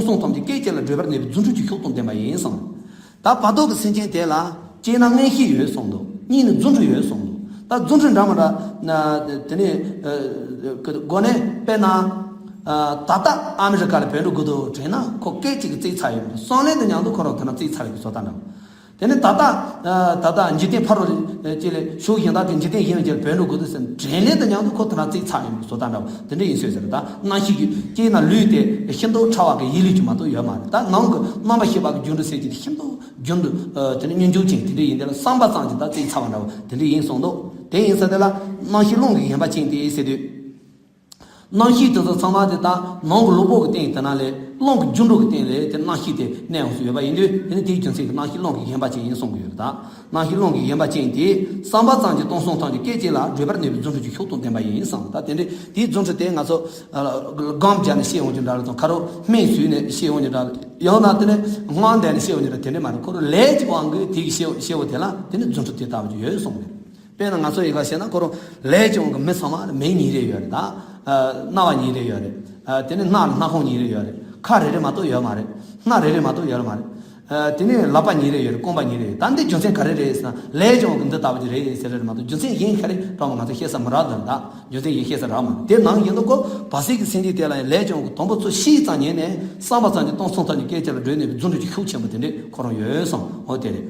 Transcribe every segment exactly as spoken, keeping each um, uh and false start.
སྟོང་གསུམ་ཐམས་ཅད་སྐད་ཅིག་ལ་བགྲོད་པར་ནུས་པའི་རྫུ་འཕྲུལ་གྱི་ཤུགས་དང་ལྡན་པ་ཡིན་གསུངས། ད་བར་དོ་གི་སེམས་ཅན་དེ་ལ་སྐྱེས་ན་མངོན་ཤེས་ཡོད་གསུངས་འདུག། གཉིས་ནི་རྫུ་འཕྲུལ་ཡོད་གསུངས་འདུག། ད་རྫུ་འཕྲུལ་འདྲ་མི་འདྲ་ན་དེ་ནས་སྒོ་ནས་དཔེར་ན་ད་ལྟ་ཨ་མི་རི་ཀ་ལ་བོད་འགྲོ་དགོས་འདུག་དྲན་ན་ཁོ་སྐད་ཅིག་གིས་རྩིས་ཚར་ཡོད་མ་རེད། སང་ལན་དུ་མཉམ་དུ་ཁོ་རང་དེ་ན་རྩིས་ཚར་ཡོད་པའི་བཟོ་ལྟ་འདྲ་བོ། དེ་ནས་ད་ལྟ་ད་ལྟ་འཇིག་རྟེན་ཕ་རོལ་ཅིག་ལས་ཕྱོགས་གཞན་དག་གི་འཇིག་རྟེན་གཞན་ཅིག་ལ་བོད་འགྲོ་དགོས་འདུག་ཟེར་དྲན་ལན་དུ་མཉམ་དུ་ཁོ་དེ་ན་རྩིས་ཚར་ཡོད་པའི་བཟོ་ལྟ་འདྲ་བོ་དེ་འདྲ་ཡིན་ཟེར་ཟེར། ད་རྣམ་ཤེས་ཀྱི་སྐྱེས་ན་ལུས་དེ་ཤིན་ཏུ་ཕྲ་བ་གི་ཡིད་ལུས་ཅིག་མ་གཏོགས་ཡོད་མ་རེད། ད་ནང་གི་རྣམ་པར་ཤེས་པ་གི་རྒྱུ་འབྲས་ཟེར་གྱི་དེ་ཤིན་ཏུ་རྒྱུ་འབྲས་དེ་ནི་སྙོམས་འཇུག་ཅན་དེ་འདྲ་ཡིན། དེ་ལ་བསམ་པ་ཙམ་གྱིས་ད་རྩིས་ཚར་བ་འདྲ་བོ་དེ་འདྲ་ཡིན་གསུངས་འདུག། དེ་ཡིན་ས་དེ་ལ་རྣམ་ཤེས་རླུང་གིས་ཡེངས་པ་ཅན་དེ་ཟེར་དུས། རྣམ་ཤེས་དེ་ཚོ་ཚང་མ་དེ་དག་ནང་གི་གློ་བུར་གྱི་སྟེང་དེ་ན་ལས་རླུང་གི་རྒྱུ་འབྲས་ཀྱི་སྟེང་ལས་དེ་རྣམ་ཤེས་དེ་གནས་འོང་སུ་ཡོད་པ་ཡིན་དུས། དེ་ནི་དེའི་རྒྱུ་མཚན་གྱིས་རྣམ་ཤེས་རླུང་གིས་ཡེངས་པ་ཅན་ཡིན་གསུང་གི་ཡོད་རེད། ད་རྣམ་ཤེས་རླུང་གིས་ཡེངས་པ་ཅན་དེ་བསམ་པ་ཙམ་གྱིས་སྟོང་གསུམ་ཐམས་ཅད་སྐད་ཅིག་ལ་བགྲོད་པར་ནུས་པའི་རྫུ་འཕྲུལ་གྱི་ཤུགས་དང་ལྡན་པ་ཡིན་གསུངས། ད་དེ་འདྲའི་དེའི་རྫུ་འཕྲུལ་དེ་ང་ཚོ་སྒོམ་བརྒྱབ་ནས་ཤེས་འོང་རྒྱུ་འདྲ་རེད་དང་། ཁ་རོག་སྨན་ཟོས་ནས་ཤེས་འོང་རྒྱུ་འདྲ། ཡང་ན་དེ་ནས་སྔགས་བཟླས་ནས་ཤེས་འོང་རྒྱུ་འདྲ། དེ་འདྲ་མ་རེད། ཁོ་རང་ལས་ཀྱི་དབང་གིས་དེ་གི་ཤེས་ཤེས་པ་དེ་ལ་དེ་ནི་རྫུ་འཕྲུལ་དེ་ལྟ་བུ་ཅིག་ཡོད་གསུངས་རེད། དཔེར་ན་ང་ཚོ་ཡི་ག་བཤད་ན་ཁོ་རང་ལས་ཀྱི་དབང་གིས་མི་ཚང་མ་མིག་གཉིས་རེ་ཡོད་རེད། ད་རྣ་བ་གཉིས་རེ་ཡོད་རེད། དེ་ནས་སྣ་སྣ་ཁུང་གཉིས་རེ་ཡོད་རེད། ཁ་རེ་རེ་མ་གཏོགས་ཡོད་མ་རེད། སྣ་རེ་རེ་མ་གཏོགས་ཡོད་མ་རེད། དེ་ནས་ལག་པ་གཉིས་རེ་ཡོད་རེད། རྐང་པ་གཉིས་རེ་ཡོད། ད་འདི་རྒྱུ་མཚན་ག་རེ་རེད་ཟེར་ན་ལས་ཀྱི་དབང་གིས་འདི་ལྟ་བུ་ཅིག་རེད་ཟེར་རེད་མ་གཏོགས། རྒྱུ་མཚན་གཞན་ག་རེ་དྲང་མོ་ང་ཚོ་ཤེས་ས་མི་རག་ད་རེད། ད་རྒྱུ་མཚན་གཞན་ཤེས་ས་རག་མ་རེད། དེ་ནང་བཞིན་དུ་ཁོ་བར་སྲིད་ཀྱི་སེམས་ཅན་དེ་ལ་ཡང་ལས་ཀྱི་དབང་གིས་དང་པོ་ཚུར་ཤེས་ཙམ་ཉིད་ནས་བསམ་པ་ཙམ་གྱིས་སྟོང་གསུམ་ཐམས་ཅད་སྐད་ཅིག་ལ་བགྲོད་ནུས་པའི་རྫུ་འཕྲུལ་གྱི་ཤུགས་ཆེན་པོ་དེ་འདྲས་ཁོ་རང་ཡོད་གསུངས། འོ་དེ་རེད།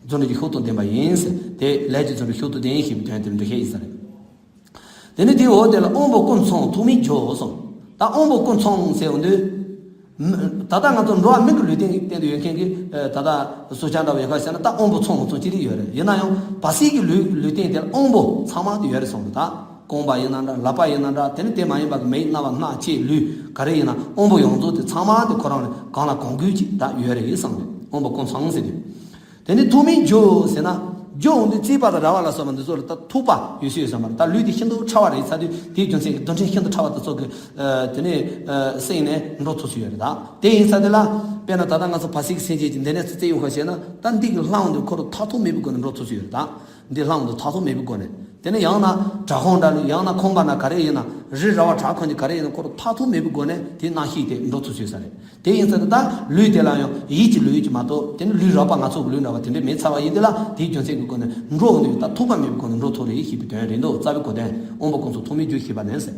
རྫུ་འཕྲུལ་གྱི་ཤུགས་དང་ལྡན་པ་ཡིན་ཟེར། དེ་ལས་ཀྱི་རྫུ་འཕྲུལ་ཤུགས་དང་ལྡན་ཞེས་པའི་དོན་དེ་འདྲ་ཞིག་ཡིན་ས་རེད། དེ་ནས་དེའི་འོག་དེ་ལ་དབང་པོ་ཀུན་ཚང་ཐོགས་མེད་འཇོ་གསུངས། ད་དབང་པོ་ཀུན་ཚང་ཟེར་འོང་དུས། མ་ད་ལྟ་ང་ཚོ་འགྲོ་བ་མིའི་ལུས་རྟེན་གྱི་སྟེང་དུ་ཡོད་མཁན་གྱི་ད་ལྟ་སྲོག་ཆགས་འདྲ་བ་ཡོད་ཁ་ཤས་ན། ད་དབང་པོ་ཚང་བ་ཚང་ཅི་རིགས་ཡོད་རེད། ཡིན་ན་ཡང་བར་སྲིད་ཀྱི་ལུས་ལུས་རྟེན་དེ་ལ་དབང་པོ་ཚང་མ་དེ་ཡོད་རེད་གསུངས་འདུག། ད་རྐང་པ་ཡིན་ན་འདྲ། ལག་པ་ཡིན་ན་འདྲ། དེ་ནི་དེ་མ་ཡིན་པ་གི་མིག་རྣ་བ་སྣ་ལྕེ་ལུས་ག་རེ་ཡིན་ན་དབང་པོ་ཡོངས་རྫོགས་དེ་ཚང་མ་དེ་ཁོ་རང་ལ་གང་ལ་གང་དགོས་ཀྱི་ད་ཡོད་རེད་གསུངས་རེད། དབང་པོ་ཀུན་ཚང་ཟེར་དུས། དེ་ནི་ཐོགས་མེད་འཇོ་ཟེར་ན། འཇོ་འོང་དུས་རྩིས་པ་དང་ར་བ་ལ་སོགས་པ་འདི་ཚོ་ལ་ད་ཐུག་པ་ཡོད་ཤེས་ཡོད་ས་མ་རེད། ད་ལུས་དེ་ཤིན་ཏུ་ཕྲ་བ་རེད་ཚར་དུས། དེའི་རྒྱུ་མཚན་གྱིས་རྡུལ་ཕྲན་ཤིན་ཏུ་ཕྲ་བ་དེ་ཚོ་གི་དེ་ནས་སེང་ནས་འགྲོ་ཐུབ་ས་ཡོད་རེད། ད་དེ་ཡིན་ས་དེ་ལ་དཔེར་ན་ད་ལྟ་ང་ཚོ་བར་སྲིད་ཀྱི་སེམས་ཅན་གྱི་འདི་ནས་རྩིས་ཡོང་ཁ་བྱས་ན། ད་འདི་གི་ལྷ་འོང་དུས་ཁོ་རང་ཐ་ཐོག་མེད་པའི་སྒོ་ནས་འགྲོ་ཐུབ་ས་ཡོད་རེད། ད་འདི་ལྷ་འོང་དུས་ཐ་ཐོག་མེད་པའི་སྒོ་ནས། དེ་ནས་ཡང་ན་བྲག་ཁུང་འདྲ་ལ། ཡང་ན་ཁང་པ་ན་ག་རེ་ཡིན་ན། རི་ར་བ་བྲག་ཁུང་གི་ག་རེ་ཡིན་ན་ཁོ་རང་ཐ་ཐོག་མེད་པའི་སྒོ་ནས་དེ་རྣམ་ཤེས་དེ་འགྲོ་ཐུབ་ས་ཡོད་ས་རེད། དེ་ཡིན་ཚེ་ད་ལུས་དེ་ལ་ཡང་ཡིད་ཀྱི་ལུས་ཀྱི་མ་གཏོགས་དེ་ནི་ལུས་རགས་པ་ང་ཚོ་གི་ལུས་འདྲ་བ་དེ་འདྲས་མེད་ཚར་བ་ཡིན་དེ་ལ། དེའི་རྒྱུ་མཚན་གྱི་སྒོ་ནས་འགྲོ་འོང་དུས་ད་ཐུག་པ་མེད་པའི་སྒོ་ནས་འགྲོ་ཐུབ་རེད་ཞེས་པའི་དོན་རེད་འདུག། རྩ་བའི་གོ་དོན་དབང་པོ་ཀུན་ཚང་ཐོགས་མེད་འཇོ་ཞེས་པ་ནས་ཟེར།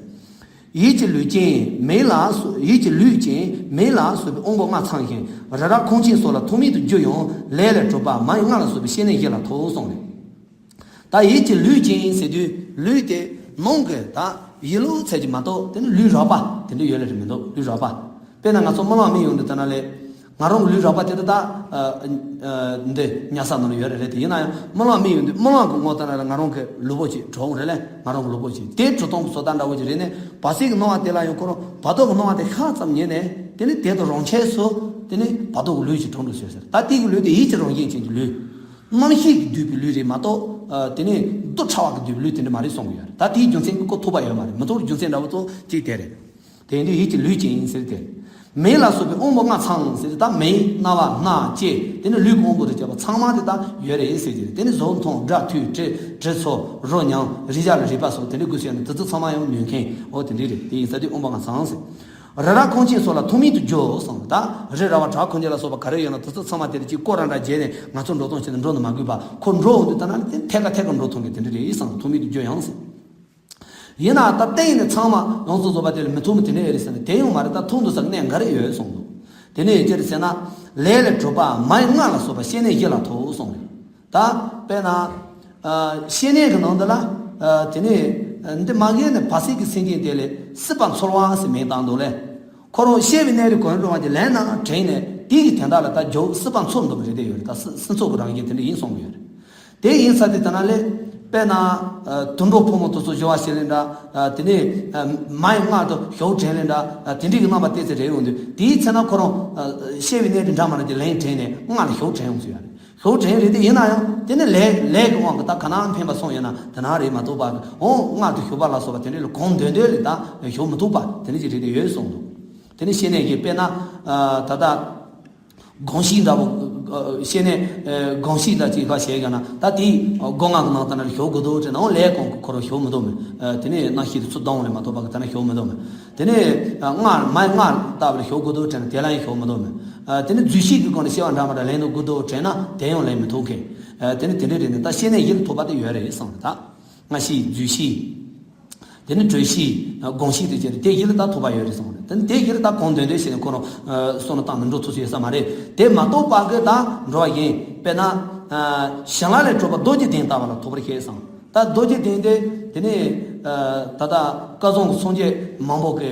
ཡིད་ཀྱི་ལུས་ཅན་མེ་ལ་སོགས། ཡིད་ཀྱི་ལུས་ཅན་མེ་ལ་སོགས་པའི་དབང་པོ་ལྔ་ཚང་ཞིང་། རི་རབ་ཁང་ཆེན་སོགས་ལ་ཐོགས་མེད་དུ་རྒྱུ་ཡང་ལས་ལས་གྲུབ་པ་མ་ཡི་ལྔ་ལ་སོགས་པའི་སྐྱེ་གནས་བཞི་ལ་ཐོགས་གསུངས་རེད། ད་ཡིད་ཀྱི་ལུས་ཅན་ཟེར་དུས་ལུས་དེ་ནང་གི་ད་ཡིད་ལུས་ཚད་ཀྱི་མ་གཏོགས་དེ་ནི་ལུས་རགས་པ་དེ་འདྲ་ཡོད་ལེ་རེད་མི་འདུག། ལུས་རགས་པ། དཔེར་ན་ང་ཚོ་རྨི་ལམ་རྨི་ཡོང་དུས་ད་ན་ལས་ང་རང་གི་ལུས་རགས་པ་དེ་ད་ད་འདི་ཉལ་ས་ནང་ལ་ཡོད་རེད་ལེ། དེ་ཡིན་ན་ཡང་རྨི་ལམ་རྨི་ཡོང་དུས་རྨི་ལམ་གྱི་ངོ་ད་ན་ལས་ང་རང་གི་ལུས་པོ་ཅིག་གྲུབ་རེད་ལེ། ང་རང་གི་ལུས་པོ་ཅིག་དེ་གྲུབ་སྟངས་ཀྱི་བཟོ་ལྟ་འདྲ་བོ་ཅིག་རེད་ནས། བར་སྲིད་ཀྱི་སྣང་བ་དེ་ལ་ཡང་ཁོ་རང་བར་དོ་གི་སྣང་བ་དེ་ཤ་ཙམ་ཉལ་ནས་དེ་ནི་དེ་དང་རང་ཆས་སུ་དེ་ནི་བར་དོ་གི་ལུས་ཅིག་གྲུབ་འགྲོ་ཟེར་ཟེར། ད་དེ་གི་ལུས་དེ་ཡིད་ཀྱི་རང་བཞིན་ཅན་གྱི་ལུས། རྣམ་ཤེས་ཀྱིས་བསྡུས་པའི་ལུས་རེད་མ་གཏོགས། ཨ། དེ་ནས་རྡུལ་ཕྲ་བ་གིས་བསྡུས་པའི་ལུས་དེ་འདྲ་མ་རེད་གསུང་གི་ཡོད་རེད། ད་དེའི་རྒྱུ་མཚན་གྱིས་ཁོ་ཐུག་པ་ཡོད་མ་རེད། མི་ཐུག་རྒྱུ་མཚན་འདྲ་བོ་ཚོ་གཅིག་དེ་རེད། དེ་ཡིན་དུས་ཡིད་ཀྱི་ལུས་ཅན་ཟེར་ཏེ། མེ་ལ་སོགས་པའི་དབང་པོ་ལྔ་ཚང་ཟེར་ཏེ། ད་མེ་རྣ་བ་སྣ་ལྕེ་དེ་ནས་ལུས་ཀྱི་དབང་པོ་རེ་བྱས་པ་ཚང་མ་དེ་ད་ཡོད་རེད་ཟེར་གྱི་རེད། དེ་ནས་གཟུགས་མཐོང་སྒྲ་ཐོས་དྲི་དྲི་ཚོར་རོ་མྱང་རེག་བྱ་ལ་རེག་པ་སོགས་དེ་འདྲའི་དགོས་ཟེར་ན་དེ་ཚོ་ཚང་མ་ཡང་ནུས་མཁན་འོ་དེ་འདྲའི་རེད། དེ་ཡིན་ས་དེ་དབང་པོ་ལྔ་ཚང་ཟེར། རི་རབ་ཁང་ཆེན་སོགས་ལ་ཐོགས་མེད་དུ་རྒྱུ་གསུངས། ད་རི་ར་བ་བྲག་ཁང་ཆེན་ལ་སོགས་པ་ག་རེ་ཡོད་ན་དེ་ཚོ་ཚང་མ་དེར་ཅིག་སྐོར་ར་འདྲ་བརྒྱབ་ནས་ང་ཚོ་འགྲོ་སྟངས་བྱས་ནས་འགྲོ་ནི་མ་དགོས་པ། ཁོ་འགྲོ་འོང་དུས་ད་ན་དེ་ཐད་ཀ་ཐད་ཀ་འགྲོ་ཐུབ་མཁན་དེ་འདྲ་རེད་གསུངས། ཐོགས་མེད་དུ་རྒྱུ་ཡང་ཟེར། ཡིན་ན་ད་གཏན་ནས་ཚང་མ་ཡོངས་སུ་རྫོགས་པ་དེ་ལ་མི་ཐུབ་མི་དེ་འདྲ་ཡོད་རེད་ཟེར་ན། དེ་ཡང་མ་རེད། ད་ཐུབ་འདུག་ས་གནས་འགའ་རེ་ཡོད་གསུངས་འདུག། དེ་ནས་ཅི་རེད་ཟེར་ན། ལས་ལས་གྲུབ་པ་མ་ཡི་ལྔ་ལ་སོགས་པ་སྐྱེ་གནས་བཞི་ལ་ཐོགས་གསུངས་རེད། ད་དཔེར་ན། ཨ། སྐྱེ་གནས་ཀྱི་ནང་དུ་ལ། ཨ། དེ་ནས་འདི་མ་གཞི་ནས་བར་སྲིད་ཀྱི་སེམས་ཅན་དེ་ལས་སྲིད་པ་འཚོལ་བ་ཟེར་མིང་བཏགས་འདུག་ལེ། ཁོ་རང་སྐྱེ་བའི་གནས་རིགས་གང་རུང་བ་ཅིག་ལེན་ན་དྲན་ནས་དེ་གི་དོན་དག་ལ་ད་རྒྱུ་སྲིད་པ་འཚོལ་འདུག་པ་རེད་དེ་ཡོད་རེད། ད་སྲིད་སྲིད་འཚོལ་གྱི་རང་བཞིན་དེ་འདྲ་ཡིན་གསུངས་ཡོད་རེད། དེ་ཡིན་ས་དེ་ད་ན་ལེ། དཔེར་ན། ཨ། དུད་འགྲོ་ཕོ་མོ་དེ་ཚོ་སྦྱོར་བ་བྱེད་ལེ་འདྲ། ཨ། དེ་ནས། ཨ། མ་ཡི་མངལ་དུ་ཞུགས་དྲན་ལེ་འདྲ། ཨ། དེ་འདྲའི་གི་རྣམ་པ་ཏོག་ཙམ་རེ་ཡོང་དུས་དེའི་ཚེ་ན་ཁོ་རང་། ཨ། སྐྱེ་བའི་གནས་རིགས་འདྲ་མི་འདྲ་ཅིག་ལེན་དྲན་ནས་མངལ་ལ་ཞུགས་དྲན་ཡོང་ས་ཡོད་རེད། ཞུགས་དྲན་རེད་དེ། ཡིན་ན་ཡང་དེ་ནི་ལས་ལས་ཀྱི་དབང་གིས་ད་ག་ན་འཕེན་པ་སོང་ཡོད་ན་དེ་ན་རེད་མ་གཏོགས་པ། འོང་མངལ་དུ་ཞུགས་པ་ལ་སོགས་པ་དེ་འདྲ་ལ་གང་འདོད་འདོད་ལ་ད་ཞུགས་མི་ཐུབ་པ་དེ་འདྲ་ཅིག་རེད་དེ་ཡོད་གསུངས་འདུག། དེ་ནི་སྐྱེ་གནས་ཀྱི་དཔེར་ན། ཨ། ད་ལྟ། གང་ཞིག་འདྲ་བོ། ཨ། བཤད་ནས། ཨ། དགོངས་གཞི་ལ་ཅིག་ཁ་བཤད་ཀྱང་ན་ད་དེའི་སྒོ་ང་གི་ནང་ད་ན་ལ་ཞོག་དགོས་འདུག་དྲན་ནའང་ལས་གོང་གི་ཁོ་རང་ཞོག་མི་འདུག་མེད། ཨ། དེ་ནས་རྣམ་ཤེས་དེ་ཚུར་ལྡང་བ་ལས་མ་གཏོགས་པ་གི་ད་ན་ཞོག་མི་འདུག་མེད། དེ་ནས། ཨ། སྔར་མའི་སྔར་ལྟ་བུ་ལ་ཞོག་དགོས་འདུག་དྲན་ན་དེ་ལ་ཡང་ཞོག་མི་འདུག་མེད། ཨ། དེ་ནས་རྫུས་ཤིང་གི་སྒོ་ནས་སྐྱེ་བ་འདྲ་མི་འདྲ་ལེན་དུ་དགོས་འདུག་དྲན་ན་དེ་ཡང་ལེན་མི་ཐུབ་མཁན། ཨ། དེ་ནས་དེ་འདྲའི་རེད་ནས་ད་བཤད་ནས་ཡིད་ལ་ཐོབ་པ་དེ་ཡོད་རེད་བསམ་རེད་ད། སྔ་ཤེས། རྫུས་ཤེས། དེ་ནི་དྲོད་ཤེས། དགོངས་ཤེས་དེ་བྱས་ཏེ་དེ་ཡིད་ལ་ད་ཐོབ་པ་ཡོད་རེད་གསུངས་རེད། དེ་ནི་དེ་ཡིད་ལ་ད་གང་འདོད་འདོད་བྱས་ནས་ཁོ་རང་བསམ་བློ་བཏང་ནས་འགྲོ་ཐུབ་ས་ཡོད་ས་མ་རེད། དེ་མ་གཏོགས་པ་གི་ད་འགྲོ་བ་གཞན་དཔེར་ན། གཞན་ལ་ལས་གྲུབ་པ་རྡོ་རྗེ་གདན་ལྟ་བུ་ལ་ཐོབ་པར་བཤད་གསུངས། ད་རྡོ་རྗེ་གདན་དེ་དེ་ནི་ད་ལྟ་བསྐལ་བཟང་གི་སངས་རྒྱས་མང་པོ་གི་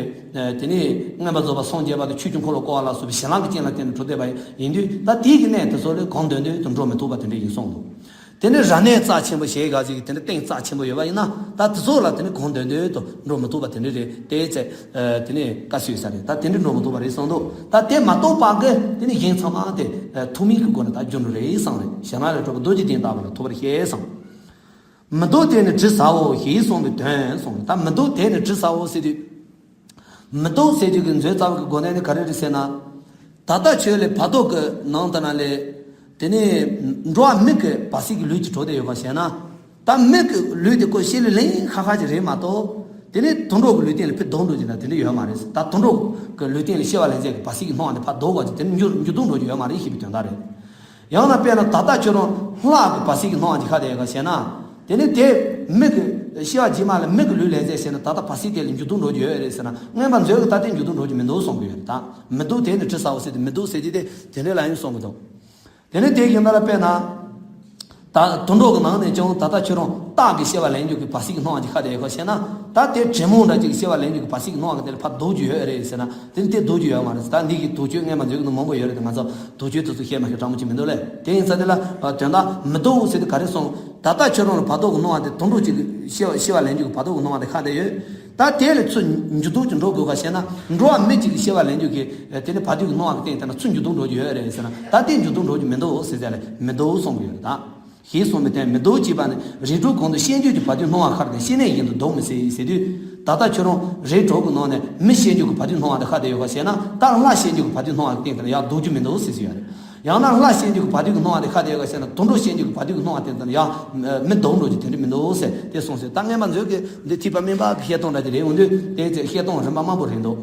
དེ་ནི་མངོན་པར་རྫོགས་པ་སངས་རྒྱས་པ་དང་ཆོས་ཀྱི་འཁོར་ལོ་བསྐོར་བ་ལ་སོགས་པའི་གཞན་ལ་གི་རྐྱེན་ལ་བརྟེན་ནས་གྲུབ་བསྡད་པ་ཡིན་དུས་ད་དེའི་གི་གནས་དེ་ཚོ་ལས་གང་འདོད་འདོད་དུ་འགྲོ་མི་ཐུབ་པ་དེ་འདྲ་ཡིན་གསུངས་འདུག་དེ་ནི་རབ་གནས་རྩ་ཆེན་པོ་ཞེས་ག་ཅིག་དེ་ནི་གདན་རྩ་ཆེན་པོ་ཡོད་པ་ཡིན་ན་ད་དེ་ཚོ་ལ་དེ་ནི་གང་འདོད་འདོད་དུ་འགྲོ་མི་ཐུབ་པ་དེ་འདྲ་རེད་དེ་ཚེ། དེ་ནི་བཀའ་སྲོལ་ཡོད་ས་རེད། ད་དེ་འདྲ་འགྲོ་མི་ཐུབ་པ་རེད་གསུངས་འདུག་ད་དེ་མ་གཏོགས་པ་གི་དེ་ནི་གཞན་ཚང་མ་དེ་ཐུབ་མིན་གྱི་སྒོ་ནས་ད་རྒྱུ་འགྲོ་རེད་གསུངས་རེད། གཞན་ལ་ལས་གྲུབ་པ་རྡོ་རྗེ་གདན་ལྟ་བུ་ལ་ཐོབ་པར་བཤད་གསུངས། མི་ལྡོག་དེ་ནི་དྲི་ཟ་འོ་ཞེས་གསུངས་པའི་དོན་གསུངས། ད་མི་ལྡོག་དེ་ནི་དྲི་ཟ་འོ་ཟེར་དུས། མི་ལྡོག་ཟེར་རྒྱུ་གི་མཛོད་རྩ་བ་གི་སྒོ་ནས་ནི་ག་རེ་རེད་ཟེར་ན། ད་ལྟ་ཁྱོད་ལས་བར་དོ་གི་ནང་དུ་ན་ལས། དེ་ནས་འགྲོ་བ་མི་གི་བར་སྲིད་ཀྱི་ལུས་ཀྱི་གྲོགས་དེ་ཡོད་པ་བྱས་ན། ད་མི་གི་ལུས་དེ་ཁོ་ཤི་ལས་ལེན་ཁ་ཁ་ཅིག་རེད་མ་གཏོགས། དེ་ནས་དུད་འགྲོ་གི་ལུས་རྟེན་ལ་ཕར་ལྡོག་འགྲོ་རྒྱུ་ན་དེ་འདྲ་ཡོད་མ་རེད། ད་དུད་འགྲོ་གི་ལུས་རྟེན་ལ་སྐྱེ་བ་ལེན་ཚད་ཀྱི་བར་སྲིད་ཀྱི་སྣང་བ་དེ་ཕར་ལྡོག་པ་ཅིག་དེ་ནི་འགྱུར་འགྱུར་ལྡོག་འགྲོ་རྒྱུ་ཡོད་མ་རེད་ཞེས་པའི་དོན་དག་རེད། ཡང་ན་དཔེར་ན་ད་ལྟ་ཁྱོད་རང་ལྷ་གི་བར་སྲིད་ཀྱི་སྣང་བ་ཅིག་ཁ་དེ་ཡོད་ག་བྱས་ན། དེ་ནི་དེ་མི་གི་སྐྱེ་བ་རྗེས་མ་ལ་མི་གི་ལུས་ལེན་ཚད་བྱས་ན་ད་ལྟ་བར་སྲིད་དེ་ལ་འགྱུར་ལྡོག་འགྲོ་རྒྱུ་ཡོད་རེད་ཟེར་ན་མངོན་པ་མཛོད་ཀྱི་ད་ལྟའི་འགྱུར་ལྡོག་འགྲོ་རྒྱུ་མི་འདུག་གསུང་གི་ཡོད་རེད་ད། མི་ལྡོག་དེ་ནི་དྲི་ཟ་འོ་ཟེར་ཏེ་མི་ལྡོག་ཟེར་གྱི་དེ་དེ་འདྲའི་ལ་ཡང་གསུང་གི་འདུག་དེ་ནི་དེ་ཡིན་ན་ལ་དཔེར་ན། ད་དུད་འགྲོ་གི་ནང་ནས་ཀྱང་ད་ལྟ་ཁྱོད་རང་སྟག་གི་སྐྱེ་བ་ལེན་རྒྱུ་གི་བར་སྲིད་ཀྱི་སྣང་བ་ཅིག་ཁ་དེ་ཡོད་ཁ་བཤད་ན། ད་དེ་དྲེད་མོང་འདྲ་ཅིག་གི་སྐྱེ་བ་ལེན་རྒྱུ་གི་བར་སྲིད་ཀྱི་སྣང་བ་གི་དེ་ལ་ཕར་ལྡོག་རྒྱུ་ཡོད་རེད་ཟེར་ན་དེ་ནི་དེ་ལྡོག་རྒྱུ་ཡོད་མ་རེད། ད་འདི་གི་ལྡོག་ཆོས་སྔོན་མ་མཛོད་ཀྱི་ནང་མང་པོ་ཡོད་རེད། ད་ང་ཚོ་ལྡོག་ཆོས་དེ་ཚོ་བཤད་མ་ཤེས་གྲངས་མང་ཅིག་མི་འདུག་ལས། དེ་ཡིན་ཙང་དེ་ལ་དོན་དག་མི་ལྡོག་ཟེར་དེ་ག་རེ་གསུངས། ད་ལྟ་ཁྱོད་རང་ལ་བར་དོ་གི་སྣང་བ་དེ་དུད་འགྲོ་ཅིག་གི་སྐྱེ་བ་སྐྱེ་བ་ལེན་རྒྱུ་གི་བར་དོ་གི་སྣང་བ་དེ་ཁ་དེ་ཡོད། ད་དེ་ལས་ཚུར་འགྱུར་ལྡོག་ཅིག་འགྲོ་དགོས་ག་བཤད་ན་འགྲོ་བ་མི་གཅིག་གི་སྐྱེ་བ་ལེན་རྒྱུ་གི་དེ་ནི་བར་དོ་གི་སྣང་བ་གི་སྟེང་དེ་ན་ཚུར་འགྱུར་ལྡོག་འགྲོ་རྒྱུ་ཡོད་རེད་ཟེར་ན་ད་དེ་འགྱུར་ལྡོག་འགྲོ་རྒྱུ་མི་འདུག་ཟེར་ཟེར་ལས་མི་འདུག་གསུང་གི་ཡོད་རེད་ད། ཞེས་གསུངས་པའི་དོན་མི་ལྡོག་ཅེས་པ་ནི་རིགས་དྲུག་གོང་དུ་བཤད་རྒྱུད་ཀྱི་བར་དོའི་སྣང་བ་ཁར་ནི་བཤད་ནས་ཡིན་དུ་ལྡོག་མི་སྲིད་ཟེར་དུས། ད་ལྟ་ཁྱོད་རང་རིགས་དྲུག་གི་ནང་ནས་མི་བཤད་རྒྱུད་ཀྱི་བར་དོའི་སྣང་བ་དེ་ཁ་དེ་ཡོད་པ་བྱས་ན་ད་ལྷ་བཤད་རྒྱུད་ཀྱི་བར་དོའི་སྣང་བ་གི་སྟེང་དེ་ལ་ཡང་ལྡོག་རྒྱུ་མི་འདུག་ཟེར་གྱི་ཡོད་རེད། ཡང་ན་ལྷ་བཤད་རྒྱུད་ཀྱི་བར་དོའི་སྣང་བ་དེ་ཁ་དེ་ཡོད་པ་བྱས་ན་དུད་འགྲོ་བཤད་རྒྱུད་ཀྱི་བར་དོའི་སྣང་བ་དེ་དེ་ལ་ཡང་མི་ལྡོག་འགྲོ་རྒྱུ་དེ་འདྲ་མི་འདུག་ཟེར་དེ་གསུངས་ཟེར། ད་སྔོན་མ་མཛོད་ཀྱི་འདི་ཐེག་པ་དམན་པ་གི་བཤད་སྟངས་འདྲ་ཅིག་རེད། འོན་ཏེ་དེ་ཚེ་བཤད་སྟངས་རིམ་པ་མང་པོ་རེད་འདུག་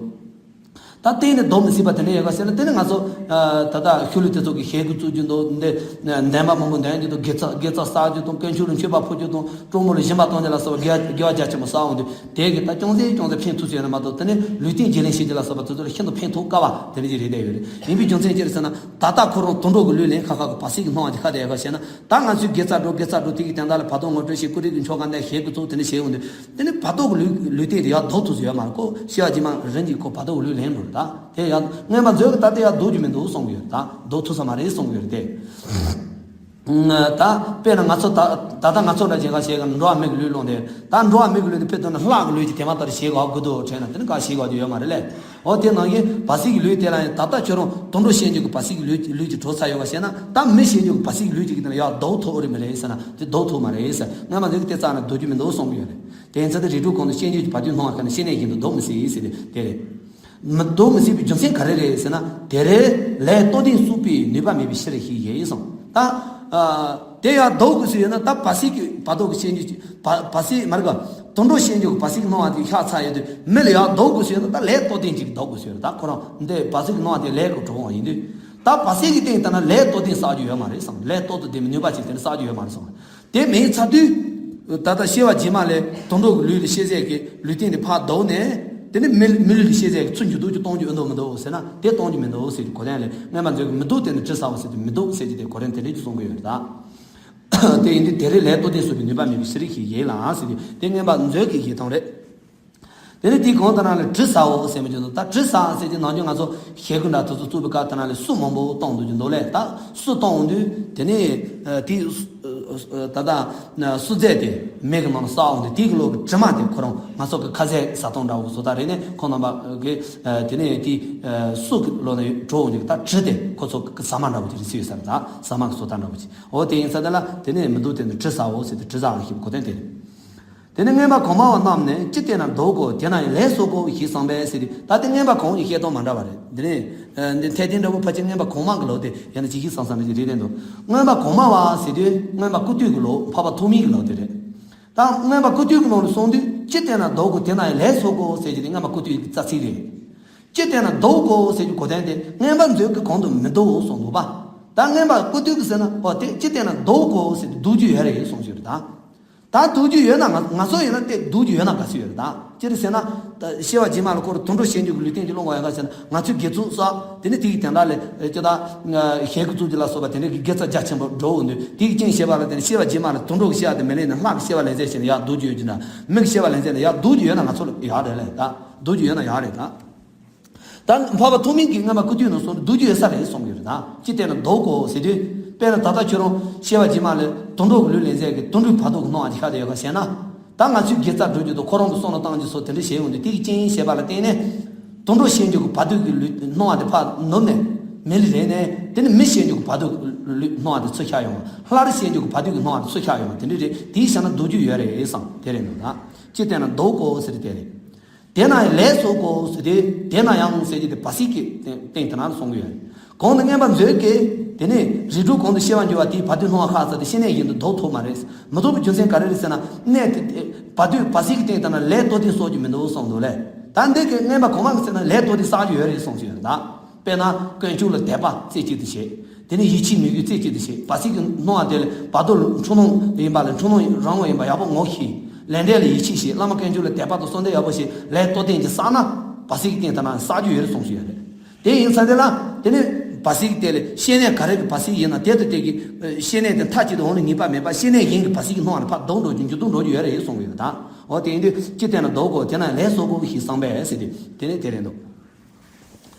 ད་གཏན་ནས་ལྡོག་མི་སྲིད་པ་དེ་འདྲ་ཡོད་ག་ཟེར་ན་དེ་ནི་ང་ཚོ་ད་ལྟ་ཤུལ་ལུས་དེ་ཚོ་གི་ཞལ་གྱིས་བཙུགས་རྒྱུ་འདུག་འདི་འདོན་པ་མང་པོ་འདོན་རྒྱུ་འདུག་དགེ་རྩ་དགེ་རྩ་བསགས་རྒྱུ་དང་དཀོན་མཆོག་ལ་མཆོད་པ་ཕུལ་རྒྱུ་དང་གྲོགས་མོ་ལ་སྦྱིན་པ་གཏོང་རྒྱུ་ལ་སོགས་པ་དགེ་དགེ་བ་རྒྱ་ཆེན་པོ་བསགས་འོང་དུས་དེ་གི་ད་ཅུང་ཟད་ཅུང་ཟད་ཕན་ཐོགས་ཚུལ་ཡོད་ན་མ་གཏོགས་དེ་ནི་ལུས་རྟེན་བརྗེ་ལེན་བྱེད་རྒྱུ་ལ་སོགས་པ་དེ་ཚོ་ལ་ཤིན་ཏུ་ཕན་ཐོགས་དཀའ་བ་དེ་འདྲ་ཅིག་རེད་བསྡད་ཡོད་རེད། ཡིན་པའི་རྒྱུ་མཚན་ཅི་རེད་ཟེར་ན་ད་ལྟ་ཁོ་རང་དུད་འགྲོ་གི་ལུས་ལེན་ཁ་ཁ་གི་བར་སྲིད་ཀྱི་སྣང་བ་ཅིག་ཁ་དེ་ཡོད་ག་ཟེར་ན། ད་ང་ཚོས་དགེ་རྩ་འགྲོ་དགེ་རྩ་འགྲོ་དེ་གི་དོན་དག་ལ་བར་དོ་ངོ་སྤྲོད་བྱེད་ཀུན་རིག་གི་མཆོག་ག་འདི་ཞལ་གྱིས་བཙུགས་དེ་འདྲ་བྱས་ཡོང་དུས་དེ་ནི་བར་དོ་གི་ལུས་ལུས་རྟེན་དེ་ཡང་ལྡོག་ཐུབ་ས་ཡོད་མ་རེད་ཁོ། སྐྱེ་བ་རྗེས་མ་རིམ་གྱིས་ཁོ་བར་དོ་གི་ལུས་ལེན་འགྲོ་རེད་ད། དེ་ཡང་སྔོན་མ་མཛོད་ཀྱི་ད་ལྟ་ཡང་ལྡོག་རྒྱུ་མི་འདུག་གསུང་གི་ཡོད་རེད་ད། ལྡོག་ཐུབ་ས་མ་རེད་གསུང་གི་ཡོད་རེད་དེ། ད་དཔེར་ན་ང་ཚོ་ད་ད་ལྟ་ང་ཚོ་འདྲ་བྱེད་ག་བྱེད་ག་འགྲོ་བ་མི་གི་ལུས་སློང་དེ་ད་འགྲོ་བ་མི་གི་ལུས་དེ་དཔེ་བཏང་ན་ལྷ་གི་ལུས་ཀྱི་དེ་མ་ལྟར་བྱེད་དགོས་དགོས་འདུག་དྲན་ན་དེ་ནི་ག་བྱེད་དགོས་རྒྱུ་ཡོད་མ་རེད་ལས། འོ་དེ་ནང་བཞིན་བར་སྲིད་ཀྱི་ལུས་དེ་ལ་ཡང་ད་ལྟ་ཁྱོད་རང་དུད་འགྲོ་བཤད་རྒྱུད་ཀྱི་བར་སྲིད་ཀྱི་ལུས་ལུས་ཀྱི་གྲོགས་ཚ་ཡོད་པ་བཤད་ན་ད་མི་བཤད་རྒྱུད་ཀྱི་བར་སྲིད་ཀྱི་ལུས་ཀྱི་དེ་ལ་ཡང་ལྡོག་ཐུབ་ཨོ་རི་མི་རེད་ཟེར་ན་དེ་ལྡོག་ཐུབ་མ་རེད་ཟེར། སྔ་མ་འདི་གི་དེ་རྩ་ན་ལྡོག་རྒྱུ་མི་འདུག་གསུང་གི་ཡོད་རེད། དེ་ཡིན་ཙང་དེ་རིགས་དྲུག་གོང་དུ་བཤད་རྒྱུད་ཀྱི་བར་དོའི་སྣང་བ་ཁ་ནས་བཤད་ནས་ཡིན་དུ་ལྡོག་མི་སྲིད་ཟེར་ཏེ་དེ་རེད། མི་ལྡོག་མི་སྲིད་པའི་རྒྱུ་མཚན་ག་རེ་རེད་ཟེར་ན་དེ་རེད་ལས་རྟོགས་ལྡན་གསུངས་པའི་ནུས་པ་མེད་པའི་ཕྱིར་ཞེས་ཡེ་ཡིན་གསུངས། ད་དེ་ཡང་ལྡོག་དགོས་སུ་ཡོད་ན་ད་བར་སྲིད་ཀྱི་བར་དོ་གི་བཤད་རྒྱུད་ཀྱི་བར་བར་སྲིད་མ་རེད་ག་དུད་འགྲོ་བཤད་རྒྱུད་ཀྱི་བར་སྲིད་ཀྱི་སྣང་བ་དེ་ཤ་ཚ་ཡོད་དུས་མི་ལ་ཡང་ལྡོག་དགོས་སུ་ཡོད་ན་ད་ལས་རྟོགས་ལྡན་ཅིག་ལྡོག་དགོས་སུ་ཡོད་རེད། ད་ཁོ་རང་འདི་བར་སྲིད་ཀྱི་སྣང་བ་དེ་ལས་ཀྱི་གྲུབ་དབང་ཡིན་དུས་ད་བར་སྲིད་ཀྱི་སྟེང་ད་ན་ལས་རྟོགས་ལྡན་བསགས་རྒྱུ་ཡོད་མ་རེད་བསམ། ལས་རྟོགས་ཏུ་ལྡན་པའི་ནུས་པ་ཅིག་དེ་ནི་བསགས་རྒྱུ་ཡོད་མ་རེད་བསམ། དེ་མིན་ཚར་དུས། ད་ལྟ་སྐྱེ་བ་རྗེས་མ་ལས་དུད་འགྲོ་གི་ལུས་ལ་སྐྱེ་ཚད་ཀྱི་ལུས་རྟེན་དེ་ཕར་ལྡོག་ནས། དེ་ནི་མི་མི་ལུས་ལ་སྐྱེ་ཚད་ཀྱི་ཚུར་འགྱུར་ལྡོག་ཅིག་གཏོང་རྒྱུ་ཨེ་འདུག་མི་འདུག་ཟེར་ན་དེ་གཏོང་རྒྱུ་མི་འདུག་ཟེར་གྱི་གོ་དོན་ལས་སྔོན་མ་མཛོད་ཀྱི་མི་ལྡོག་དེ་ནི་དྲི་ཟ་འོ་ཟེར་དུས་མི་ལྡོག་ཟེར་གྱི་དེ་གོ་དོན་དེ་འདྲ་ཅིག་གསུང་གི་ཡོད་རེད་ད། དེ་ཡིན་དུས་དེ་རེད་ལས་རྟོགས་ལྡན་གསུངས་པའི་ནུས་པ་མེད་པའི་ཕྱིར་ཞེས་ཡིན་ལ་ཟེར་དུས་དེ་སྔོན་མ་མཛོད་ཀྱི་ཞེས་དང་རེད། དེ་ནས་དེའི་གོང་དེ་ན་ལ་དྲི་ཟ་འོ་ཟེར་མི་འཇོག་འདུག་ད་དྲི་ཟ་ཟེར་གྱི་ནང་རྒྱུན་ང་ཚོ་ཞལ་གྱིས་འདྲ་དེ་ཚོ་བཙུགས་པའི་སྐབས་དེ་ན་ལ་སུ་མང་པོ་གཏོང་འདུག་རྒྱུ་འདུག་ལས་ད་སུ་གཏོང་འོང་དུས་དེ་ནས་དེ་ད་ལྟ་སུ་རྫས་དེ་མེ་གི་ནང་ལ་ཟ་འོང་དུས་དེའི་གི་ལོག་གི་དྲི་མ་དེ་ཁོ་རང་ང་ཚོ་གི་ཁ་ཟས་ཟ་སྟངས་འདྲ་བོ་བཟོ་ལྟ་རེད་ནས་ཁོང་རྣམ་པ་གི་དེ་ནས་དེ་སུ་གི་ལོག་ནས་བྲོ་འོང་དུས་ད་དྲི་དེ་ཁོ་ཚོ་གི་ཟ་མ་འདྲ་བོ་དེ་རེད་ཟེར་ཡོད་ས་རེད། ད་ཟ་མ་གི་བཟོ་ལྟ་འདྲ་བོ་ཅིག་འོ་དེ་ཡིན་ས་དེ་ལ་དེ་ནས་མི་འདུག་དེ་ནས་དྲི་ཟ་འོ་ཟེར་དུས་དྲི་ཟ་འོ་ཞེས་པའི་གོ་དོན་དེ་རེད། དེ་ནས་མངོན་པ་གོང་མ་བ་རྣམས་ནི། ཅི་བསྟེན་ན་བདོག་གོ། དེ་ན་ཡང་ལས་གསོག་གོ་ཞེས་གསུངས་པས་ཟེར་དུས། ད་དེ་མངོན་པ་གོང་མ་བཞིན་བཤད་སྟངས་མ་འདྲ་བ་རེད། འདི་ནས་འདི་འཐད་ལྡན་འདྲ་བོ་ཕལ་ཆེར་མངོན་པ་གོང་མ་གི་ལོག་དེ་ཡང་ན་ཇི་ཞིག་བསམ་བསམ་ནས་རེད་རེད་འདུག་མངོན་པ་གོང་མ་བ་ཟེར་དུས་མངོན་པ་ཀུན་བཏུས་ཀྱི་ལོག་འཕགས་པ་ཐོགས་མེད་ཀྱི་ལོག་དེ་རེད། ད་མངོན་པ་ཀུན་བཏུས་ཀྱི་ནང་ལ་གསུངས་དུས། ཅི་བསྟེན་ན་བདོག་གོ། དེ་ན་ཡང་ལས་གསོག་གོ་ཟེར་གྱི་དེ་མངོན་པ་ཀུན་བཏུས་ཀྱི་རྩ་ཚིག་རེད། ཅི་བསྟེན་ན་བདོག་གོ་ཟེར་གྱི་གོ་དོན་དེ་མངོན་པ་མཛོད་ཀྱི་གོང་དུ་མི་བསྡུའོ་གསུངས་འདུག་པ། ད་མངོན་པ་ཀུན་བཏུས་ཀྱི་ཟེར་ན་འོ་དེ་ཅི་བསྟེན་ན་བདོག་གོ་ཟེར་དུས་བསྡུ་རྒྱུ་ཡོད་རེད་གསུངས་ཞུ་རེད་ད། ད་བསྡུ་རྒྱུ་ཡོད་ན་ང་ང་ཚོ་ཡིན་ན་དེ་བསྡུ་རྒྱུ་ཡོད་ན་ག་ཚོད་ཡོད་རེད་ད། ཅི་རེད་ཟེར་ན། ད་སྐྱེ་བ་རྗེས་མ་ལ་ཁོ་རང་དུད་འགྲོ་བཤད་རྒྱུ་གི་ལུས་རྟེན་གྱི་སློང་བ་ཡོད་ག་ཟེར་ན་ང་ཚོའི་དགེ་ཚུལ་བསགས་དེ་ནི་དེ་གི་དོན་དག་ལས་ཅི་ད། ཞལ་དགུ་བཙུགས་ཀྱི་ལ་སོགས་པ་དེ་འདྲ་གི་དགེ་རྩ་རྒྱ་ཆེན་པོ་འགྲོ་འོང་དུས་དེ་གི་རྐྱེན་བྱས་པ་ལ་བརྟེན་ནས་སྐྱེ་བ་རྗེས་མ་ལ་དུད་འགྲོ་གི་སྐྱེ་བ་དེ་མི་ལེན་ནས་ལྷ་གི་སྐྱེ་བ་ལེན་ཚད་བྱས་ནས་ཡར་བསྡུ་རྒྱུ་ཡོད་ཀྱི་འདྲ། མི་གི་སྐྱེ་བ་ལེན་ཚད་ནས་ཡར་བསྡུ་རྒྱུ་ཡོད་ན་ང་ཚོ་ལ་ཡག་རེད་ལས་ད། བསྡུ་རྒྱུ་ཡོད་ན་ཡག་རེད་ད། ད་འཕགས་པ་ཐོགས་མེད་ཀྱིས་མངོན་པ་ཀུན་བཏུས་ནང་གསུངས་བསྡུ་རྒྱུ་ཡོད་ས་རེད་གསུངས་ཡོད་རེད་ད། ཅི་བསྟེན་ན་བདོག་གོ་ཟེར་དུས། དཔེར་ན་ད་ལྟ་ཁྱོད་རང་སྐྱེ་བ་རྗེས་མ་ལ་དུད་འགྲོ་གི་ལུས་ལེན་ཚད་ཀྱི་དུད་འགྲོའི་བར་དོ་གི་སྣང་བ་ཅིག་ཤར་བསྡད་ཡོད་ག་ཟེར་ན། ད་ང་ཚོའི་དགེ་རྩ་སྒྲུབ་རྒྱུ་དང་ཁོ་རང་གི་བསམ་བློ་གཏོང་རྒྱུ་སོགས་དེ་འདྲ་བྱས་ཡོང་དུས་དེ་གི་རྐྱེན་བྱས་པ་ལ་བརྟེན་ནས། དུད་འགྲོ་ཤེས་རྒྱུ་གི་བར་དོ་གི་ལུས་སྣང་བ་དེ་ཕར་ནུབ་ནས་མི་ལ་རེག་ནས་དེ་ནི་མི་ཤེས་རྒྱུ་གི་བར་དོ་གི་ལུས་སྣང་བ་དེ་ཚུར་ཤར་ཡོང་བ། ལྷ་རུ་ཤེས་རྒྱུ་གི་བར་དོ་གི་སྣང་བ་དེ་ཚུར་ཤར་ཡོང་བ་དེ་འདྲ་རེད། དེའི་ཤ་ན་བསྡུ་རྒྱུ་ཡོད་རེད་བསམ་དེ་རེད་འདུག་ད། ཅི་བསྟེན་ན་བདོག་གོ་ཟེར་དེ་རེད། དེ་ན་ཡང་ལས་གསོག་གོ་ཟེར་དུས་དེ་ན་ཡང་ཟེར་རྒྱུ་དེ་བ་སིག་གི་སྟེང་དེ་ན་གསུང་གི་ཡོད། གོང་དུ་མངོན་པ་མཛོད་ཀྱི་དེ་ནས་རིགས་དྲུག་གོང་དུ་སྐྱེ་བར་འགྱུར་བ་དེའི་བར་དོའི་སྣང་བ་ཁ་ཚ་དེ་ཤེས་ནས་བཞིན་དུ་བཟློག་ཐུབ་མ་རེད། མི་ཐུབ་པའི་རྒྱུ་མཚན་ག་རེ་རེད་ཟེར་ན། གནས་དེ་བར་དོའི་བ་སིག་གི་སྟེང་དེ་ན་ལས་ལྟོ་ལྡན་གསོག་རྒྱུ་མི་འདུག་གསུངས་འདུག་ལས། ད་འདི་གི་མངོན་པ་གོང་མ་གི་ཟེར་ན་ལས་ལྟོ་ལྡན་བསགས་རྒྱུ་ཡོད་རེད་གསུངས་ཀྱི་ཡོད་རེད་ད། དཔེར་ན་དཀོན་མཆོག་ལ་དད་པ་རྩེ་གཅིག་ཏུ་བྱེད། དེ་ནས་ཡིད་ཆེས་མོས་གུས་རྩེ་གཅིག་ཏུ་བྱེད། བ་སིག་གི་སྣང་བ་དེ་ལ་བར་དོ་ལ་འཁྲུལ་སྣང་ཡིན་པ་ལ་འཁྲུལ་སྣང་རང་ངོ་ཡིན་པ་ཡག་པོ་ངོ་ཤེས། ལས་འབྲས་ལ་ཡིད་ཆེས་བྱེད། བླ་མ་དཀོན་མཆོག་ལ་དད་པ་དང་གསོལ་འདེབས་ཡག་པོ་བྱེད། ལས་ལྟོ་ལྡན་གྱི་བསགས་ན་བ་སིག་གི་སྟེང་དེ་ན་བསགས་རྒྱུ་ཡོད་རེད་གསུངས་ཞུ་ཡ་རེད། དེ་ཡིན་ཚ་དེ་ལ་དེ་ནས་བ་སིག་དེ་ལས་ཤེས་ནས་ག་རེ་གི་བ་སིག་ཡིན་ན་དེ་དང་དེ་གི་ཤེས་ནས་དེ་མཐའ་གཅིག་ཏུ་འོང་ནས་ངེས་པ་མེད་པ་ཤེས་ནས་གཞན་གྱི་བ་སིག་གི་སྣང་བ་ལ་ཕར་ལྡོག་འགྲོ་རྒྱུ་འགྱུར་ལྡོག་འགྲོ་རྒྱུ་ཡོད་རེད་གསུངས་ཡོད་ད། འོ་དེ་ཡིན་དུས་ཅི་བསྟེན་ན་བདོག་གོ། དེ་ན་ལས་གསོག་གོ་ཞེས་གསུངས་པས་ཟེར་དུས་དེ་ནས་དེ་རེད་འདུག་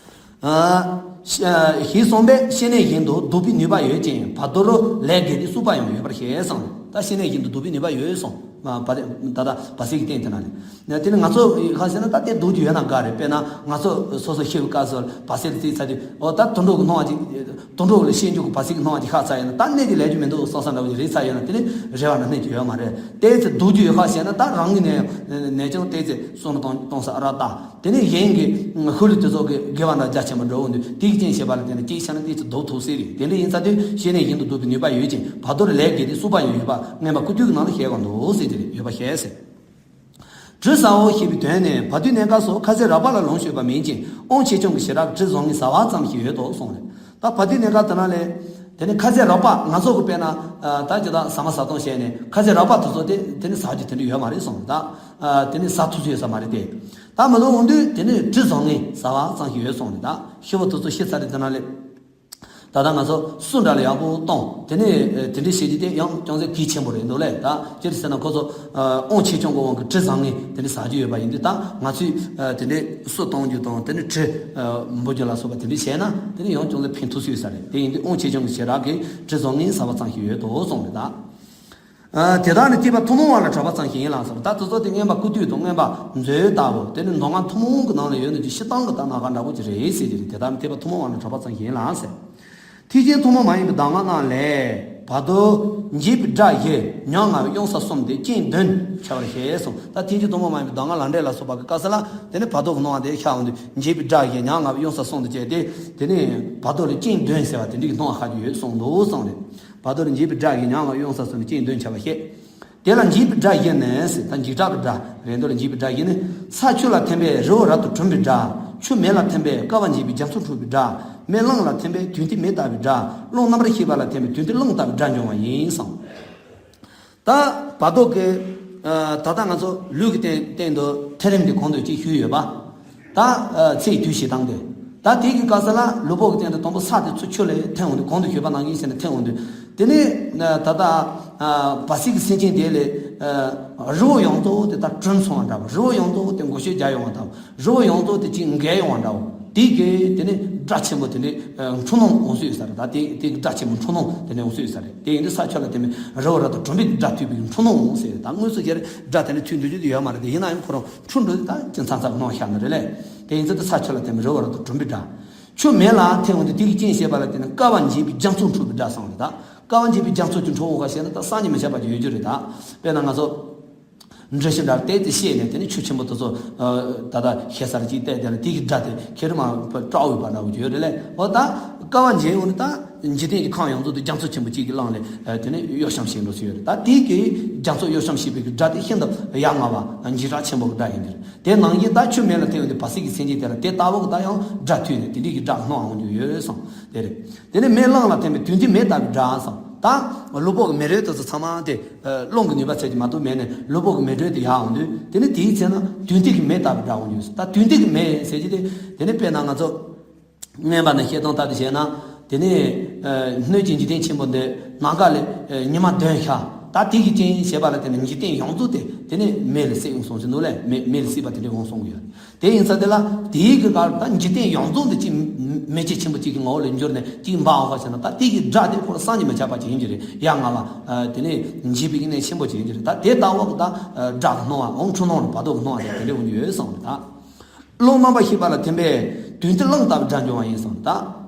ཞེས་གསུངས་པས་ཤེས་ནས་བཞིན་དུ་བཟློག་པའི་ནུས་པ་ཡོད་ཅིང་བར་དོ་རུ་ལས་དགེ་སྡིག་གསུམ་པ་ཡང་ཡོད་པར་བཤད་གསུངས། ད་ཤེས་ནས་བཞིན་དུ་བཟློག་པའི་ནུས་པ་ཡོད་གསུངས། ད་ལྟ་བ་སིག་གི་སྟེང་དེ་ན་ནི། དེ་ནི་ང་ཚོ་ག་ཟེར་ན་ད་དེ་བཟློག་རྒྱུ་ཡོད་ན་དགའ་རེད། དཔེར་ན་ང་ཚོ་སོ་སོ་ཤི་བའི་སྐབས་སུ་བ་སིག་ལ་བརྩིས་ཚར་དུས་འོ་ད་དུད་འགྲོ་གི་སྣང་བ་ཅིག་དུད་འགྲོ་ལ་ཤེས་རྒྱུ་གི་བ་སིག་གི་སྣང་བ་ཅིག་ཤར་ཚར་ཡོད་ན་ད་གནས་དེ་ལས་རྒྱུ་མི་འདུག་བསམ་བསམ་འདྲ་བོ་ཅིག་རེད་ཚར་ཡོད་ན་དེ་ནི་རེ་བ་ན་གནས་རྒྱུ་ཡོད་མ་རེད། དེ་ཚེ་བཟློག་རྒྱུ་ཡོད་ཁ་ཤས་ན་ད་རང་གི་ནས་ནས་ཀྱང་དེ་ཚེ་བསམ་བློ་གཏོང་གཏོང་ས་ཨ་ར་ད། དེ་ནས་གཞན་གྱི་ཤུལ་ལུས་དེ་ཚོ་གི་དགེ་བ་འདྲ་རྒྱ་ཆེན་པོ་འགྲོ་འོང་དུས་དེ་གི་རྐྱེན་བྱས་པ་ལ་བརྟེན་ནས་སྐྱེས་ཆ་ན་དེ་ཚེ་བཟློག་ཐུབ་ཟེར་རེད། དེ་འདྲ་ཡིན་ཚར་དུས་ཤེས་ནས་བཞིན་དུ་བཟློག་པའི་ནུས་པ་ཡོད་ཅིང་བར་དོར་ལས་དགེ་སྡིག་གསུམ་པ་ཡང་ཡོད་པ་མངོན་པ་ཀུན་བཏུས་ཀྱི་ནང་ལ་བཤད་པ་འདུག་ཟེར་གྱི་རེད། ཡོད་པ་བཤད་ཟེར། དྲི་ཟ་འོ་ཞེས་པའི་དོན་ནི་བར་དོའི་གནས་སྐབས་སུ་ཁ་ཟས་རགས་པ་ལ་ལོངས་སྤྱོད་པ་མིན་ཅིང་དབང་ཆེ་ཆུང་གི་བྱེ་བྲག་གིས་དྲི་བཟང་ངན་ཟ་བ་ཙམ་ཞིག་ཡོད་དོ་གསུངས་རེད། ད་བར་དོའི་གནས་སྐབས་དེ་ན་ལས། དེ་ནི་ཁ་ཟས་རགས་པ་ང་ཚོ་གི་དཔེར་ན་ད་ཅི་ད་ཟ་མ་ཟ་སྟངས་བཤད་ནས་ཁ་ཟས་རགས་པ་དེ་ཚོ་དེ་དེ་ནི་ཟ་རྒྱུ་དེ་འདྲ་ཡོད་མ་རེད་གསུངས་རེད་ད། དེ་ནི་ཟ་ཐུབ་ཚོད་ཟ་མ་རེད་དེ། ད་མི་ལོ་འོང་དུས་དེ་ནི་དྲི་བཟང་ངན་ཟ་བ་ཙམ་ཞིག་ཡོད་གསུངས་རེད་ད། ཤི་བོ་དེ་ཚོ་ཤི་ཚར་རེད་དེ་ན་ལས། ད་ལྟ་ང་ཚོ་སུ་འདྲ་ལ་ཡག་པོ་གཏོང་དེ་ནས་དེ་འདྲའི་བྱེད་རྒྱུ་དེ་ཡང་ཅུང་ཟད་གལ་ཆེན་པོ་རེད་འདུག་ལས་ད་ཅི་རེད་ཟེར་ན་ཁོ་ཚོ་དབང་ཆེ་ཆུང་གི་དབང་གིས་དྲི་བཟང་ངན་དེ་འདྲ་ཟ་རྒྱུ་ཡོད་པ་ཡིན་དུས་ད་ང་ཚོས་དེ་འདྲའི་སུ་གཏོང་རྒྱུ་དང་དེ་ནས་དྲི་འབུད་རྒྱུ་ལ་སོགས་པ་དེ་འདྲ་བྱས་ན་དེ་ནས་ཡང་ཅུང་ཟད་ཕན་ཐོགས་སུ་ཡོད་ས་རེད། དེ་ཡིན་དུས་དབང་ཆེ་ཆུང་གི་བྱེ་བྲག་གིས་དྲི་བཟང་ངན་ཟ་བ་ཙམ་ཞིག་ཡོད་དོ་གསུངས་རེད་ད། དེ་དག་ནི་ཐོས་པ་ཐུན་མོང་བ་ལ་གྲགས་པ་ཙམ་ཞིག་ཡིན་ལགས་སོ། ད་དེ་ཚོ་དེ་མངོན་པ་ཀུན་བཏུས་དང་མངོན་པ་མཛོད་ལྟ་བུ་དེ་ནི་མདོ་སྔགས་ཐུན་མོང་གི་ནང་ལ་ཡོད་ནི་ཅི་སྤྱིར་བཏང་གི་ད་ན་ག་འདྲ་པོ་ཅིག་རེད་ཟེར་གྱི་རེད། དེ་དག་ནི་ཐོས་པ་ཐུན་མོང་བ་ལ་གྲགས་པ་ཙམ་ཞིག་ཡིན་ལགས་ཟེར། ཐེག་ཆེན་ཐུན་མོང་མ་ཡིན་པའི་གདམས་ངག་རྣམས་ལས་བར་དོར་འབྱེད་པའི་སྒྲ་བཞི་ཉམ་ང་བའི་དབྱུང་ས་གསུམ་སྟེ་རྐྱེན་བདུན་བྱ་བར་བཤད་གསུངས། ད་ཐེག་ཆེན་ཐུན་མོང་མ་ཡིན་པའི་གདམས་ངག་ལམ་འབྲས་ལ་སོགས་པ་གི་སྐབས་སུ་ལ་དེ་ནི་བར་དོ་གི་སྣང་བ་དེ་ཤར་འོང་དུས་འབྱེད་པའི་སྒྲ་བཞི་ཉམ་ང་བའི་དབྱུང་ས་གསུམ་དུ་བྱས་ཏེ་དེ་ནི་བར་དོ་ལ་རྐྱེན་བདུན་ཟེར་བ་དེ་འདྲའི་གི་སྣང་བ་ཤར་རྒྱུ་ཡོད་གསུངས་འདུག་གསུངས་རེད། བར་དོ་ལ་འབྱེད་པའི་སྒྲ་བཞི་ཉམ་ང་བའི་དབྱུང་ས་གསུམ་སྟེ་རྐྱེན་བདུན་བྱ་བར་བཤད། དེ་ལ་འབྱེད་པའི་སྒྲ་བཞི་ནི་ཟེར་ད་འཇིགས་སྐྲག་གི་སྒྲ་རེད། མདོ་ལ་འབྱེད་པའི་སྒྲ་བཞི་ནི། ས་ཆུ་ལ་ཐིམ་པས་རི་བོ་རབ་ཏུ་གྲུམ་པའི་སྒྲ། ཆུ་མེ་ལ་ཐིམ་པས་ཀ་བ་འབྱེད་པའི་རྒྱ་མཚོ་འཁྲུག་པའི་སྒྲ། མེ་རླུང་ལ་ཐིམ་པས་དུས་མཐའི་མེ་ལྟ་བུའི་སྒྲ། རླུང་རྣམ་པར་ཤེས་པ་ལ་ཐིམ་པས་དུས་མཐའི་རླུང་ལྟ་བུའི་སྒྲ་འབྱུང་བ་ཡིན་གསུངས། ད་བར་དོ་གི་ད་ལྟ་ང་ཚོ་ལུས་ཀྱི་སྟེང་སྟེང་དུ་ཐེ་རིམ་གྱི་གོང་དུ་ཅིག་ཞུས་ཡོད་པ། ད་ཚེ་དུས་ཞེ་སྡང་དེ། ད་དེ་གི་སྐབས་སུ་ལ་ལུས་པོ་གི་སྟེང་དུ་དང་པོ་ས་དེ་ཚུར་ཆུ་ལ་ཐིམ་འོང་དུས་གོང་དུ་ཞུས་པ་ནང་བཞིན་བྱས་ནས་ཐིམ་འོང་དུས། དེ་ནས་ད་ལྟ་བ་སིག་གི་སེམས་ཅན་དེ་ལས་རི་བོ་ཡོངས་རྫོགས་དེ་ད་གྲུམ་སོང་བ་འདྲ་བ། རི་བོ་ཡོངས་རྫོགས་དེ་མགོ་ཤོད་རྒྱག་ཡོང་བ་འདྲ་བ། རི་བོ་ཡོངས་རྫོགས་དེ་ཅིག་འགས་ཡོང་བ་འདྲ་བ། དེ་གི་དེ་ནས་སྒྲ་ཆེན་པོ་དེ་འདྲའི་འཁྲུལ་སྣང་འོང་སྲོལ་ཡོད་ས་རེད། ད་དེ་དེ་གི་སྒྲ་ཆེན་པོ་འཁྲུལ་སྣང་དེ་འདྲ་འོང་སྲོལ་ཡོད་ས་རེད། དེ་ཡིན་དུས་ས་ཆུ་ལ་དེ་མིན་རི་བོ་རབ་ཏུ་གྲུམ་པའི་སྒྲ་ཐོས་པའི་འཁྲུལ་སྣང་འོང་ཟེར། ད་དངོས་སུ་ཞེ་རེ་སྒྲ་དེ་འདྲ་ཐོས་འདུག་རྒྱུ་དེ་ཡོད་མ་རེད་དེ། ཡིན་ན་ཡང་ཁོ་རང་འཁྲུལ་འགྲོ་དུས་ད་ཅི་མཚམས་མཚམས་སྣང་ཤར་ནི་རེད་ལས། དེ་ཡིན་ཚུལ་དུ་ས་ཆུ་ལ་དེ་མིན་རི་བོ་རབ་ཏུ་གྲུམ་པའི་སྒྲ། ཆུ་མེ་ལ་ཐིམ་འོང་དུས་དེ་གི་རྐྱེན་བྱས་པ་ལ་བརྟེན་ནས་ཀ་བ་འབྱེད་པའི་རྒྱ་མཚོ་འཁྲུག་པའི་སྒྲ་གསུངས་རེད་ད། ཀ་བ་འབྱེད་པའི་རྒྱ་མཚོ་ཅིག་འཁྲུག་འོང་ཁ་ཤས་ན་ད་སང་ཉིན་མི་ཆད་པ་ཅིག་ཡོད་རྒྱུ་རེད་ད། དཔེར་ན་ང་ཚོ། འདྲ་ཞིག་འདྲ་བལྟས་ཏེ་བཤད་ནས། དེ་ནི་ཆུ་ཆེན་པོ་དེ་ཚོ་ད་ལྟ་ཤེལ་སར་གཅིག་བལྟས་དེ་ལ་དེ་གི་སྒྲ་དེ་ཁྱེད་རང་མ་སྐྲག་འོས་པ་འདྲ་བོ་ཡོད་རེད་ལས། འོ་ད་དཀའ་བ་འཇལ་འོང་ནི་ད་འཇིག་རྟེན་གྱི་ཁམས་ཡོངས་རྫོགས་དུ་རྒྱ་མཚོ་ཆེན་པོ་གཅིག་གིས་བླངས་ནས་དེ་ནི་གཡོ་བྱམས་ཤིག་འགྲོ་སྲིད་ཡོད་རེད། ད་དེ་གི་རྒྱ་མཚོ་གཡོ་བྱམས་ཤིག་པའི་གི་སྒྲ་དེ་ཤིན་ཏུ་ཡ་ང་བ་འཇིགས་སྐྲག་ཆེན་པོ་གི་སྒྲ་ཡིན་གྱི་རེད། དེ་ནང་བཞིན་ད་ཆུ་མེ་ལ་ཐིམ་ཡོང་དུས་བར་སྲིད་ཀྱི་སེམས་ཅན་དེ་ལ་དེ་ལྟ་བུ་གི་ད་ཡང་སྒྲ་ཐོས་ནས་དེ་འདྲའི་གི་སྒྲ་སྣང་འོང་རྒྱུ་ཡོད་བསམ། དེ་རེད། དེ་ནས་མེ་རླུང་ལ་ཐིམ་པས་དུས་མཐའི་མེ་ལྟ་བུའི་སྒྲ་བསམ། ད་ལུས་པོ་གི་མེ་རོ་དེ་ཚོ་ཚང་མ་དེ་རླུང་གི་ནུས་པ་ཚད་ཀྱིས་མ་གཏོགས་མེད་ནས། ལུས་པོ་གི་མེ་རོ་དེ་ཡལ་འོང་དུས་དེ་ནི་དེའི་ཚེ་ན་དུས་མཐའི་གི་མེ་ལྟ་བུའི་སྒྲ་འོང་རྒྱུ་ཡོད་བསམ། ད་དུས་མཐའི་གི་མེ་ཟེར་གྱི་དེ་དེ་ནི་དཔེར་ན་ང་ཚོ་སྔོན་མ་ནས་བཤད་སྟངས་ལྟར་དུ་བྱས་ན། དེ་ནས་ཨ་སྣོད་ཀྱི་འཇིག་རྟེན་ཆེན་པོ་འདི་ནམ་མཁའ་ལས་ཨ་ཉི་མ་བདུན་ཤར། ད་དེ་གི་རྐྱེན་བྱས་པ་ལ་བརྟེན་ནས་འཇིག་རྟེན་ཡོངས་རྫོགས་དེ་དེ་ནས་མེ་ལ་བསྲེགས་ཡོང་སོང་ཟེར་འདུག་ལས། མེ་མེ་ལ་བསྲེགས་པ་དེ་འདྲ་འོང་སོང་གི་ཡོད། དེ་ཡིན་ཙང་དེ་ལ་དེའི་གི་སྐབས་ད་འཇིག་རྟེན་ཡོངས་རྫོགས་འདི་གཅིག་མེ་ལྕེ་ཆེན་པོ་གཅིག་གི་ངོ་བོ་ལ་འགྱུར་ནས་གཅིག་འབར་འོང་བ་བྱས་ན། ད་དེ་གི་སྒྲ་དེ་ཁོ་རང་བསམ་གྱིས་མི་ཁྱབ་པ་ཅིག་ཡིན་གྱི་རེད། ཡ་ང་བ་དེ་ནས་འཇིགས་པའི་གི་གནས་ཆེན་པོ་ཅིག་ཡིན་གྱི་རེད། ད་དེ་ལྟ་བུ་གི་ད་སྒྲ་གི་སྣང་བ་འོང་། འཁྲུལ་སྣང་ལ་བར་དོ་གི་སྣང་བ་དེ་དེ་འདྲ་འོང་རྒྱུ་ཡོད་བསམ་གི་རེད། ད་རླུང་རྣམ་པར་ཤེས་པ་ལ་ཐིམ་པས་དུས་མཐའི་རླུང་ལྟ་བུའི་སྒྲ་འབྱུང་བ་ཡིན་གསུངས། ད་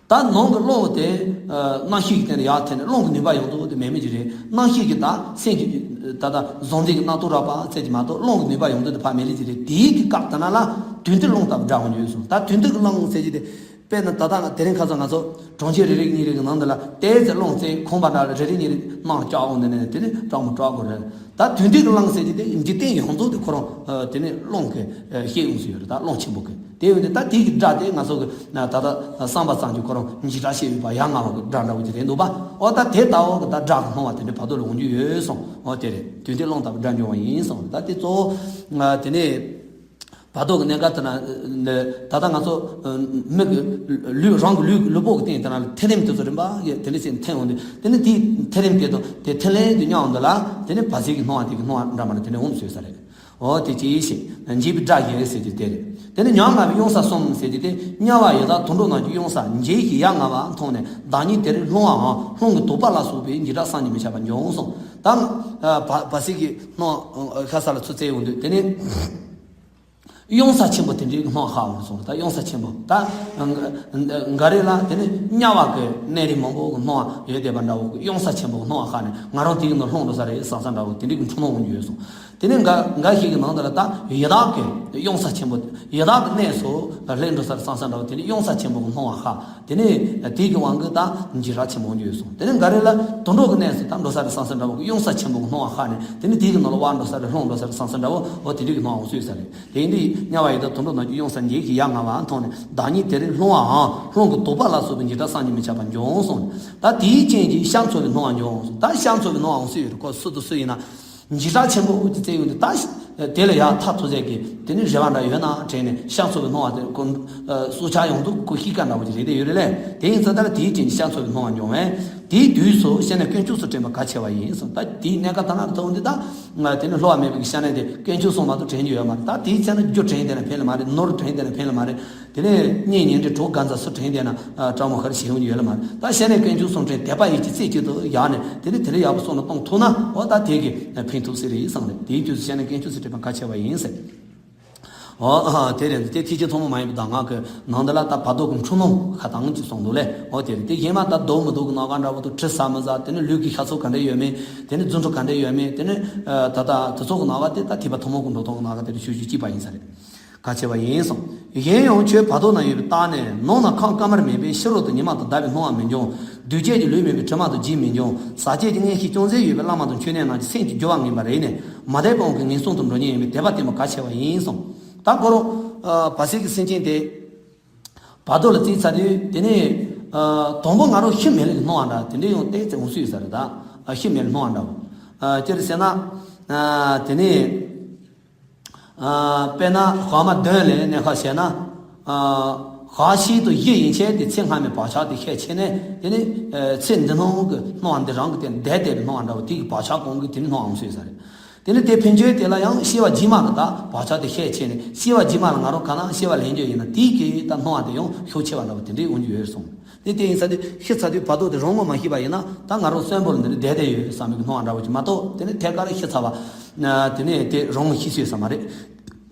ད་ནང་གི་རླུང་དེ་ཨ་རྣམ་ཤེས་ཀྱི་སྟེང་ལ་ཡར་ཐོན་ནས། རླུང་གི་ནུས་པ་ཡོངས་རྫོགས་དེ་མེད་མེད་ཀྱི་རེད། རྣམ་ཤེས་ཀྱི་ད་སེམས་ཀྱི་ད་ལྟ་གཟུང་འཛིན་གྱི་རྣམ་རྟོག་རགས་པ་ཙམ་གྱིས་མ་གཏོགས་རླུང་གི་ནུས་པ་ཡོངས་རྫོགས་དེ་ཕར་མེད་ལེ་ཀྱི་རེད། དེའི་གི་སྐབས་དེ་ན་ལ་དུས་མཐའི་རླུང་ལྟ་བུའི་སྒྲ་འོང་རྒྱུ་ཡོད་གསུངས། ད་དུས་མཐའི་གི་རླུང་ཟེར་གྱི་དེ། དཔེར་ན་ད་ལྟ་དེ་རིང་ཁ་སང་ང་ཚོ་གྲོང་ཁྱེར་རེ་རེ་གཉིས་རེ་གི་ནང་དུ་ལ་ཏོག་ཙམ་རླུང་བཙན་ཁོམ་པ་འདྲ་ལ་རེ་རེ་གཉིས་རེ་རྣམ་སྐྱོ་འོང་དེ་ནས་དེ་ནི་སྐྲག་མོ་སྐྲག་དགོས་རེད། ད་དུས་མཐའི་གི་རླུང་ཟེར་གྱི་དེ་འཇིག་རྟེན་ཡོངས་རྫོགས་དེ་ཁོ་རང་ཨ་དེ་ནི་རླུང་གི་ཨ་ཤེས་ཡོང་སྲིད་ཡོད་རེད། ད་རླུང་ཆེན་པོ་གི་དེ་ཡོད་དེ། ད་དེ་གི་སྒྲ་དེ་ང་ཚོ་གི་ན་ད་ལྟ་བསམ་པ་ཙམ་གྱིས་ཁོ་རང་འཇིགས་སྐྲག་ཤེས་ཡོད་པ་ཡ་ང་བ་གི་སྒྲ་འདྲ་བོ་ཅིག་རེད་འདུག་པ། འོ་ད་དེ་ལྟ་བུ་གི་ད་སྒྲ་གི་སྣང་བ་དེ་འདྲ་བར་དོ་ལ་འོང་རྒྱུ་ཡོད་གསུངས། འོ་དེ་རེད། དུས་མཐའི་རླུང་ལྟ་བུའི་སྒྲ་འབྱུང་བ་ཡིན་གསུངས། ད་དེ་གཙོ་བོ་ཨ་དེ་ནས། བར་དོ་གི་གནས་སྐབས་དེ་ན་ད་ལྟ་ང་ཚོ་མི་གི་ལུས་རང་གི་ལུས་ལུས་པོ་གི་སྟེང་དེ་ན་ཐིམ་རིམ་དེ་ཚོ་རིམ་པ་གི་དེ་འདྲ་བྱས་ནས་ཐིམ་འོང་དུས། དེ་ནི་དེའི་ཐིམ་རིམ་དེ་དང་དེ་ཐིམ་ལེན་དུ་མཉམ་འོང་དུས་ལ་དེ་ནི་བར་སྲིད་ཀྱི་སྣང་བ་དེ་གི་སྣང་བ་འདྲ་མ་འདྲ་དེ་འདྲ་འོང་སྲིད་ས་རེད། འོ་དེ་ཅི་ཞིག་འཇིགས་པའི་སྒྲ་ཡིན་ཟེར་གྱི་དེ་རེད། དེ་ནི་ཉམ་ང་བའི་གཡུང་ས་གསུམ་ཟེར་གྱི་དེ། དམྱལ་བ་ཡི་དྭགས་དུད་འགྲོ་རྣམས་ཀྱི་གཡུང་ས་འཇིགས་ཤིང་ཡ་ང་བ་མཐོང་ནས། བདག་ཉིད་དེ་རུ་ལྷུང་བའམ་ལྷུང་གི་དོགས་པ་ལ་སོགས་པའི་འཇིགས་སྐྲག་བསམ་གྱིས་མི་ཁྱབ་པ་འབྱུང་གསུངས། ད་བར་སྲིད་ཀྱི་སྣང་ཤ་ས་ལ་ཚུར་བཙལ་ཡོང་དུས་དེ་ནི། གཡུང་ས་ཆེན་པོ་དེ་འདྲའི་སྣང་བ་ཤར་འོང་སོང་། ད་གཡུང་ས་ཆེན་པོ་ད་འགའ་རེ་ལ་དེ་ནི་དམྱལ་བ་གི་གནས་རིས་མང་པོ་གི་སྣང་བ་ཡོད་བསྡད་པ་འདྲ་བོ་གི། གཡུང་ས་ཆེན་པོ་གི་སྣང་བ་ཤར་ནས་ང་རང་དེ་གི་ནང་ལྷུང་འགྲོ་ས་རེད་བསམ་ས་འདྲ་བོ་དེ་འདྲའི་གི་འཁྲུལ་སྣང་འོང་རྒྱུ་ཡོད་སོང་། དེ་ནི་འགའ་འགའ་ཞིག་གི་ནང་དུ་ལ་ད་ཡི་དྭགས་ཀྱི་གཡུང་ས་ཆེན་པོ། ཡི་དྭགས་ཀྱི་གནས་སུ་སླེབས་འགྲོ་ས་རེད་བསམ་ས་འདྲ་བོ་དེ་ནི་གཡུང་ས་ཆེན་པོ་གི་སྣང་བ་ཤར། དེ་ནས་དེ་གི་དབང་གིས་ད་འཇིགས་སྐྲག་ཆེན་པོ་འོང་རྒྱུ་ཡོད་སོང་། དེ་ནས་འགའ་རེ་ལ་དུད་འགྲོ་གི་གནས་སུ་ད་འགྲོ་ས་རེད་བསམ་ས་འདྲ་བོ་གི་གཡུང་ས་ཆེན་པོ་གི་སྣང་བ་ཤར་ནས། དེ་ནས་དེ་གི་ནང་ལ་དབང་འགྲོ་ས་རེད། ལྷུང་འགྲོ་ས་རེད་བསམ་ས་འདྲ་བོ། འོ་དེ་འདྲ་གི་སྣང་བ་འོང་སྲིད་ས་རེད། དེ་ཡིན་དུས་དམྱལ་བ་ཡི་དྭགས་དུད་འགྲོ་རྣམས་ཀྱི་གཡུང་ས་འཇིགས་ཤིང་ཡ་ང་བ་མཐོང་ནས། བདག་ཉིད་དེ་རུ་ལྷུང་བའམ་ལྷུང་གི་དོགས་པ་ལ་སོགས་པའི་འཇིགས་སྐྲག་བསམ་གྱིས་མི་ཁྱབ་པ་འབྱུང་གསུངས། ད་དེའི་རྐྱེན་གྱིས་ཤ་ཚ་བའི་སྣང་བ་འབྱུང་གསུངས། ད་ཤ་ཚ་བའི་སྣང་བ་འོང་སྲིད་ཡོད་རེད། ཁོ་སུ་དང་སུ་ཡིན་ན། འཇིགས་སྐྲག་ཆེན་པོ་དེ་བཙལ་ཡོང་དུས། ད་དེ་ལ་ཡ་ཐག་ཐུག་ཚད་ཀྱི་དེ་ནི་རེ་བ་འདྲ་ཡོད་ན་དྲན་ནས་ཤ་ཚ་བའི་སྣང་བ་དེ་ཁོ་སྲོག་ཆགས་ཡོངས་རྫོགས་ཁོ་ཤི་ཀ་འདྲ་བོ་ཅིག་རེད་དེ་ཡོད་རེད་ལས། དེ་ཡིན་ཙང་ད་ལ་དེའི་རྐྱེན་གྱིས་ཤ་ཚ་བའི་སྣང་བ་འབྱུང་བས། དེའི་དུས་སུ་ཤ་ནད་དཀོན་མཆོག་སུ་དྲན་པ་གལ་ཆེ་བ་ཡིན་གསུངས། ད་དེའི་གནས་སྐབས་ད་ང་ཐོག་འདི་ད་དེ་ནི་གློ་བ་མེད་པའི་ཤ་ནད་དེ་དཀོན་མཆོག་སུ་མ་གཏོགས་དྲན་རྒྱུ་ཡོད་མ་རེད། ད་དེའི་ཚེ་ན་རྒྱུ་དྲན་བསྡད་ན་ཕན་ལ་མ་རེད། ནོར་དྲན་བསྡད་ན་ཕན་ལ་མ་རེད། དེ་ནས་གཉེན་ཉེ་འབྲེལ་གྲོགས་དགའ་མཛའ་སུ་དྲན་བསྡད་ན་ཨ་སྤྲང་མོ་ཁར་ཞེ་ཡོང་རྒྱུ་ཡོད་ལ་མ་རེད། ད་ཤ་ནད་དཀོན་མཆོག་སུ་དྲན། དད་པ་ཡིད་ཀྱི་རྩེ་གཅིག་ཏུ་བཞག་ནས་དེ་ནས་དེ་ལས་ཡག་པོ་སོང་ན་གཏོང་ཐུབ་ན། འོ་ད་དེ་གི་ཕན་ཐོགས་སྲིད་རེད་བསམ་རེད། དེའི་དུས་སུ་ཤ་ནད་དཀོན་མཆོག་སུ་དྲན་པ་གལ་ཆེ་བ་ཡིན་ཟེར། འོ་ཨ་དེ་རེད། དེ་ཐེག་ཆེན་ཐུན་མོང་མ་ཡིན་པའི་གདམས་ངག་གི་ནང་དུ་ལ་ད་བར་དོ་གི་འཁྲུལ་སྣང་ཁ་ཐང་ཅིག་གསུངས་འདུག་ལས། འོ་དེ་རེད། དེ་གཞན་མ་ད་སྡུག་མི་སྡུག་གི་སྣང་བ་འདྲ་བོ་དང་། དྲི་ཟ་མི་ཟ། དེ་ནས་ལུས་ཀྱི་ཤ་ཚུགས་ག་འདྲ་ཡོད་མེད། དེ་ནས་རྫུ་འཕྲུལ་ག་འདྲ་ཡོད་མེད། དེ་ནས་ཨ་ད་ལྟ་དེ་ཚོ་གི་སྣང་བ་དེ་ད་ཐེག་པ་ཐུན་མོང་གི་འགྲོ་སྟངས་ཀྱི་སྣང་བ་དེ་དང་ཤུགས་ཤུགས་གཅིག་པ་ཡིན་ས་རེད། གལ་ཆེ་བ་ཡིན་གསུངས། གཞན་ཡང་ཆོས་བར་དོ་ན་ཡོད་པའི་རྟགས་ནི། ནང་ན་ཁམས་དཀར་དམར་མེད་པས་ཕྱི་རོལ་དུ་ཉི་མ་དང་ཟླ་བའི་སྣང་བ་མི་འབྱུང་། གདོས་བཅས་ཀྱི་ལུས་མེད་པས་དྲི་མ་དང་ལྗིད་མི་འབྱུང་། ཟག་བཅས་ཀྱི་མངོན་ཤེས་ཅུང་ཟད་ཡོད་པས་བླ་མ་དང་མཆོད་གནས་རྣམས་ཀྱི་སེམས་ཀྱི་སྦྱོར་བ་ངན་པ་རེག་ནས་མ་དད་པའི་དབང་གིས་ངན་སོང་དུ་འགྲོ་ཉེན་ཡོད་པས་དད་པ་བརྟན་པ་གལ་ཆེ་བ་ཡིན་གསུངས། ད་ཁོ་རང་ཨ་བར་སྲིད་ཀྱི་སེམས་ཅན་དེ་བར་དོ་ལ་བརྩིས་ཚར་དུས། དེ་ནས་ཨ་དང་པོ་ང་རང་ཤི་མེད་ལ་གི་སྣང་བ་འདྲ་དེ་འདྲ་ཡང་ཏོག་ཙམ་འོང་སྲིད་ཡོད་ས་རེད། ད་ཨ་ཤི་མེད་ལ་སྣང་བ་འདྲ་བོ། ཨ་ཅི་རེད་ཟེར་ན། ཨ་དེ་ནས། ཨ་དཔེར་ན་ཞག་མ་བདུན་ལ་གནས་སྐབས་བྱས་ན། ཨ་ཞག་ཕྱེད་དང་བཞི་ཡན་ཆད་དེ་ཚེ་སྔ་མའི་བག་ཆགས་དེ་ཤས་ཆེ་ནས། དེ་ནི་ཨ་ཚེ་འདི་སྣང་གི་སྣང་བ་འདི་རང་གི་དེ་བདེ་བདེ་བའི་སྣང་བ་འདྲ་བོ་དེ་གི་བག་ཆགས་གང་གི་དེ་ནི་སྣང་བ་འོང་སྲིད་ས་རེད། དེ་ནི་དེ་ཕན་ཆད་དེ་ལ་ཡང་སྐྱེ་བ་རྗེས་མ་གི་ད་བག་ཆགས་དེ་ཤས་ཆེ་ནས། སྐྱེ་བ་རྗེས་མ་ལ་ང་རང་ག་ན་སྐྱེ་བ་ལེན་རྒྱུ་ཡིན་ན་དེ་གི་ད་སྣང་བ་དེ་ཡང་ཤུགས་ཆེ་བ་འདྲ་བོ་དེ་འདྲའི་འོང་རྒྱུ་ཡོད་གསུངས། དེ་དེ་ཡིན་ས་དེ་ཤི་ཚར་དུས་བར་དོ་དེ་རང་ངོ་མ་ཤེས་པ་ཡིན་ན། ད་ང་རང་གསོན་པོ་ལ་འདི་ནི་བསྡད་བསྡད་ཡོད་བསམ་པའི་སྣང་བ་འདྲ་བོ་ཅིག་མ་གཏོགས། དེ་ནི་ཐད་ཀར་ཤི་ཚར་བ་ན་དེ་ནི་དེ་རང་ངོ་ཤེས་སྲིད་ས་མ་རེད།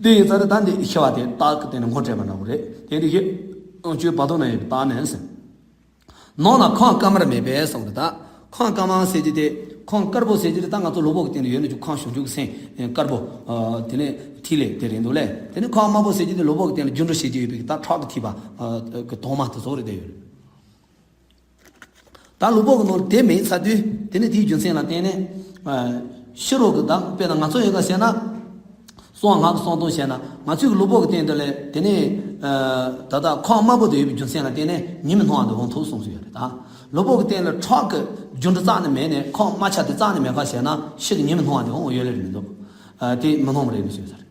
དེ་ཡིན་ས་དེ་ད་འདི་ཤི་བ་དེ་རྟགས་ཀྱི་སྟེང་ནས་ངོ་སྤྲད་པ་འདྲ་བོ་རེད། དེ་འདི་ཤི་ཡང་ཆོས་བར་དོ་ན་ཡོད་པའི་རྟགས་ནི་ཟེར། ནང་ན་ཁམས་དཀར་དམར་མེད་པས་གསུངས་ཏེ། ད་ཁམས་དཀར་དམར་ཟེར་གྱི་དེ་ ཁང་དཀར་པོ་ཟེར་གྱི་རེད། ད་ང་ཚོ་ལུས་པོ་གི་སྟེང་ལ་ཡོད་ནི་ཅིག་ཁང་བྱང་ཆུབ་ཀྱི་སེམས་དཀར་པོ། དེ་ནས་ཐིག་ལེ་དེ་རེད་འདུག་ལེ། དེ་ནས་ཁང་དམར་པོ་ཟེར་གྱི་དེ་ལུས་པོ་གི་སྟེང་ལ་རྒྱུ་འགྲུལ་བྱེད་ཀྱི་ཡོད་པའི་ད་ཁྲག་གི་ཐིགས་པ་གི་དྭངས་མ་དེ་ཚོ་རེད་བསྡད་ཡོད་རེད། ད་ལུས་པོ་གི་ནང་ལ་དེ་མེད་ཚར་དུས་དེ་ནས་དེའི་རྒྱུ་མཚན་ལ་བརྟེན་ནས་ཕྱི་རོལ་གྱི་ད་དཔེར་ན་ང་ཚོ་ཡོད་ག་ཟེར་ན། གསང་སྔགས་ཀྱི་གསང་སྟོང་བྱས་ན་ང་ཚོའི་གི་ལུས་པོ་གི་སྟེང་དུ་ལས་དེ་ནས་ད་ལྟ་ཁང་དམར་པོ་དེ་ཡོད་པའི་རྒྱུ་མཚན་ལ་བརྟེན་ནས་ཉི་མ་སྣང་བ་དེ་འོང་ཐུབ་གསུངས་སུ་ཡོད་རེད། ད་ལུས་པོ་གི་སྟེང་ལ་ཁྲག་གི་རྒྱུ་འགྲུལ་རྩ་ནས་མེད་ནས་ཁང་དམར་ཆ་དེ་རྩ་ནས་མེད་པ་བྱས་ན་ཕྱི་དུ་ཉི་མ་སྣང་བ་དེ་འོང་ཡོད་ལེ་རེད་མི་འདུག་དེ་མི་སྣང་བ་རེད་མི་ཤེས་ས་རེད།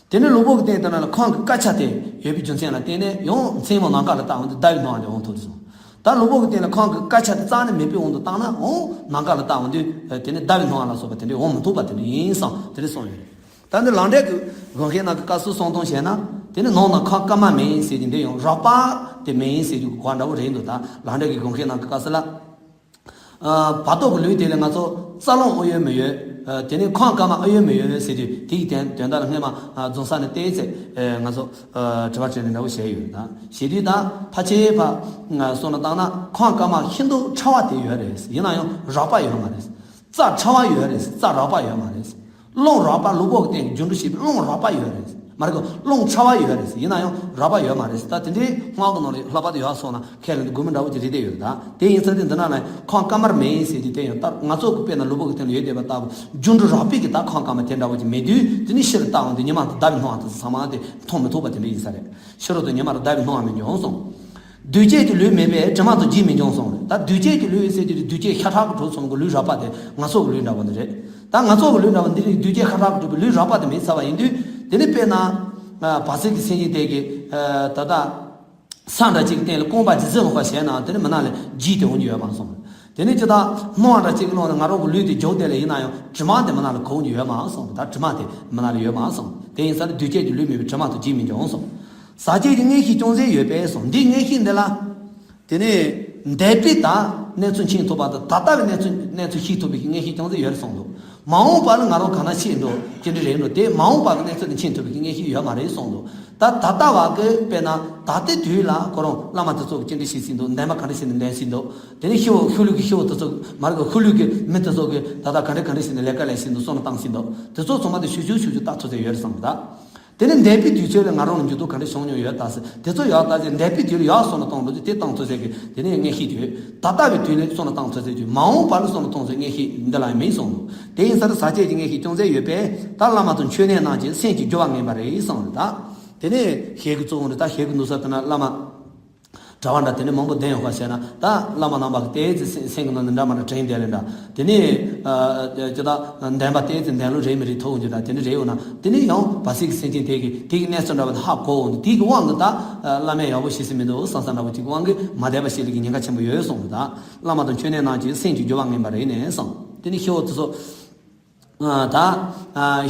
དེ་ནས་ལུས་པོ་གི་སྟེང་དུ་ན་ལ་ཁང་གི་དཀར་ཆ་དེ་ཡོད་པའི་རྒྱུ་མཚན་ལ་བརྟེན་ནས་ཡང་མཚན་མོ་ནམ་མཁའ་ལ་བལྟ་འོང་དུས་ཟླ་བའི་སྣང་བ་དེ་འོང་ཐུབ་སོང་། ད་ལུས་པོ་གི་སྟེང་ལ་ཁང་གི་དཀར་ཆ་དེ་རྩ་ནས་མེད་པའི་དབང་དུ་བཏང་ན་འོང་ནམ་མཁའ་ལ་བལྟ་འོང་དུས་དེ་ནས་ཟླ་བའི་སྣང་བ་ལ་སོགས་པ་དེ་འདྲའི་འོང་མི་ཐུབ་པ་དེ་འདྲ་ཡིན་བསམ་དེ་འདྲ་གསུངས་ཡོད་རེད། ད་འདི་ལམ་འབྲས་ཀྱི་དགོངས་བཞེད་ནང་གི་སྐབས་སུ་གསང་སྟོང་བྱས་ན་དེ་ནི་ནང་ན་ཁང་དཀར་དམར་མེད་ཟེར་གྱི་འདི་ཡང་རགས་པ་དེ་མེད་ཟེར་གྱི་གོ་བ་འདྲ་བོ་རེད་འདུག་ད་ལམ་འབྲས་ཀྱི་དགོངས་བཞེད་ནང་གི་སྐབས་སུ་ལ། བར་དོ་གི་ལུས་དེ་ལས་ང་ཚོ་རྩ་རླུང་ཨེ་ཡོད་མི་ཡོད། དེ་ནས་ཁང་དཀར་དམར་ཨེ་ཡོད་མི་ཡོད་ཟེར་དུས་དེ་ཡི་དོན་དོན་དག་ལ་སྔས་མ་རྫོང་ས་ནས་བལྟས་ཚེ་ང་ཚོ་དྲི་བ་དྲིས་ལན་འདྲ་བོ་བྱས་ཡོད་ད། བྱེད་དུས་ད་ཕལ་ཆེར་ཕ་སོང་ན་བཏང་ན་ཁང་དཀར་དམར་ཤིན་ཏུ་ཕྲ་བ་དེ་ཡོད་རེད། ཡིན་ན་ཡང་རགས་པ་ཡོད་མ་རེད། རྩ་ཕྲ་བ་ཡོད་རེད། རྩ་རགས་པ་ཡོད་མ་རེད། རླུང་རགས་པ་ལུས་པོ་གི་སྟེང་གི་རྒྱུ་འགྲུལ་བྱེད་པའི་རླུང་རགས་པ་ཡོད་རེད། མ་རེད་གོ་རླུང་ཕྲ་བ་ཡོད་རེད། ཡིན་ན་ཡང་རགས་པ་ཡོད་མ་རེད། ད་དེ་འདྲའི་སྔགས་ཀྱི་ནང་ལ་ལྷག་པར་དུ་ཡོད་སོང་ན་ཁས་ལེན་དུ་དགོས་མི་འདྲ་བོ་ཅིག་རེད་བསྡད་ཡོད་ད། དེ་ཡིན་ཙང་དེ་འདི་ན་ལ་ཁང་དཀར་དམར་མེད་ཟེར་དུས་དེ་ཡང་ལྟར་ང་ཚོ་གི་དཔེར་ན་ལུས་པོ་གི་སྟེང་ལ་ཡོད་བསྡད་པ་ལྟ་བུ་རྒྱུ་འགྲུལ་རགས་པའི་གི་ད་ཁང་དཀར་དམར་དེ་འདྲ་བོ་ཅིག་མེད་དུས་དེ་ནི་ཕྱི་ལ་བལྟ་འོང་དུས་ཉི་མ་དང་ཟླ་བའི་སྣང་བ་དེ་ཚོ་ཚང་མ་དེ་མཐོང་མི་ཐུབ་པ་དེ་འདྲ་ཡིན་ས་རེད། ཕྱི་རོལ་དུ་ཉི་མ་དང་ཟླ་བའི་སྣང་བ་མི་འབྱུང་གསུངས། འདུས་བྱས་ཀྱི་ལུས་མེད་པས་དྲི་མ་དང་ལྗིད་མི་འབྱུང་གསུངས། ད་འདུས་བྱས་ཀྱི་ལུས་ཟེར་དུས་འདུས་བྱས་ཤ་ཁྲག་གི་གྲོགས་ཚོ་གི་ལུས་རགས་པ་དེ་ང་ཚོ་གི་ལུས་འདྲ་བོ་འདི་རེད། ད་ང་ཚོ་གི་ལུས་འདྲ་བོ་འདི་རིགས་འདུས་བྱས་ཤ་ཁྲག་གི་གྲོགས་པའི་ལུས་རགས་པ་དེ་མེད་ཚར་བ་ཡིན་དུས་དེ་ནི་དཔེར་ན་བར་སྲིད་ཀྱི་སེམས་ཅན་དེ་གི་ད་ལྟ་ས་འདྲ་གཅིག་གི་སྟེང་ལ་རྐང་པ་ཅིག་ཟིན་འོང་བ་བྱས་ན་དེ་ནི་མི་ནང་ལ་ལྗིད་དེ་འོང་རྒྱུ་ཡོད་མ་སོང་། དེ་ནི་ཅི་ད་སྣང་བ་འདྲ་གཅིག་གི་ཀློང་ནས་ང་རང་གི་ལུས་དེ་འཇོག་དེ་ལ་ཡིན་ན་ཡང་དྲི་མ་དེ་མི་ནང་ལ་གོ་འོང་རྒྱུ་ཡོད་མ་སོང་། ད་དྲི་མ་དེ་མི་ནང་ལ་ཡོད་མ་སོང་། དེ་ཡིན་ས་ནི་འདུས་བྱས་ཀྱི་ལུས་མེད་པའི་དྲི་མ་དང་ལྗིད་མི་འབྱུང་སོང་། ཟག་བཅས་ཀྱི་མངོན་ཤེས་ཅུང་ཟད་ཡོད་པས་སོང་། འདིའི་མངོན་ཤེས་འདི་ལ། དེ་ནས་འདས་པའི་ད་གནས་ཚུལ་མཁྱེན་ཐུབ་པ་དང་ད་ལྟ་བའི་གནས་ཚུལ་གནས་ཚུལ་ཤེས་ཐུབ་པའི་མངོན་ཤེས་ཅུང་ཟད་ཡོད་རེད་གསུངས་འདུག་མ་འོངས་པ་ལ་ང་རང་ག་ན་ཤེས་འགྲོ་ཅི་འདྲ་རེད་འགྲོ་དེ་མ་འོངས་པ་གི་གནས་ཚུལ་དེ་མཁྱེན་ཐུབ་པའི་མངོན་ཤེས་ཡོད་མ་རེད་གསུངས་འདུག་ད་ད་ལྟ་བ་གི་དཔེར་ན་ད་ལྟའི་དུས་ལ་ཁོ་རང་བླ་མ་དེ་ཚོ་གི་ཅི་འདྲ་ཤེས་སྲིད་འདུག་འདན་མ་ག་འདྲ་བྱས་ནས་འདན་སྲིད་འདུག་དེ་ནས་ཤི་བོ་ཤི་ལུག་གི་ཤི་བོ་དེ་ཚོ་མ་རེད་གོ་ཤི་ལུག་གི་མི་དེ་ཚོ་གི་ད་ལྟ་ག་འདྲ་ག་འདྲ་བྱས་ནས་ལས་ཀ་ལས་སྲིད་འདུག་བསམ་བློ་བཏང་སྲིད་འདུག་དེ་ཚོ་ཚང་མ་དེ་ཤུགས་ཤུགས་ཤུགས་ཤུགས་ལྟ་ཐུབ་ཚད་ཡོད་རེད་བསམ་གི་ད། དེ་ནས་འདས་པའི་དུས་ཚོད་ལ་ང་རང་ལ་འགྱུར་ལྡོག་ག་འདྲ་བྱུང་མྱོང་ཡོད་ད་ཟེར་དེ་ཚོ་ཡག་ད་ཟེར་འདས་པའི་དུས་ལ་ཡག་བསམ་བློ་གཏོང་འགྲོ་དུས་དེ་བཏང་ཐུབ་ཟེར་གི་དེ་ནས་མངོན་ཤེས་དུས་ད་ལྟ་བའི་དུས་ལ་བསམ་བློ་བཏང་ཐུབ་ཟེར་གི་མ་འོངས་པ་ལ་བསམ་བློ་གཏོང་ཟེར་མངོན་ཤེས་འདི་ལ་ཡང་མིན་གསུངས་འདུག་དེ་ཡིན་ཙང་ཟག་བཅས་ཀྱི་མངོན་ཤེས་ཅུང་ཟད་ཡོད་པས་ད་བླ་མ་དང་མཆོད་གནས་རྣམས་ཀྱི་སེམས་ཀྱི་སྦྱོར་བ་ངེས་པ་རེད་གསུངས་རེད་ད། དེ་ནས་ཞལ་གྱི་གཙོ་བོ་རེད་ད་ཞལ་གྱི་ནུ་ས་དེ་ན་བླ་མ། གྲྭ་པ་འདྲ་དེ་ནས་མང་པོ་བསྡད་ཡོང་ག་བྱས་ན་ད་བླ་མ་རྣམ་པ་གི་དེའི་ཚེ་སེམས་སེམས་ཀྱི་ནང་ནས་འདྲ་མ་འདྲ་དྲན་བསྡད་རེད་འདྲ། དེ་ནས་ཅི་ད་འདན་པ་དེའི་ཚེ་འདན་ལོ་རེད་མི་རེད་ཐུག་འོང་རྒྱུ་འདྲ་དེ་འདྲ་རེད་འོང་ན་དེ་ནས་ཡང་བར་སྲིད་ཀྱི་སེམས་ཅན་དེ་གི་དེ་གི་གནས་ཚུལ་འདྲ་བ་དེ་ཧ་གོ་འོང་དུས་དེ་གི་དབང་གིས་ད་བླ་མས་ཡག་པོ་ཤེས་སྲིད་མི་འདུག་བསམ་བསམ་འདྲ་བོ་ཅིག་གི་དབང་གིས་མ་དད་པ་བྱེད་ལུགས་ཀྱི་ཉེན་ཁ་ཆེན་པོ་ཡོད་གསུངས་འདུག་ད་བླ་མ་དང་མཆོད་གནས་རྣམས་ཀྱི་སེམས་ཀྱི་སྦྱོར་བ་ངེས་པ་རེད་ནས་གསུངས། དེ་ནས་ཤི་བོ་དེ་ཚོ། ད་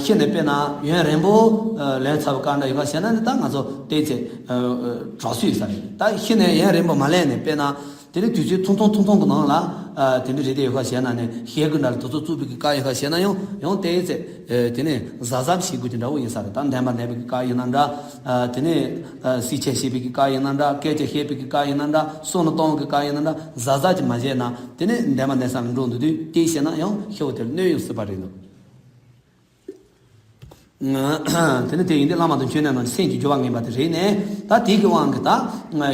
ཤི་ནས་དཔེར་ན་ཡུན་རིང་པོ་ལེན་ཚར་བའི་སྐབས་འདྲ་ཡོད་ཁ་བྱས་ན་ནི་ད་ང་ཚོ་བལྟས་ཚེ་དྲག་སུ་ཡོད་ས་རེད། ད་ཤི་ནས་ཡུན་རིང་པོ་མ་ལེན་ནས་དཔེར་ན་དེ་ནི་དུས་ཚོད་ཐུང་ཐུང་ཐུང་ཐུང་གི་ནང་ལ་དེ་འདྲ་རེད་དེ་ཡོད་ཁ་བྱས་ན་ནི་ཞལ་གྱི་འདྲ་ལ་དུས་ཚོད་བཙུགས་པའི་གི་སྐབས་ཡོད་ཁ་བྱས་ན་ཡང་ཡང་བལྟས་ཚེ་དེ་ནི་གཟབ་གཟབ་བྱེད་དགོས་ཀྱི་འདྲ་བོ་ཡིན་ས་རེད། ད་འདན་མ་འདན་པའི་གི་སྐབས་ཡིན་ན་འདྲ་དེ་ནི་སྲིད་ཆད་བྱེད་པའི་གི་སྐབས་ཡིན་ན་འདྲ་སྐད་ཆ་བཤད་པའི་གི་སྐབས་ཡིན་ན་འདྲ་བསམ་བློ་གཏོང་གི་སྐབས་ཡིན་ན་འདྲ་གཟབ་གཟབ་ཅིག་མ་བྱས་ན། དེ་ནས་འདན་མ་འདན་ས་ལ་འགྲོ་འདུག་དུས་དེ་བྱས་ན་ཡང་ཤི་བོ་དེར་གནོད་ཡོང་སྲིད་པ་རེད་འདུག་དེ་ནས་དེ་ཡིན་དུས་བླ་མ་དང་མཆོད་གནས་རྣམས་ཀྱི་སེམས་ཀྱི་སྦྱོར་བ་ངེས་པ་དེ་རེད་ནས་ད་དེ་གི་དབང་གིས་ད་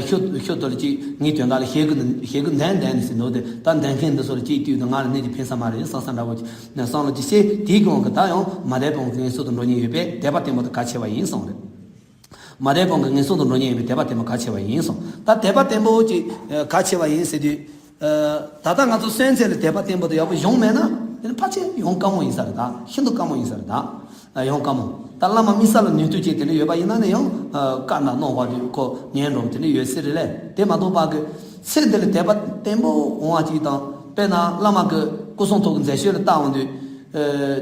ཤོ་ཤོ་དོ་ལ་ཅིག་ངའི་དོན་དག་ལ་ཞལ་གྱི་ཞལ་གྱི་འདན་འདན་ནས་ཟིན་འདུག་དེ་ད་འདན་མཁན་འདི་ཚོ་ལ་ཅིག་ལྟོས་དང་ང་ལ་གནོད་ཀྱི་ཕན་ས་མ་རེད་བསམ་བསམ་འདྲ་བོ་ཅིག་ནས་བསམ་བློ་ཅིག་བྱས་དེ་གི་དབང་གིས་ད་ཡང་མ་དད་པའི་དབང་གིས་ངན་སོང་དུ་འགྲོ་ཉེན་ཡོད་པས་དད་པ་བརྟན་པོ་དེ་གལ་ཆེ་བ་ཡིན་གསུངས་རེད། མ་དད་པའི་དབང་གིས་ངན་སོང་དུ་འགྲོ་ཉེན་ཡོད་པས་དད་པ་བརྟན་པོ་གལ་ཆེ་བ་ཡིན་གསུངས། ད་དད་པ་བརྟན་པོ་ཅིག་གལ་ཆེ་བ་ཡིན་ཟེར་དུས། ད་ལྟ་ང་ཚོ་སོན་ཚེ་ལ་དད་པ་བརྟན་པོ་དེ་ཡག་པོ་ཡོང་མེད་ན་དེ་ནི་ཕལ་ཆེར་ཡོང་དཀའ་མོ་ཡིན་ས་རེད་ད། ཤིན་ཏུ་དཀའ་མོ་ཡིན་ས་རེད་ད། ཡོང་དཀའ་མོ། ད་བླ་མ་དམིགས་བསལ་ལ་ནུས་མཐུ་ཅིག་དེ་འདྲ་ཡོད་པ་ཡིན་ན་ནི་ཡང་བཀའ་གནང་གནང་བ་དེ་ཁོ་ཉན་འགྲོ་དེ་འདྲ་ཡོད་སྲིད་རེད་ལེ། དེ་མ་གཏོགས་པ་གི་ཚེ་འདི་ལ་དད་པ་བརྟན་པོ་འོང་བ་ཅིག་དང་དཔེར་ན་བླ་མ་གི་སྐུ་གསུང་ཐུགས་ཀྱི་མཛད་སྤྱོད་ལ་བལྟ་འོང་དུས།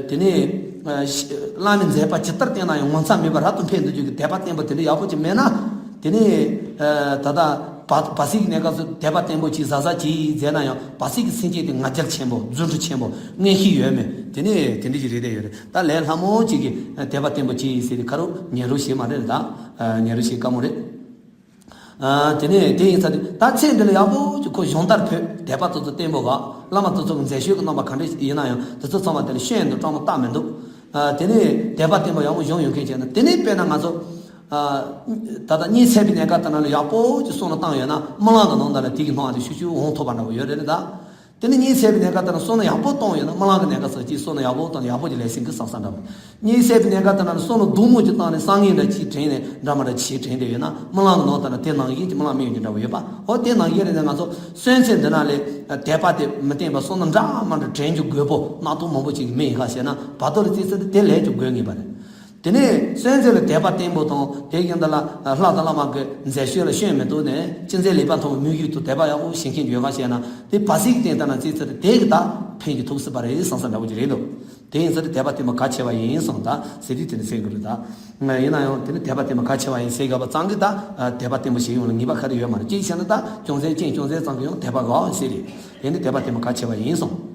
དེ་ནས་བླ་མའི་མཛད་པ་ཇི་ལྟར་བསྟན་ན་ཡང་ངོ་མཚར་མེད་པར་རབ་ཏུ་འཕེལ་འདུག་རྒྱུ་གི་དད་པ་བརྟན་པོ་དེ་འདྲ་ཡག་པོ་ཅིག་མེད་ན། དེ་ནས་ད་ལྟ་བ་བར་སྲིད་ཀྱི་གནས་སྐབས་སུ་དད་པ་བརྟན་པོ་ཅིག་གཟབ་གཟབ་ཅིག་མཛད་ན་ཡང་བར་སྲིད་ཀྱི་སེམས་ཅན་དེ་ང་རྒྱལ་ཆེན་པོ་རྫུ་འཕྲུལ་ཆེན་པོ་མངོན་ཤེས་ཡོད་མེད་དེ་ནས་དེ་འདྲ་ཅིག་རེད་བསྡད་ཡོད་རེད། ད་ལས་སླ་མོ་ཅིག་གིས་དད་པ་བརྟན་པོ་ཅིག་ཟེར་ཏེ་ཁ་རོག་ཉན་རོགས་བྱེད་མ་རེད་ད། ཉན་རོགས་བྱེད་དཀའ་མོ་རེད། ཨ། དེ་ནས་དེ་ཡིན་ཚར་དུས་ད་ཚེ་འདི་ལ་ཡག་པོ་ཅིག་ཁོ་སྦྱོང་བརྡར་ཕུལ། དད་པ་དེ་ཚོ་བརྟན་པོ་ག་བླ་མ་དེ་ཚོ་གི་མཛད་ཤོས་ཀྱི་རྣམ་པ་ག་འདྲ་ཡིན་ན་ཡང་དེ་ཚོ་ཚང་མ་དེ་ལ་ཤེས་འདུག་སྤྲང་མོ་ལྟ་མི་འདུག་ཨ། དེ་ནས་དད་པ་བརྟན་པོ་ཡག་པོ་སྦྱོང་ཡོད་མཁན་བྱས་ན། དེ་ནས་དཔེར་ན་ང་ཚོ་ཨ། ད་ལྟ་གཉིད་སད་པའི་གནས་སྐབས་དེ་ན་ལ་ཡག་པོ་ཅིག་བསམ་བློ་བཏང་ཡོད་ན་རྨི་ལམ་གྱི་ནང་དེ་ལ་དེ་གི་སྣང་བ་དེ་ཤུགས་ཤུགས་འོང་ཐུབ་པ་འདྲ་བོ་ཡོད་རེད་ད། དེ་ནི་གཉིད་སད་པའི་གནས་སྐབས་དེ་ན་བསམ་བློ་ཡག་པོ་བཏང་ཡོད་ན་རྨི་ལམ་གྱི་གནས་སྐབས་སུ་ཅིག་བསམ་བློ་ཡག་པོ་བཏང་ཡག་པོ་ཅིག་ལས་ཟིན་གི་བསམ་བསམ་འདྲ་བོ། གཉིད་སད་པའི་གནས་སྐབས་དེ་ན་ནི་བསམ་བློ་སྡུག་མོ་ཅིག་བཏང་ནས་བསམ་ངན་འདྲ་ཅིག་དྲན་ནས་འདྲ་མ་འདྲ་ཅིག་དྲན་བསྡད་ཡོད་ན་རྨི་ལམ་གྱི་ནང་དེ་ན་དེ་ནང་བཞིན་གྱི་རྨི་ལམ་རྨི་ཡོང་གི་འདྲ་བོ་ཡོད་པ། འོ་དེ་ནང་བཞིན་རེད་ན་ང་ཚོ་སོན་ཚེ་འདི་ན་ལས་དད་པ་དེ་མི་བརྟན་པ་བསམ་བློ་འདྲ་མ་འདྲ་དྲན་རྒྱུ་དགོས་པོ་རྣམ་རྟོག་མང་པོ་ཅིག་མི་ཡིན་ག་ཞེ་ན་བར་དོ་ལ་བརྩིས་ཚེ་དེ་ལས་ཀྱང་དགོས་ངེས་པ་རེད། དེ་ནས་སོན་ཚེ་ལ་དད་པ་བརྟན་པོ་དང་དེ་བཞིན་དུ་ལ་ལྷ་དང་བླ་མ་གི་མཛད་ཤོས་ལ་ཤོན་མི་འདུག་ནས་ཅི་མཛད་ལེགས་པར་མཐོང་བའི་དམིགས་ཡུལ་དུ་དད་པ་ཡག་པོ་བྱེད་མཁན་ཡོད་ག་ཞེ་ན་དེ་བར་སྲིད་ཀྱི་སྟེང་ལྟར་ན་བརྩིས་ཚེ་དེ་གི་ད་ཕན་གྱི་ཐུགས་སྲིད་པ་རེད་བསམ་བསམ་འདྲ་བོ་ཅིག་རེད་འདུག་དེ་ཡིན་ཚེ་དེ་དད་པ་བརྟན་པོ་གལ་ཆེ་བ་ཡིན་སོང་ད་ཟེར་དུས་དེ་ནི་སེམས་ཀྱི་རེད་ད། ཡིན་ན་ཡང་དེ་ནི་དད་པ་བརྟན་པོ་གལ་ཆེ་བ་ཡིན་ཟེར་དགོས་པ་ཙང་གི་ད་དད་པ་བརྟན་པོ་ཞིག་ཡོང་ལ་ངེས་པ་ག་རེ་ཡོད་མ་རེད། ཅིའི་ཕྱིར་ན་ད་ཅུང་ཟད་རྐྱེན་ཅུང་ཟད་ཙང་གི་ཡང་དད་པ་གོ་ཟེར་རེད། དེ་ནི་དད་པ་བརྟན་པོ་གལ་ཆེ་བ་ཡིན་སོང་།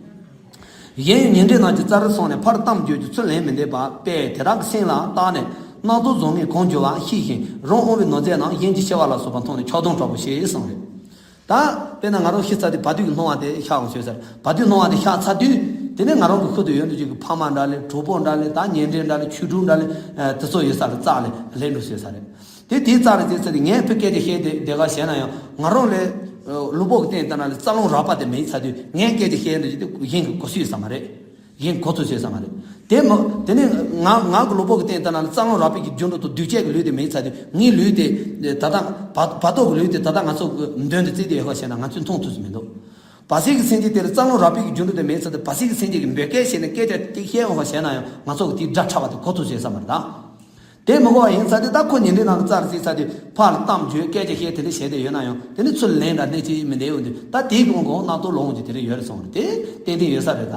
གཞན་ཡང་ཉེ་འབྲེལ་རྣམས་ཀྱི་རྩར་སོང་ནས་ཕར་གཏམ་བརྗོད་ཀྱི་ཚུལ་ལེན་མི་འདེབས་པ་པས་དེ་དག་གི་སེམས་ལ་བརྟགས་ནས་རྣམ་རྟོག་བཟང་ངན་གང་འགྱུར་བ་ཤེས་ཤིང་རང་དབང་བའི་ནོར་རྫས་རྣམས་གཞན་གྱི་ཤེས་པ་ལ་སོགས་པ་མཐོང་ནས་ཆགས་སྡང་དྲག་པོ་སྐྱེས་གསུངས་རེད། ད་དཔེར་ན་ང་རང་ཤི་ཚར་དུས་བར་དོའི་སྣང་བ་དེ་ཤར་འོང་ཟེར་ཟེར། བར་དོའི་སྣང་བ་དེ་ཤར་ཚར་དུས་དེ་ནས་ང་རང་གི་ཤུལ་དུ་ཡོད་འདུག་ཅིག་གི་ཕ་མ་འདྲ་ལས་གྲོགས་པོ་འདྲ་ལས་ད་ཉེ་འབྲེལ་འདྲ་ལས་ཆོས་གྲོགས་འདྲ་ལས་དེ་ཚོ་ཡོད་ས་ལ་རྩ་ལས་ལེན་འགྲོ་ཟེར་ས་རེད། དེ་དེའི་རྩ་ལ་བརྩིས་ཚེ་དེ་ངས་ཕར་སྐད་ཆ་བཤད་དེ་བསྡད་ག་བྱས་ན་ཡང་ང་རང་ལས་ལུས་པོ་གི་སྟེང་ལྟར་ན་ལས་རྩ་རླུང་རགས་པ་དེ་མེད་ཚར་དུས་ངས་སྐད་ཆ་བཤད་འདུག་ཅིག་དེ་གཞན་གྱི་གོ་སྲོལ་ཡོད་ས་མ་རེད། གཞན་གོ་ཐུབ་ཚོད་ས་མ་རེད། དེ་མ་དེ་ནས་ང་ང་གི་ལུས་པོ་གི་སྟེང་ལྟར་ན་ལས་རྩ་རླུང་རགས་པའི་གི་རྒྱུ་འགྲོ་དང་སྡུག་ཅག་གི་ལུས་དེ་མེད་ཚར་དུས་ངའི་ལུས་དེ་ད་ལྟ་བར་བར་དོ་གི་ལུས་དེ་ད་ལྟ་ང་ཚོ་གི་མདུན་དུ་བརྩིས་ཏེ་ཡོད་ག་བྱས་ན་ང་ཚོས་མཐོང་ཐུབ་ས་མི་འདུག་བར་སྲིད་ཀྱི་སེམས་ཅན་དེ་ལ་རྩ་རླུང་རགས་པའི་གི་རྒྱུ་འགྲོ་དེ་མེད་ཚར་དུས་བར་སྲིད་ཀྱི་སེམས་ཅན་གྱི་འབོད་སྐད་བྱས་ནས་སྐད་ཆ་དེ་བཤད་འོང་བ་བྱས་ན་ཡང་ང་ཚོ་གི་དེའི་སྒྲ་ཕྲ་བ་དེ་གོ་ཐུབ་ཚོད་ས་མ་རེད་ད། དེ་མི་གོ་བ་ཡིན་ཚར་དུས་ད་ཁོ་ཉིན་རེ་ནང་གི་རྩ་ལ་བརྩིས་ཚར་དུས་ཕར་ལ་གཏམ་བརྗོད་སྐད་ཆ་བཤད་དེ་འདྲ་བྱས་ཏེ་ཡོད་ན་ཡང་དེ་ནི་ཚུར་ལན་འདྲ་སྣེ་གཅིག་མི་བསྡད་ཡོང་དུས་ད་དེའི་དགོངས་གོ་རྣམ་རྟོག་ལོག་འོང་གི་དེ་རེ་ཡོད་རེད་སོང་རེད། དེ་ཏན་ཏན་ཡོད་ས་རེད་ད།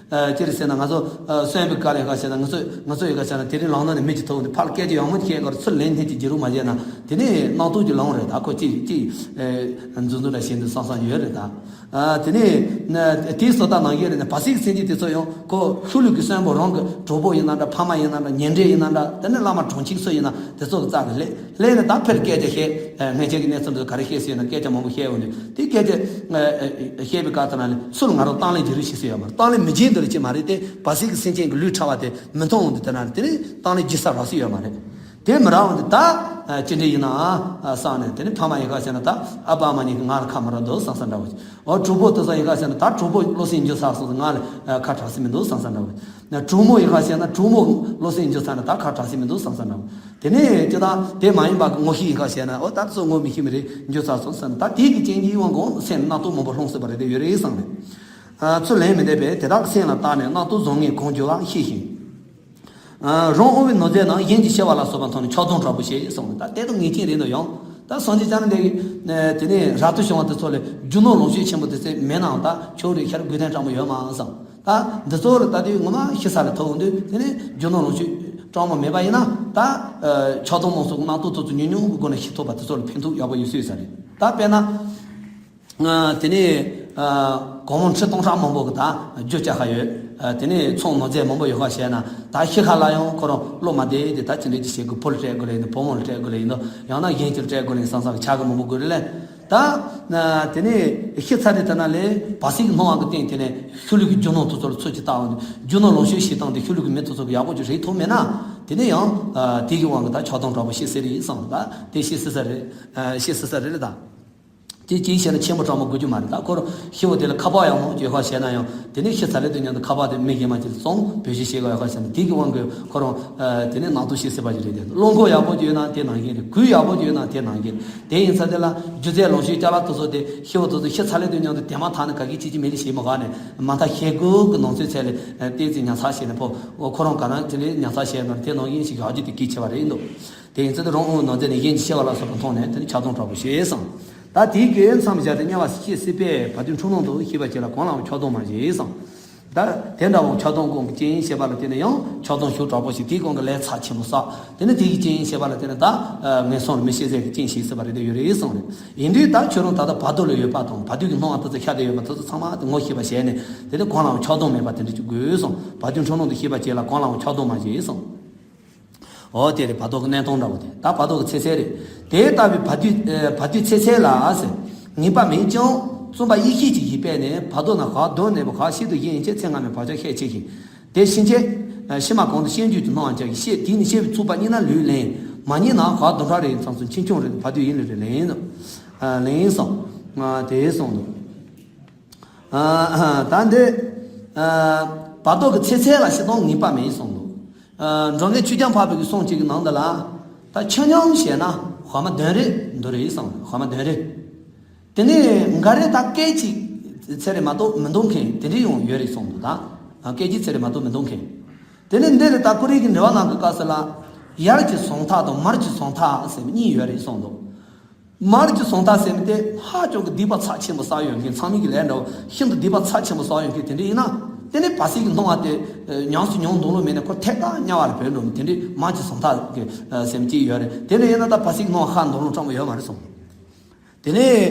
ཨ་ཅི་རེད་ཟེར་ན་ང་ཚོ་ཨ་གསོན་པའི་སྐབས་ལ་ཡོད་ག་ཟེར་ན་ང་ཚོ་ང་ཚོ་ཡོད་ག་ཟེར་ན་དེ་རིང་ལངས་ན་ནི་མི་གཅིག་ཐུག་འདུག་ཕར་ལ་སྐད་ཆ་ཡང་མོ་བཤད་གར་ཚུར་ལན་སྣེ་གཅིག་བརྒྱབ་རོགས་མ་བྱས་ན་དེ་ནི་རྣམ་རྟོག་གི་ལངས་རེད་ད། ཁོ་གཅིག་གཅིག་ཨ་འཛུལ་འཛུལ་འདྲ་བྱེད་འདུག་བསམ་བསམ་ཡོད་རེད་ད། ཨ་དེ་ནས་དེའི་བཟོ་ལྟ་ནང་བཞིན་རེད་ན་བར་སྲིད་ཀྱི་སེམས་ཅན་དེ་ཚོ་ཡང་ཁོ་ཤུལ་ལུས་ཀྱི་གསོན་པོ་རང་གི་གྲོགས་པོ་ཡིན་ན་འདྲ་ཕ་མ་ཡིན་ན་འདྲ་ཉེ་འབྲེལ་ཡིན་ན་འདྲ་དེ་ནས་བླ་མ་གྲོང་ཁྱེར་སུ་ཡིན་ན་དེ་ཚོ་གི་རྩ་ལ་སླེབས་སླེབས་ནས་ད་ཕར་སྐད་ཆ་བཤད་ཨ་སྔོན་ཆད་ཀྱི་གནས་ཚུལ་འདི་ག་རེ་བཤད་སྲིད་ན་སྐད་ཆ་མང་པོ་བཤད་འོང་དུས་དེ་སྐད་ཆ་ཨ་ཨ་བཤད་པའི་སྐབས་དེ་ན་ལས་ཚུར་ང་རང་གཏམ་ལན་བརྒྱབ་རོགས་ཞེས་ཟེར་ཡོད་མ་རེད། གཏམ་ལན་མི་བརྒྱབ་འདི་ལ་ཅི་མ་རེད། དེ་བར་སྲིད་ཀྱི་སེམས་ཅན་གྱི་ལུས་ཕྲ་བ་དེ་མི་མཐོང་འོང་དུས་དེ་ན་དེ་ནས་གཏམ་ལན་བརྒྱབ་ས་རག་སྲིད་ཡོད་མ་རེད། དེ་མི་རག་འོང་དུས་ད་ཨ་ཅི་འདྲ་ཡིན་ན་ཨ་བསམ་ནས་དེ་ནས་ཕ་མ་ཡིན་ག་ཟེར་ན་ད་ཨ་ཕ་ཨ་མ་གཉིས་ཀྱིས་ང་ལ་ཁ་མ་རག་འདུག་བསམ་བསམ་འདྲ་བོ་ཅིག་འོ་གྲོགས་པོ་དེ་ཚོ་ཡིན་ག་ཟེར་ན་ད་གྲོགས་པོ་བློ་སེང་འགྱུར་ཚར་སོང་ཙང་ང་ལ་ཨ་ཁ་གྲག་སྲིད་མི་འདུག་བསམ་བསམ་འདྲ་བོ། གྲོགས་མོ་ཡིན་ག་ཟེར་ན་གྲོགས་མོ་བློ་སེང་འགྱུར་ཚར་ན་ད་ཁ་གྲག་སྲིད་མི་འདུག་བསམ་བསམ་འདྲ་བོ། དེ་ནས་ཅི་ད་དེ་མ་ཡིན་པ་གི་ངོ་ཤེས་ཡིན་ག་ཟེར་ན་འོ་ད་དེ་ཚོ་ངོ་མི་ཤེས་མི་རེད་འགྱུར་ཚར་སོང་ཟེར་ན་ད་དེ་གི་རྐྱེན་གྱིས་དབང་གིས་སེམས་རྣམ་རྟོག་མང་པོ་ལྷུང་སྲིད་པ་རེད་དེ་ཡོད་རེད་བསམ་རེད། ཨ་ཚུར་ལན་མི་འདེབས་པས་དེ་དག་སེམས་ལ་བརྟགས་ནས་རྣམ་རྟོག་བཟང་ངན་གང་འགྱུར་བ་ཤེས་ཤིང་། ཨ་རང་དབང་བའི་ནོར་རྫས་རྣམས་གཞན་གྱི་ཤེས་པ་ལ་སོགས་པ་མཐོང་ནས་ཆགས་སྡང་དྲག་པོ་སྐྱེས་གསུངས། ད་དེ་དང་ངེས་ཅན་རེད་འདུག་ཡང་ད་སངས་རྒྱས་བཅོམ་ལྡན་འདས་ཀྱིས་དེ་ནས་རབ་ཏུ་བྱུང་བ་དེ་ཚོ་ལ་རྒྱུ་ནོར་ལོངས་སྤྱོད་ཆེན་པོ་དེ་ཚོ་མེད་ནའང་ད་ཁྱོད་རེ་ཤར་དགོས་དོན་ཕྲ་མོ་ཡོད་མ་བསམ། ད་འདི་ཚོ་ལ་ད་དུས་ངོ་མ་ཤི་ས་ལ་ཐུག་འོང་དུས་དེ་ནས་རྒྱུ་ནོར་ལོངས་སྤྱོད་ཕྲ་མོ་མེད་པ་ཡིན་ན་ད་ཆགས་སྡང་རྨོངས་གསུམ་གྱི་རྣམ་རྟོག་དེ་ཚོ་ཉུང་ཉུང་གི་སྒོ་ནས་ཞི་ཐུབ་པ་དེ་ཚོ་ལ་ཕན་ཐོགས་ཡག་པོ་ཡོད་སྲིད་ས་རེད། ད་དཔེར་ན། ཨ་དེ་ནས་ཨ་སྒོར་མོ་ཁྲི་སྟོང་ཕྲག་མང་པོ་གི་ད་རྒྱུ་ཆ་ཁ་ཡོད། ཨ་དེ་ནས་ཚོང་ནོར་རྫས་མང་པོ་ཡོད་ཁ་བྱས་ན་ད་ཤི་ཁ་ལ་ཡང་ཁོ་རང་བློ་མ་བདེ་དེ་ད་ཅི་འདྲ་ཅི་བྱེད་དགོས། བུ་ལ་སྤྲད་དགོས་ལེ་ཡིན་ནོ། བུ་མོ་ལ་སྤྲད་དགོས་ལེ་ཡིན་ནོ། ཡང་ན་གཞན་གྱི་ལ་སྤྲད་དགོས་ལེ་ཡིན་བསམ་བསམ་གི་ཆག་གི་མང་པོ་དགོས་རེད་ལེ། ད་ཨ་དེ་ནས་ཤི་ཚར་དུས་ད་ན་ལས་བར་སྲིད་ཀྱི་སྣང་བ་གི་སྟེང་དེ་ནས་ཤུལ་ལུས་ཀྱི་རྒྱུ་ནོར་དེ་ཚོ་ལ་ཚུར་གྱིས་བལྟ་འོང་དུས་རྒྱུ་ནོར་ལོངས་སྤྱོད་བྱེད་སྟངས་དེ་ཤུལ་ལུས་ཀྱི་མི་དེ་ཚོ་གི་ཡག་པོ་ཅིག་རེག་ཐུབ་མེད་ན་དེ་ནས་ཡང་ཨ་དེ་གི་དབང་གིས་ད་ཆགས་སྡང་དྲག་པོ་སྐྱེ་སྲིད་རེད་བསམ། ད་དེ་སྐྱེ་སྲིད་ས་རེད། ཨ་སྐྱེ་སྲིད་ས་རེད་ལེ་ད། དེ་གཅིག་བྱས་ན་ཆེན་པོ་ཕྲ་མོ་དགོས་རྒྱུ་མ་རེད། ད་ཁོ་རང་ཤི་བ་དེ་ལ་ཁ་པར་ཡག་མོ་ཅིག་ཡོད་ཁ་བྱས་ན་ཡང་དེ་ནས་ཤི་ཚར་ལེ་དུས་མཉམ་དུ་ཁ་པར་དེ་མི་གཞན་མ་ཅིག་ལ་བཙོང་བེད་སྤྱོད་བྱེད་དགོས་ཡོད་ཁ་བྱས་ན་དེ་གི་དབང་གིས་ཁོ་རང་ཨ་དེ་ནས་ནང་དུ་ཤི་སྲིད་པ་ཅིག་རེད་དེ། བློ་ཁོག་ཡག་པོ་ཅིག་ཡོད་ན་དེ་ནང་བཞིན་རེད། གུས་ཡག་པོ་ཅིག་ཡོད་ན་དེ་ནང་བཞིན་རེད། དེ་ཡིན་ཚར་དེ་ལ་རྒྱུ་རྫས་ལོངས་སྤྱོད་ཅ་ལག་དེ་ཚོ་དེ་ཤི་བ་དེ་ཚོ་ཤི་ཚར་ལེ་དུས་མཉམ་དུ་དེ་མ་ཐག་ནས་ག་གི་ཅི་ཅི་མེད་ལེ་ཞེས་མ་ག་ནས་མ་མཐའ་ཤེལ་སྒོ་གི་ནང་ཚུད་ཚད་ལས་ཏོག་ཙམ་ཉར་ཚགས་བྱས་ནས་ཕོ་ཁོ་རང་ག་ན་དེ་ལས་ཉར་ཚགས་བྱས་ན་དེ་ནང་བཞིན་ཞིག་ཡག་རྒྱུ་དེ་གལ་ཆེ་བ་རེད་འདུག་དེ་ཡིན་ཚེ་དེ་རང་དབང་ནོར་རྫས་ནི་གཞན་གྱི་ཤེས་པ་ལ་སོགས་པ་མཐོང་ནས་དེ་ནི་ཆགས་སྡང་དྲག་པོ་སྐྱེས་གསུངས། ད་དེའི་གི་མཚམས་བཞག་སྟེ་དམྱལ་བ་སྐྱེ་སྲིད་པས་བར་དོའི་འཁྲུལ་སྣང་དུ་ཤེས་པ་ཅིག་ལ་གང་ལའང་ཆགས་སྡང་མ་བྱེད་གསུངས། ད་དེ་འདྲ་བོ་ཆགས་སྡང་སྐོང་གི་རྐྱེན་ཤེས་པ་ལ་བརྟེན་ནས་ཡང་ཆགས་སྡང་ཞེ་དྲག་པོ་ཞིག་དེའི་སྒང་གི་ལས་ཚབས་ཆེན་པོ་བསགས། དེ་ནི་དེ་ཡི་རྐྱེན་ཤེས་པ་ལ་བརྟེན་ནས་ད་ངན་སོང་ལ་མི་ཤེས་ཚད་ཀྱི་རྐྱེན་ཞིག་སྲིད་པ་རེད་དེ་ཡོད་རེད་གསུངས་རེད། ཡིན་དུས་ད་ཁྱོད་རང་ད་ལྟ་བར་དོ་ལ་ཡོད་པ་དང་བར་དོའི་གི་སྣང་བ་ད་ཚོ་ཤར་བསྡད་ཡོད་པ་ད་ཚོ་ཚང་མ་དེ་ངོ་ཤེས་པ་བྱས་ནས་དེ་ནི་གང་ལའང་ཆགས་སྡང་མེད་པ་དེ་འདྲ་ཅིག་དགོས་གསུངས། བར་དོའི་འཁྲུལ་སྣང་དུ་ཤེས་པ་ཅིག་ལ་གང་ལའང་ཆགས་སྡང་མ་བྱེད་གསུངས། འོ་དེ་རེད། བར་དོ་གི་གནས་སྟངས་འདྲ་བོ་དེ། ད་བར་དོ་གི་ཚེ་ཚད་རེད། དེ་ལྟ་བུའི་བར་དོའི་ཨེ་བར་དོའི་ཚེ་ཚད་ལ་ཟེར། ངེས་པ་མེད་ཀྱང་བཙུན་པ་ཡེ་ཤེས་ཀྱི་གཞི་པས་ནི། བར་དོ་ན་ག་དོན་གནས་པ་ག་ཤེད་དུ་བཞིན་ཡན་ཆད་ཚེ་སྔ་མའི་བག་ཆགས་ཤས་ཆེ་ཞིང་། དེ་ཕྱིན་ཆད་ཕྱི་མ་གང་དུ་ཤེས་འགྱུར་གྱི་སྣང་བ་ཅན་གྱི་ཤེས། དེས་ནི་ཤེས་པའི་ཚུགས་པ་རྙེད་ན་ལུས་ལེན། མ་རྙེད་ན་ག་དོན་ཕྲ་རེ་ཡི་མཚམས་སུ་ཕྱིན་ཆུང་རེ་བར་དོའི་ཡིད་ལུས་རེ་ལེན། ལེན་སོང་། དེ་གསུངས་འདུག་ད་འདི་བར་དོ་གི་ཚེ་ཚད་ལ་སྤྱིར་བཏང་ངེས་པ་མེད་གསུངས་འདུག་འགྲོ་མགོན་ཆོས་རྒྱལ་འཕགས་པའི་གི་གསུང་གཅིག་གི་ནང་དུ་ལ། ད་ཆ་སྙོམས་བྱས་ན་དབུ་མ་བདུན་རེ་འདུ་རེད་གསུངས། དབུ་མ་བདུན་རེ། དེ་ནས་འགའ་རེ་ད་སྐད་ཅིག་ཚེ་རེ་མ་གཏོགས་མི་འདུ་མཁན་དེ་འདྲ་ཡང་ཡོད་རེད་གསུངས་འདུག་ད་སྐད་ཅིག་ཚེ་རེ་མ་གཏོགས་མི་འདུ་མཁན། དེ་ནས་འདི་ལ་ད་ཀོ་རིག་གི་འགྲེལ་པ་ནང་གི་སྐབས་སུ་ལ། ཡར་གྱི་གཟུངས་ཐག་དང་མར་གྱི་གཟུངས་ཐག་ཟེར་བ་གཉིས་ཡོད་རེད་གསུངས་འདུག་མར་གྱི་གཟུངས་ཐག་ཟེར་བ་དེ་ཧ་ཅང་གི་སྡིག་པ་ཚབས་ཆེན་པོ་བསགས་ཡོད་མཁན། མཚམས་མེད་ཀྱི་ལས་འདྲ་བོ་ཤིན་ཏུ་སྡིག་པ་ཚབས་ཆེན་པོ་བསགས་ཡོད་མཁན་དེ་འདྲ་ཡིན་ན། དེ་ནས་བར་སྲིད་ཀྱི་སྣང་བ་དེ་ཉམས་སུ་མྱོང་འདུག་ལོ་མེད་ན་ཁོ་ཐད་ཀར་དམྱལ་བ་ལ་བུད་འགྲོ་མི་དེ་འདྲའི་མར་གྱི་གཟུངས་ཐག་གི་ཟེར་བ་གཅིག་ཡོད་རེད། དེ་འདྲ་ཡིན་ན་ད་བར་སྲིད་ཀྱི་སྣང་བ་ཧ་འདུག་ལོ་སྤྲང་པོ་ཡོད་མ་རེད་གསུངས། དེ་ནས་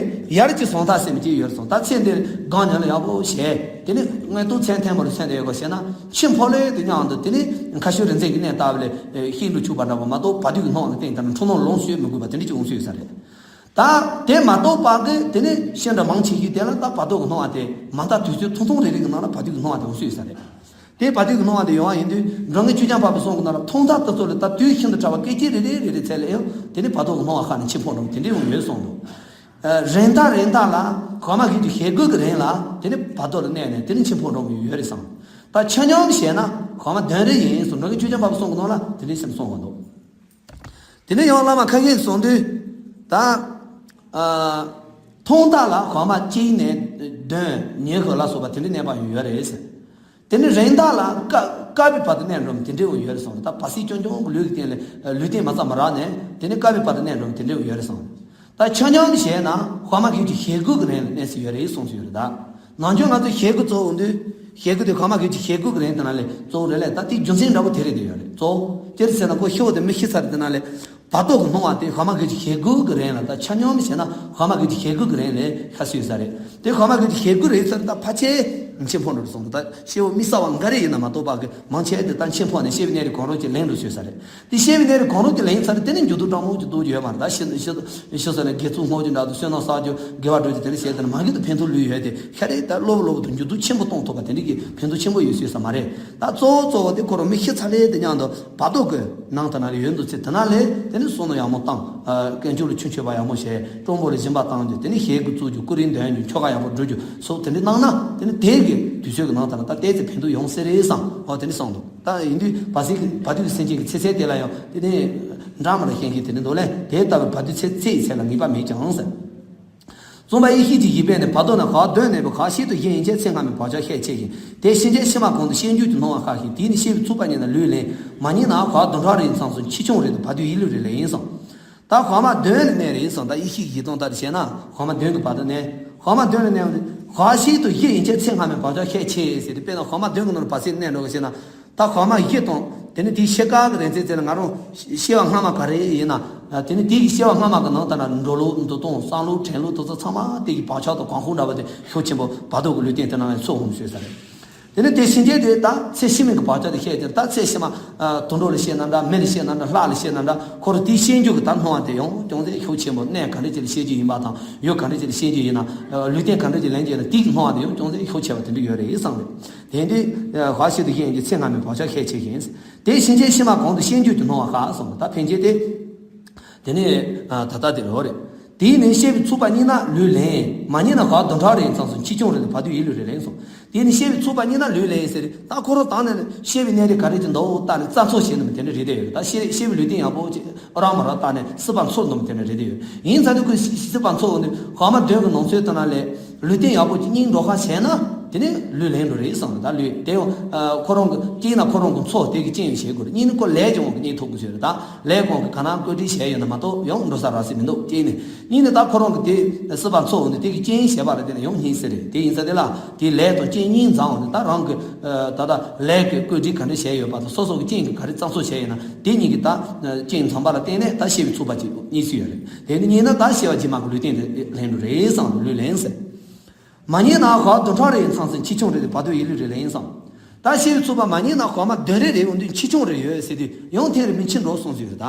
ཡར་གྱི་གཟུངས་ཐག་ཟེར་མི་གཅིག་ཡོད་སོང་། ད་ཚེ་འདིར་སྒང་ཉམས་ལ་ཡག་པོ་བྱས། དེ་ནས་དངོས་ཐོག་མཚན་ཐེངས་མ་རུ་མཚན་དེ་ཡོད་པ་བྱས་ན་འཆི་འཕོ་ལོས་དེ་མཉམ་དུ་དེ་ནས་ཁ་ཤུ་རིག་འཛིན་གྱི་གནས་ལྟ་བ་ལས་ཤིན་ཏུ་ཆུག་པ་འདྲ་པོ་མ་གཏོགས་བར་དོའི་སྣང་བ་ལ་བརྟེན་ད་ནི་འཁྲུལ་སྣང་ལོངས་སྤྱོད་མི་དགོས་པ་དེ་འདྲ་ཅིག་འོང་སྲིད་ས་རེད། ད་དེ་མ་གཏོགས་པ་གི་དེ་ནས་ཤིན་ཏུ་མང་ཆེ་ཤོས་དེ་ལ་ད་བར་དོ་གི་སྣང་བ་དེ་མ་མཐའ་དུས་ཚོད་ཐུང་ཐུང་རེ་རེ་གི་ནང་ལ་བར་དོའི་སྣང་བ་དེ་འོང་སྲིད་ས་རེད། དེ་བར་དོའི་སྣང་བ་དེ་ཡོང་བ་ཡིན་དུས་འགྲོ་མགོན་ཆོས་རྒྱལ་འཕགས་པའི་གསུང་གི་ནང་ལ་ཐུང་མཐའ་དེ་ཚོ་ལ་ད་དུས་ཤིན་ཏུ་ཕྲ་བ་སྐད་ཅིག་རེ་རེ་རེ་རེ་ཚད་ལ་ཡང་དེ་ནི་བར་དོ་གི་སྣང་བ་ཁ་ནས་འཆི་འཕོ་འགྲོ་དེ་འདྲ་ཡང་ཡོད་གསུངས་འདུག་རིང་ཐག་རིང་ཐག་ལ་གོ་མ་གི་དུས་ཞེ་དགུ་གི་རིང་ལ་དེ་ནི་བར་དོ་ལ་གནས་ནས་དེ་ནི་འཆི་འཕོ་འགྲོ་གི་ཡོད་རེད་བསམ། ད་ཆ་སྙོམས་བྱས་ན་གོ་མ་བདུན་རེ་ཡིན་གསུངས། འགྲོ་མགོན་ཆོས་རྒྱལ་འཕགས་པའི་གསུང་གི་ནང་ལ་དེ་འདྲའི་སེམས་གསུངས་པ་འདུག་དེ་ནས་ཡང་བླ་མ་ཁ་ཤས་གསུང་དུས་ད་ཨ་ཐུང་མཐའ་ལ་གོ་མ་གཅིག་ནས་བདུན་ཉི་ཤུ་ལ་སོགས་པ་དེ་འདྲའི་གནས་པ་ཡང་ཡོད་རེད་ཟེར། དེ་ནས་རིང་མཐའ་ལ་སྐ་སྐ་བའི་བར་དུ་གནས་འགྲོ་མི་དེ་འདྲའི་ཡང་ཡོད་རེད་གསུངས། ད་བར་སྲིད་རྐྱང་རྐྱང་གི་ལུས་ཀྱི་སྟེང་ལ་ལུས་རྟེན་མ་རྩ་མ་རག་ནས་དེ་ནས་སྐ་བའི་བར་དུ་གནས་འགྲོ་མི་དེ་འདྲའི་ཡང་ཡོད་རེད་གསུངས། ད་ཆ་སྙོམས་བྱས་ན་གོ་མ་གི་དུས་ཞེ་དགུ་གི་རིང་ལ་གནས་སྲིད་ཡོད་རེད་གསུངས་སྲིད་ཡོད་རེད་ད། ནང་ཆོས་ང་ཚོས་ཞེ་དགུ་གཙོ་བོ་འདུས། ཞེ་དགུ་དེ་གོ་མ་གི་དུས་ཞེ་དགུ་གི་རིང་དེ་ན་ལས་གཙོ་བོ་རེད་ལས། ད་དེའི་རྒྱུ་མཚན་འདྲ་པོ་དེ་རེད་དེ་ཡོད་རེད། གཙོ་བོ་ཅི་རེད་ཟེར་ན་ཁོ་ཤོ་དེ་མི་ཤི་ཚར་དེ་ན་ལས་བར་དོ་གི་སྣང་བ་དེ་གོ་མ་གི་དུས་ཞེ་དགུ་གི་རིང་ལ་ད་ཆ་སྙོམས་བྱས་ན་གོ་མ་གི་དུས་ཞེ་དགུ་གི་རིང་ལས་ཤི་སྲིད་ས་རེད། དེ་གོ་མ་གི་དུས་ཞེ་དགུ་རེད་ཚར་ད་ཕལ་ཆེར་འཆི་འཕོ་འགྲོ་རུ་སོང་། ད་སྐྱེ་བོ་མི་གསར་བ་འགའ་རེ་ཡིན་ན་མ་གཏོགས་པ་གི་མང་ཆེ་དེ་ད་འཆི་འཕོ་ནས་ཤི་བའི་གནས་རིགས་གང་རུང་གི་ལེན་རུ་སྲིད་ས་རེད། དེ་ཤེས་པའི་གནས་རིགས་གང་རུང་དེ་ལེན་ཚར་དེ་ནི་འགྱུར་ལྡོག་སྤྲང་མོ་ཅིག་གཏོང་རྒྱུ་ཡོད་མ་རེད། ད་ཤི་ཤི་ཤི་ཟེར་ན་དགེ་ཚུལ་བསྔོ་རྒྱུ་འདྲ་འདུག་བསོད་ནམས་བསགས་རྒྱུ་དགེ་བ་སྒྲུབ་རྒྱུ་དེ་འདྲ་བྱས་དེ་ན་མ་གི་དུ་ཕན་ཐོགས་ལུས་ཡོད་དེ་ཤ་རེད། ད་སློབ་སློབ་ཏུ་འགྱུར་ལྡོག་ཆེན་པོ་གཏོང་ཐུབ་པ་དེ་འདྲ་གི་ཕན་ཐོགས་ཆེན་པོ་ཡོད་སྲིད་ས་མ་རེད། ད་གཙོ་བོ་གཙོ་བོ་དེ་ཁོ་རང་མི་ཤི་ཚར་ལེ་དེ་མཉམ་དུ་བར་དོ་གི་ནང་དུ་ན་ལེ་ཡོད་འདུག་ཚེ་དེ་ན་ལེ་དེ་ནི་བསོད་ནམས་ཡག་མོ་བཏང་། དཀོན་མཆོག་ལ་ཆོས་འཆད་པ་ཡག་མོ་བྱས། སྤྲང་པོ་ལ་སྦྱིན་པ་བཏང་རྒྱུ་དེ་ནི་ཞེ་དགུ་བཙུགས་རྒྱུ་ཀུ་རེ་འདོན་རྒྱུ་ཆོ་ག་ཡག་པོ་སྒྲུབ་རྒྱུ་སོགས་དེ་འདྲ་གནང་ན་དེ་ནི་དེ་གི་དུས་ཚོད་ཀྱི་ནང་དུ་ན་ད་ཏོག་ཙམ་ཕན་ཐོགས་ཡོང་སྲིད་རེད་བསམ། འོ་དེ་ནི་བསམ་འདུག་ད་ཡིན་དུས་བར་སྲིད་ཀྱི་བར་དོ་གི་སེམས་ཅན་གྱི་ཚེ་ཚད་དེ་ལ་ཡང་དེ་ནས་འདྲ་མ་འདྲ་ཤེས་མཁན་དེ་འདྲ་འདུག་ལས། དེ་ལྟ་བུའི་བར་དོའི་ཚེ་ཚེ་ཡི་ཚད་ལ་ངེས་པ་མེད་ཀྱང་ཟེར། བཙུན་པ་ཡེ་ཤེས་ཀྱི་གཞི་པས་ནི། བར་དོ་ན་ག་དོན་གནས་པ་ག་ཤེད་དུ་བཞིན་ཡན་ཆད་ཚེ་སྔ་མའི་བག་ཆགས་ཤས་ཆེ་ཞིང་། དེ་ཕྱིན་ཆད་ཕྱི་མ་གང་དུ་ཤེས་འགྱུར་གྱི་སྣང་བ་ཤར་ཞིང་། དེས་ནི་ཤེས་པའི་ཚུགས་པ་རྙེད་ན་ལུས་ལེན། མ་རྙེད་ན་ག་དོན་ཕྲ་རེའི་མཚམས་སུ་འཆི་ཆུང་རེ་དང་བར་དོའི་ཡིད་ལུས་རེ་ལེན་ཡིན་གསུངས། ད་གོ་མ་བདུན་ལ་གནས་རེ་ཡིན་གསུངས། ད་ཡེ་ཤེས་ཀྱི་གཞི་སྟོང་ལྟར་བྱས་ན་གོ་མ་བདུན་གྱི་བར་དུ་གནས། གོ་མ་བདུན་ལ་གནས་པ་ནི་ག་ཤེད་དུ་བཞིན་ཡན་ཆད་ཚེ་སྔ་མའི་བག་ཆགས་ཤས་ཆེ་ཟེར་ཏེ། དཔེར་ན་གོ་མ་བདུན་གྱི་ནང་ལ་བར་སྲིད་གནས་འགྲོ་གི་ཞེ་ན། ད་གོ་མ་བཞི་དང་དེ་ནི་དེའི་ཕྱེད་ཀ་གི་རིང་ཚད་ཚད་ལ་ང་རང་སྐྱེ་བ་སྔ་མ་ག་རེ་ཡིན་ན། དེ་ནི་དེ་གི་སྐྱེ་བ་སྔ་མ་གི་ནང་ལྟར་ན་འགྲོ་ལུགས་འདུག་སྟངས་བསམ་ལུགས་དྲན་ལུགས་དེ་ཚོ་ཚང་མ་དེ་གི་བག་ཆགས་དང་གང་ཤུགས་འདྲ་བ་དེ་ཤུགས་ཆེན་པོ་བར་དོ་གི་ལུས་རྟེན་དེ་ནང་ལ་ཚུད་འོང་ཞུས་ས་རེད། དེ་ནི་དེ་ཕྱིན་ཆད་དེ་ད་ཚེ་ཕྱི་མའི་གི་བག་ཆགས་དེ་ཤེས་ཀྱི་ད་ཚེ་ཕྱི་མ་དུད་འགྲོ་ལ་སྐྱེས་ན་འདྲ། མི་ལ་སྐྱེས་ན་འདྲ། ལྷ་ལ་སྐྱེས་ན་འདྲ། ཁོ་རང་དེ་ཤེས་རྒྱུ་གི་ད་སྣང་བ་དེ་ཡང་ཅུང་ཟད་ཤུགས་ཆེན་པོ། གནས་ག་འདྲ་ཅིག་ལ་སྐྱེ་རྒྱུ་ཡིན་པ་དང་ཡུལ་ག་འདྲ་ཅིག་ལ་སྐྱེ་རྒྱུ་ཡིན་ན། ལུས་རྟེན་ག་འདྲ་ཅིག་ལེན་རྒྱུ་ཡིན་ན་དེ་གི་སྣང་བ་དེ་ཡང་ཅུང་ཟད་ཤུགས་ཆེ་བ་དེ་འདྲ་ཡོད་རེད་བསམ་རེད། དེ་འདི་ག་ཤེད་དུ་བཞིན་ཡན་ཆད་ཚེ་སྔ་མའི་བག་ཆགས་ཤས་ཆེ་ཞིང་། དེ་ཕྱིན་ཆད་ཕྱི་མ་གང་དུ་ཤེས་འགྱུར་གྱི་སྣང་བ་ཤར་གསུངས། ད་ཕན་ཆད་དེ། དེ་ནས་ད་ལྟ་དེ་རེད། དེས་ནི་ཤེས་པའི་ཚུགས་པ་རྙེད་ན་ལུས་ལེན། མ་རྙེད་ན་ག་དོན་ཕྲ་རེའི་མཚམས་སུ་འཆི་ཆུང་རེ་དང་བར་དོའི་ཡིད་ལུས་རེ་ལེན་གསུངས། དེས་ནི་ཤེས་པའི་ཚུགས་པ་རྙེད་ན་ལུས་ལེན་ཟེར། ད་ཁོ་རང་དང་ནས་ཤེས་པའི་གནས་རིགས་ག་རེ་ཅིག་འདུག་ལྟ་ནས་རྩ་ཚོ་བྱས་ནས་དེ་འདྲ་རེད་དེ་ཡོད། ད་ཤེས་ཤེས་པའི་ལུས་རྟེན་ཡག་པོ་ཅིག་རང་མ་རང་ལྟ་ནས་སྲིད་པ་འཚོལ་འདུག་དེ་འདྲ་རེད་དེ་ཡོད། ཡིན་ཚ་དུས་ཁོས་སྲིད་པ་འཚོལ་འོང་དུས་གོ་མ་བདུན་གྱི་ནང་ཚུད་དེ་ན་ལས། ལུས་རྟེན་ཡག་པོ་ཅིག་རྙེད་འགྲོ་ཁ་བྱས་ན་དེ་ནི་ལུས་ལེན་འགྲོ་རེད་བསམ། ད་ལུས་དེ་ཡང་ཁོ་རང་གི་རྙེད་ན་ཁོ་རང་གི་འཚོ་དེ་གི་རྐྱེན་བྱེད་དགོས་རེད། རྙེད་ན་ཁོ་ལས་ཀྱང་རྙེད་ཐུབ་དགོས་ཟེར། ད་ལས་གང་གི་ག་ན་བཀོད་སྒྲིག་བྱས་ཡོད་ན་མ་གཏོགས་ཡང་འགྲོ་ས་རག་སྲིད་མི་འདུག་རྐྱེན་ནི་རྙེད་ནས་ད་ཁོ་རང་གི་དེ་སྲིད་པ་འཚོ་འོང་དུས་དེ་གི་རྐྱེན་བྱས་པ་ལ་བརྟེན་ནས་ཡང་རྙེད་སྲིད་རེད། དེ་ཡིན་ས་དེ་ལ་དེ་ལས་དང་རྐྱེན་གཉིས་འཛོམས་འོང་དུས་ད་རང་གི་ད་ལྟ་ལས་ཀྱི་བཀོད་སྒྲིག་ག་འདྲ་བྱས་ཡོད་པ་དང་སོ་སོ་གི་རྐྱེན་གྱིས་ག་རེ་རྩ་འཚོ་བྱས་ཡོད་ན་དེ་གཉིས་ཀྱི་ད་རྐྱེན་འཛོམས་པ་ལ་བརྟེན་ནས་ད་ཤེས་པའི་ཚུགས་པ་ཅིག་རྙེད་སྲིད་ཡོད་རེད། དེ་ནི་རྙེད་ན་ད་ཤེས་པ་རྗེས་མ་གི་ལུས་རྟེན་དེ་ལེན་འགྲོ་རེད་བསམ། ལུས་ལེན་ཟེར། མ་རྙེད་ན་ག་དོན་ཕྲ་རེའི་མཚམས་སུ་འཆི་ཆུང་རེ་དང་བར་དོའི་ཡིད་ལུས་རེ་ལེན་བསམ། ད་ཤེས་པའི་ཚུགས་པ་མ་རྙེད་ན་གོང་མ་དོན་རེ་རེ་འོང་དུས་འཆི་ཆུང་རེ་ཡོད་ཟེར་དུས་ཡང་ཐེངས་རེ་མི་འཆི་འགྲོ་གསུངས་ཟེར་ཡོད་ད།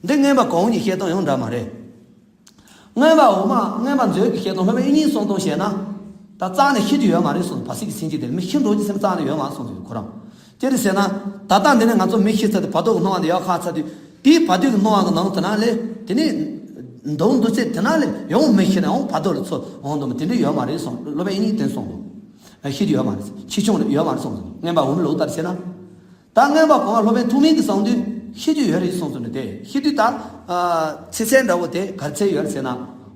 འདི་མངོན་པ་གོང་འོག་གཉིས་བཤད་སྟངས་ཡང་འདྲ་མ་རེད། མངོན་པ་འོག་མ་མངོན་པ་མཛོད་ཀྱི་བཤད་སྟངས་སློབ་དཔོན་དབྱིག་གཉེན་གསུང་སྟངས་བཤད་ན། ད་རྩ་ནས་ཤི་རྒྱུ་ཡོད་མ་རེད་གསུངས། བར་སྲིད་ཀྱི་སེམས་ཅན་དེ་ལ་མི་ཤི་འགྲོ་རྒྱུ་སེམས་རྩ་ནས་ཡོད་མ་གསུངས་ཟེར་ཁོ་རང་། དེ་རེད་ཟེར་ན། ད་ལྟ་འདི་ནས་ང་ཚོ་མི་ཤི་ཚར་དུས་བར་དོ་གི་སྣང་བ་འདི་ཡར་ཁ་ཚར་དུས། དེའི་བར་དོ་གི་སྣང་བ་གི་ནང་དུ་ན་ལས་དེ་ནས། མདོ་འདི་ཚེ་དེ་ན་ལས་ཡང་མི་ཤི་ན་ཡང་བར་དོ་ལ་ཚུར་འོང་དུ་མི་དེ་འདྲ་ཡོད་མ་རེད་གསུངས། སློབ་དཔོན་དབྱིག་གཉེན་དེ་གསུངས་འདུག་ཤི་རྒྱུ་ཡོད་མ་རེད། འཆི་ཆུང་ཡོད་མ་རེད་གསུངས་འདུག་མངོན་པ་འོག་མའི་ལུགས་ལྟར་བྱས་ན། ད་མངོན་པ་གོང་མ་སློབ་དཔོན་ཐུགས་སྨོན་གྱིས་གསུངས་དུས་ཤི་རྒྱུ་ཡོད་རེད་གསུངས་སོང་ནས་དེ་ཤི་དུས་ད། ཚེ་ཚད་འདྲ་བོ་དེ་ག་རེ་ཚད་ཡོད་རེད་ཟེར་ན།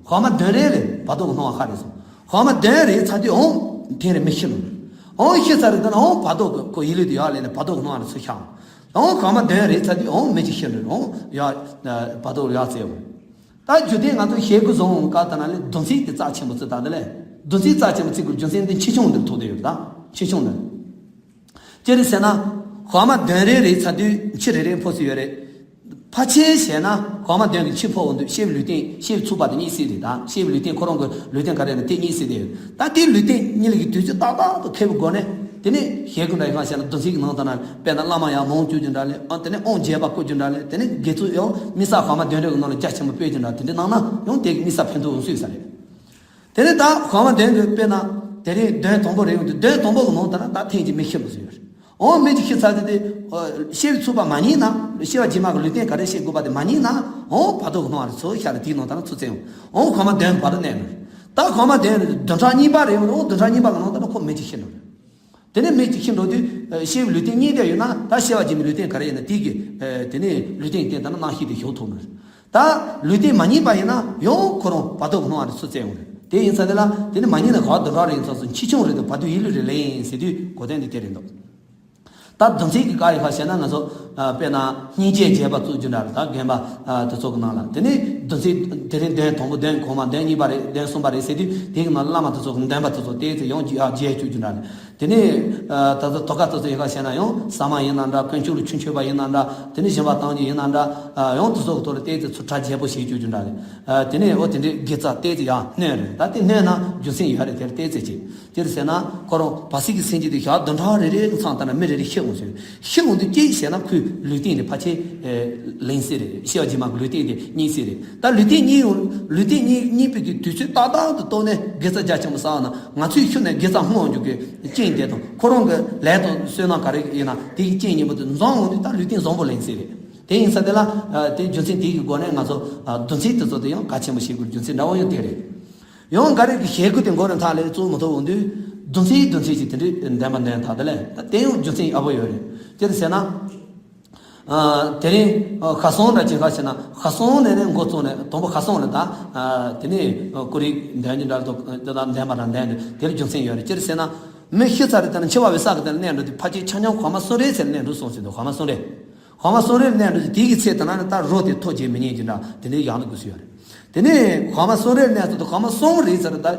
གོང་མ་དོན་རེ་ལས་བར་དོ་གི་སྣང་བ་ཤར་རེད་གསུངས། གོང་མ་དོན་རེ་ཚར་དུས་འོང་ཐེངས་རེ་མི་ཤི་ནོ། འོང་ཤི་ཚར་རེད་ད་ན་འོང་བར་དོ་གི་ཁོ་ཡིད་ལུས་དེ་ཡག་ལས་ནས་བར་དོ་གི་སྣང་བ་ལ་ཚུར་ཤར། འོང་གོང་མ་དོན་རེ་ཚར་དུས་འོང་མི་གཅིག་ཤི་ནོ་འོང་ཡག་བར་དོ་ཡག་ཚད་འོང་། ད་རྒྱུ་དེ་ང་ཚོ་ཞེ་དགུ་བཟུང་འོང་སྐབས་ད་ན་ལས་བདུན་ཚིགས་དེ་རྩ་ཆེན་པོ་བརྩི་ད་དེ་ལས་བདུན་ཚིགས་རྩ་ཆེན་པོ་བརྩི་དགོས་རྒྱུ་མཚན་དེ་འཆི་ཆུང་འདིར་ཐུག་བསྡད་ཡོད་ད། འཆི་ཆུང་འདིར། ཅི་རེད་ཟེར་ན། གོང་མ་དོན་རེ་རེ་ཚར་དུས་འཆི་རེ་རེ་འཕོ་སྲིད་ཡོད་རེད། ཕལ་ཆེར་བྱས་ན་གོང་མ་དོན་གྱི་འཆི་འཕོ་འོང་དུས་ཤེས་པའི་ལུས་རྟེན་ཤེས་པའི་ཚུགས་པ་དེ་རྙེད་སྲིད་རེད་ད། ཤེས་པའི་ལུས་རྟེན་ཁོ་རང་གི་ལུས་རྟེན་ག་རེ་ཡིན་ན་དེ་རྙེད་སྲིད་དེ་ཡོད། ད་དེའི་ལུས་རྟེན་རྙེད་ལུགས་ཀྱི་དུས་ཚོད་ཏག་ཏག་ཏུ་འཁེལ་བའི་སྒོ་ནས་དེ་ནས་ཞེ་དགུ་འདྲ་ཡི་གང་བྱས་ན་བདུན་ཚིགས་ཀྱི་ནང་དུ་ན་དཔེར་ན་བླ་མ་ཡར་མང་བསྐུར་རྒྱུ་འདྲ་ལས་ཨ་དེ་ནས་དབང་རྒྱས་པ་བསྐུར་རྒྱུ་འདྲ་ལས་དེ་ནས་དགེ་ཚུལ་ཡང་དམིགས་བསལ་གོང་མ་དོན་རེ་གི་ནང་ལ་རྒྱ་ཆེན་པོ་སྤེལ་རྒྱུ་འདྲ་དེ་འདྲ་གནང་ན་ཡང་དེ་གི་དམིགས་བསལ་ཕན་ཐོགས་ཡོང་སྲིད་ས་རེད། དེ་ནས་ད་གོང་མ་དོན་གྱི་དཔེར་ན། དེ་རིང་དོན་དང་པོ་རེ་ཡོང་དུས་དོན་དང་པོ་གི་ནང་དུ་ན་ད་ཐེངས་གཅིག་མི་ཤི་བ་ཟེར་ཡོད་རེད། འོང་མི་གཅིག་ཤི་ཚར་དུས་དེ། ཤི་བའི་ཚུགས་པ་མ་རྙེད་ན། ཤི་བ་རྗེས་མ་གི་ལུས་རྟེན་ག་རེ་བྱེད་དགོས་པ་དེ་མ་རྙེད་ན། འོང་བར་དོ་གི་སྣང་བ་རེ་ཚུར་ཤར་ལ་དེའི་ནང་ད་ན་ཚུར་བཙན་འོང་། འོང་གོང་མ་དོན་བར་དོ་གནས་ནོ། ད་གོང་མ་དོན་བདུན་ཕྲག་གཉིས་པ་རེ་ཡོང་དུས་འོང་བདུན་ཕྲག་གཉིས་པ་གི་ནང་ད་ན་ཁོ་མི་གཅིག་ཤི་ནོ། དེ་ནས་མི་གཅིག་ཤི་འགྲོ་དུས། ཤི་བའི་ལུས་རྟེན་རྙེད་བསྡད་ཡོད་ན་ད་ཤི་བ་རྗེས་མའི་ལུས་རྟེན་ག་རེ་ཡིན་ན་དེ་གི། དེ་ནས་ལུས་རྟེན་དེ་ད་ན་རྣམ་ཤེས་དེ་ཞུགས་ཐུབ་ནོ། ད་ལུས་རྟེན་མ་རྙེད་པ་ཡིན་ན་ཡང་ཁོ་རང་བར་དོ་གི་སྣང་བ་རེ་ཚུར་བཙན་འོང་རེད། དེ་ཡིན་ཙང་དེ་ལ་དེ་ནི་མ་རྙེད་ན་ག་བ་དོན་ར་རེ་ཡིན་ཙང་སུ་འཆི་ཆུང་རེད་དུ་བར་དོ་ཡིད་ལུས་རེ་ལེན་ཡིན་ཟེར་དུས་གོ་དོན་འདི་དེ་རེད་འདུག་ད་བདུན་ཚིགས་ཀྱི་བཀའ་ཡི་ཁ་བཤད་ན་ང་ཚོ། དཔེར་ན་སྙིང་རྗེ་རྒྱས་པ་བཙུགས་རྒྱུ་འདྲ་རེད་ད་རྒན་པ། དེ་ཚོ་གི་ནང་ལ་དེ་ནི་བདུན་ཚིགས་དེ་རིང་དོན་དང་པོ་དོན་གོང་མ་དོན་གཉིས་པ་རེད་དོན་གསུམ་པ་རེད་ཟེར་དུས་དེ་གི་ནང་བླ་མ་དེ་ཚོ་གི་འདོན་པ་དེ་ཚོ་ཏོག་ཙམ་ཡང་རྒྱས་བཅུག་རྒྱུ་འདྲ་རེད། དེ་ནས། ད་ལྟ་དོ་ཀ་ཏོ་ཚོ་ཡི་ག་བྱས་ན་ཡང་ཟ་མ་ཡིན་ན་འདྲ་དཀོན་མཆོག་ལ་ཆུ་མཆོད་པ་ཡིན་ན་འདྲ་དེ་ནས་སྦྱིན་པ་བཏང་རྒྱུ་ཡིན་ན་འདྲ་ཡང་དེ་ཚོ་གི་ཐོག་ལ་ཏོག་ཙམ་ཚུར་གྲ་རྒྱས་པོ་བྱེད་བཅུག་རྒྱུ་འདྲ་རེད། དེ་ནས་འོ་དེ་འདྲའི་དགེ་རྩ་ཏོག་ཙམ་ཡང་སྣོན་རེད་ད་དེ་སྣོན་ན་རྒྱུ་མཚན་ཡོད་རེད་དེར་ཏོག་ཙམ་ཅིག་དེར་ཟེར་ན་ཁོ་རང་བར་སྲིད་ཀྱི་སེམས་ཅན་དེ་ཞག་བདུན་ཕྲག་རེ་རེ་གི་མཚམས་ལྟར་ན་མི་རེ་རེ་ཤི་འོང་ཟེར། ཤི་འོང་དུས་ཅི་ཞེ་ན་ཁོའི་ལུས་རྟེན་དེ་ཕལ་ཆེར་ལེན་སྲིད་རེད། ཤི་བ་རྗེས་མ་གི་ལུས་རྟེན་དེ་རྙེད་སྲིད་རེད། ད་ལུས་རྟེན་རྙེད་ཡོང་ལུས་རྟེན་རྙེད་རྙེད་པའི་གི་དུས་ཚོད་ཏག་ཏག་ཏུ་གཏོར་ནས་དགེ་རྩ་རྒྱ་ཆེན་པོ་བསགས་ན་ང་ཚོས་ཤི་ནས་དགེ་རྩ་སྔོན་འཇུག་གི་རྐྱེན་དེ་དང་ཁོ་རང་གི་ལས་དང་བསོད་ནམས་ག་རེ་ཡིན་ན་དེ་གི་རྐྱེན་ཉེ་པོ་དེ་འཛོམས་འོང་དུས་ད་ལུས་རྟེན་བཟང་པོ་ལེན་སྲིད་རེད། དེ་ཡིན་ས་དེ་ལ་དེ་རྒྱུ་མཚན་དེ་གི་སྒོ་ནས་ང་ཚོ་བདུན་ཚིགས་དེ་ཚོ་དེ་ཡང་གལ་ཆེན་པོ་བྱེད་དགོས་རྒྱུ་མཚན་འདྲ་བོ་ཡང་དེ་རེད། ཡང་འགའ་རེ་གི་ཞེ་དགུ་དེ་མགོ་ནས་མཐའ་ལས་བཙུགས་མི་ཐུབ་འོང་དུས་བདུན་ཚིགས་བདུན་ཚིགས་ཀྱི་དེ་འདྲའི་འདོན་པ་འདོན་ཐག་དེ་ལས་ད་དེ་ཡང་རྒྱུ་མཚན་ཡག་པོ་ཡོད་རེད། དེ་རེད་ཟེར་ན། དེ་རིང་ཁ་སང་འདྲ་ཅིག་ཁ་ཤས་ན་ཁ་སང་ནས་ནས་འགོ་བཙུགས་ནས་དང་པོ་ཁ་སང་ལ་ད། དེ་ནས་ཀུ་རེ་འདོན་རྒྱུ་འདྲ་འདུག་དེ་དག་འདོན་པ་དང་འདོན་དེ་དེར་རྒྱུ་མཚན་ཡོད་རེད། ཅི་རེད་ཟེར་ན། མི་ཤི་ཚར་རེད་དེ་ནས་འཆི་བ་བའི་ས་གི་དེ་ལ་གནས་འགྲོ་དུས་ཕལ་ཆེར་ཆ་སྙོམས་གོང་མ་གསུམ་རེ་ཚེ་ལ་གནས་འགྲོ་གསུངས་ཟིན་འདུག་གོང་མ་གསུམ་རེ། གོང་མ་གསུམ་རེ་ལ་གནས་འགྲོ་དུས་དེ་གི་ཚེ་དེ་ན་ནི་ད་རོ་དེ་ཐོ་བྱེད་མི་ཉན་གྱི་འདྲ་དེ་འདྲའི་ཡང་ན་དགོས་སུ་ཡོད་རེད། དེ་ནས་གོང་མ་གསུམ་རེ་ལ་གནས་ཚུལ་དུ་གོང་མ་གསུམ་རེ་ཚར་ད་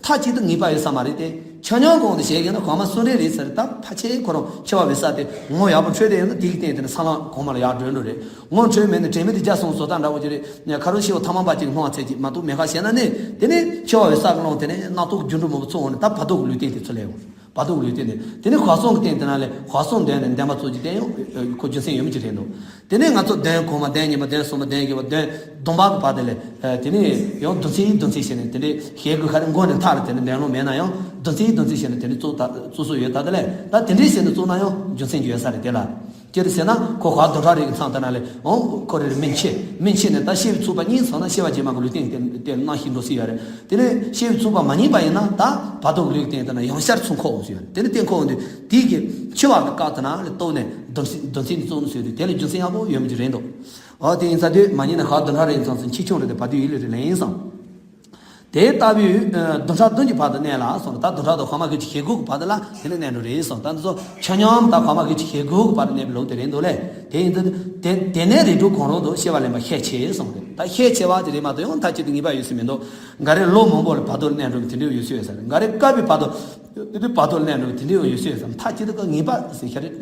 མཐའ་གཅིག་ཏུ་ངེས་པ་ཡོད་ས་མ་རེད་དེ། ཆ་སྙོམས་གོང་དུ་བྱས་ཡིན་ན་གོང་མ་གསུམ་རེ་རེ་ཚར་ད་ཕལ་ཆེར་ཁོ་རང་འཆི་བ་བའི་ས་དེ་ངོ་ཡག་པོ་འཕྲོད་དེ་ཡོད་ན་དེ་གི་སྟེང་དེ་ནི་ས་ལམ་གོང་མ་ལ་ཡར་འགྲོ་འགྲོ་རེད། ངོ་འཕྲོད་མེད་ན་དྲན་མེད་དུ་རྒྱ་སོང་བཟོ་ལྟ་འདྲ་བོ་ཅིག་རེད། ཁ་རོ་ཤི་བ་ཐ་མ་པ་ཅིག་སྣང་བ་ཚད་ཅིག་མ་གཏོགས་མེད་ཁ་བྱས་ན་ནི་དེ་ནི་འཆི་བ་བའི་ས་གི་ལོང་དེ་ནི་རྣག་ཐོག་རྒྱུ་འགྲོ་མང་པོ་ཚོ་འོང་ནས་ད་བར་དོ་གི་ལུས་རྟེན་དེ་ཚུར་ལེན་འོང་། བར་དོ་གི་ལུས་རྟེན་དེ་དེ་ནི་གོང་མ་གསུམ་གི་སྟེང་དེ་ན་ལས་གོང་མ་གསུམ་འདོན་ནས་འདོན་པ་ཚོ་ཅིག་བསྟན་ཡང་ཁོ་རྒྱུ་མཚན་ཡོད་མི་ཅིག་རེད་འདུག་དེ་ནས་ང་ཚོ་དོན་གོང་མ་དོན་གཉིས་པ་དོན་གསུམ་པ་དོན་བརྒྱད་པ་དོན་བདུན་པ་གི་བར་དེ་ལས་དེ་ནས་ཡང་བདུན་ཚིགས་བདུན་ཚིགས་བྱས་ནས་དེ་འདྲའི་ཞེ་དགུ་ཁ་རེ་མགོ་ནས་མཐའ་ལ་དེ་འདྲ་འདོན་ལོང་མེད་ན་ཡང་བདུན་ཚིགས་བདུན་ཚིགས་བྱས་ནས་དེ་འདྲ་བཙུགས་ད་བཙུགས་སྲོལ་ཡོད་ད་དེ་ལས་ད་དེ་འདྲའི་བྱས་ནས་བཙུགས་ན་ཡང་རྒྱུ་མཚན་ཅིག་ཡོད་ས་རེད་དེ་ལ། ཅི་རེད་ཟེར་ན་ཁོ་ཁ་བདུན་ཕྲག་རེ་གི་མཚམས་དེ་ན་ལས་འོང་ཁོ་རེ་རེ་མི་འཆི་མི་འཆི་ནས་ད་ཤི་བའི་ཚུགས་པ་གཉིས་སོང་ན་ཤི་བ་རྗེས་མ་གི་ལུས་རྟེན་དེ་དེ་ནང་ཞིག་འགྲོ་སྲིད་ཡོད་རེད། དེ་ནས་ཤི་བའི་ཚུགས་པ་མ་རྙེད་པ་ཡིན་ན་ད་བར་དོ་གི་ལུས་རྟེན་དེ་ན་ཡང་ཤར་ཚུར་འཁོར་འོང་སྲིད་ཡོད་རེད། དེ་ནས་དེ་འཁོར་འོང་དུས་དེའི་གི་འཆི་བ་གི་སྐབས་དེ་ན་ལས་ལྟོས་ནས་བདུན་ཚིགས་བདུན་ཚིགས་ནས་བཙུགས་ནས་ཟེར་དུས་དེ་ལ་རྒྱུ་མཚན་ཡག་པོ་ཡོད་མི་ཅིག་རེད་འདུག་འོ་དེ་ཡིན་ཙང་དུས་མ་རྙེད་ན་ཁ་བདུན་ཕྲག་རེ་ཡིན་ཙང་ཟེར་འཆི་ཆུང་རེད་དེ་བར་དོ་ཡིད་ལུས་རེ་ལེན་ཡིན་ཙང་། དེ་ལྟ་བུའི་བདུན་ཕྲག་བདུན་གྱི་བར་དུ་གནས་ལ་གསུངས། ད་བདུན་ཕྲག་དང་གོང་མ་གི་ཞེ་དགུ་གི་བར་དུ་ལ་དེ་ནས་གནས་འགྲོ་རེད་གསུངས། ད་འདི་ཚོ་ཆ་སྙོམས་ད་གོང་མ་གི་ཞེ་དགུ་གི་བར་དུ་གནས་པའི་ལུགས་དེ་རེད་འདུག་ལས། དེ་ཡིན་དུས་དེ་དེ་ནས་རིགས་དྲུག་གང་རུང་དུ་སྐྱེ་བ་ལེན་པ་ཤས་ཆེ་གསུངས་རེད། ད་ཤས་ཆེ་བ་དེ་རེད་མ་གཏོགས་ཡང་མཐའ་གཅིག་ཏུ་ངེས་པ་ཡོད་ས་མི་འདུག་འགའ་རེ་ལོ་མང་པོ་ལ་བར་དོ་ལ་གནས་འགྲོ་གི་དེ་འདྲ་ཡོད་ས་ཡོད་ས་རེད། འགའ་རེ་སྐབས་པའི་བར་དོ་དེ་དུས་བར་དོ་ལ་གནས་འགྲོ་གི་དེ་འདྲ་ཡོད་ས་ཡོད་ས་མཐའ་གཅིག་ཏུ་ངེས་པ་ཟེར་ཤ་རེད་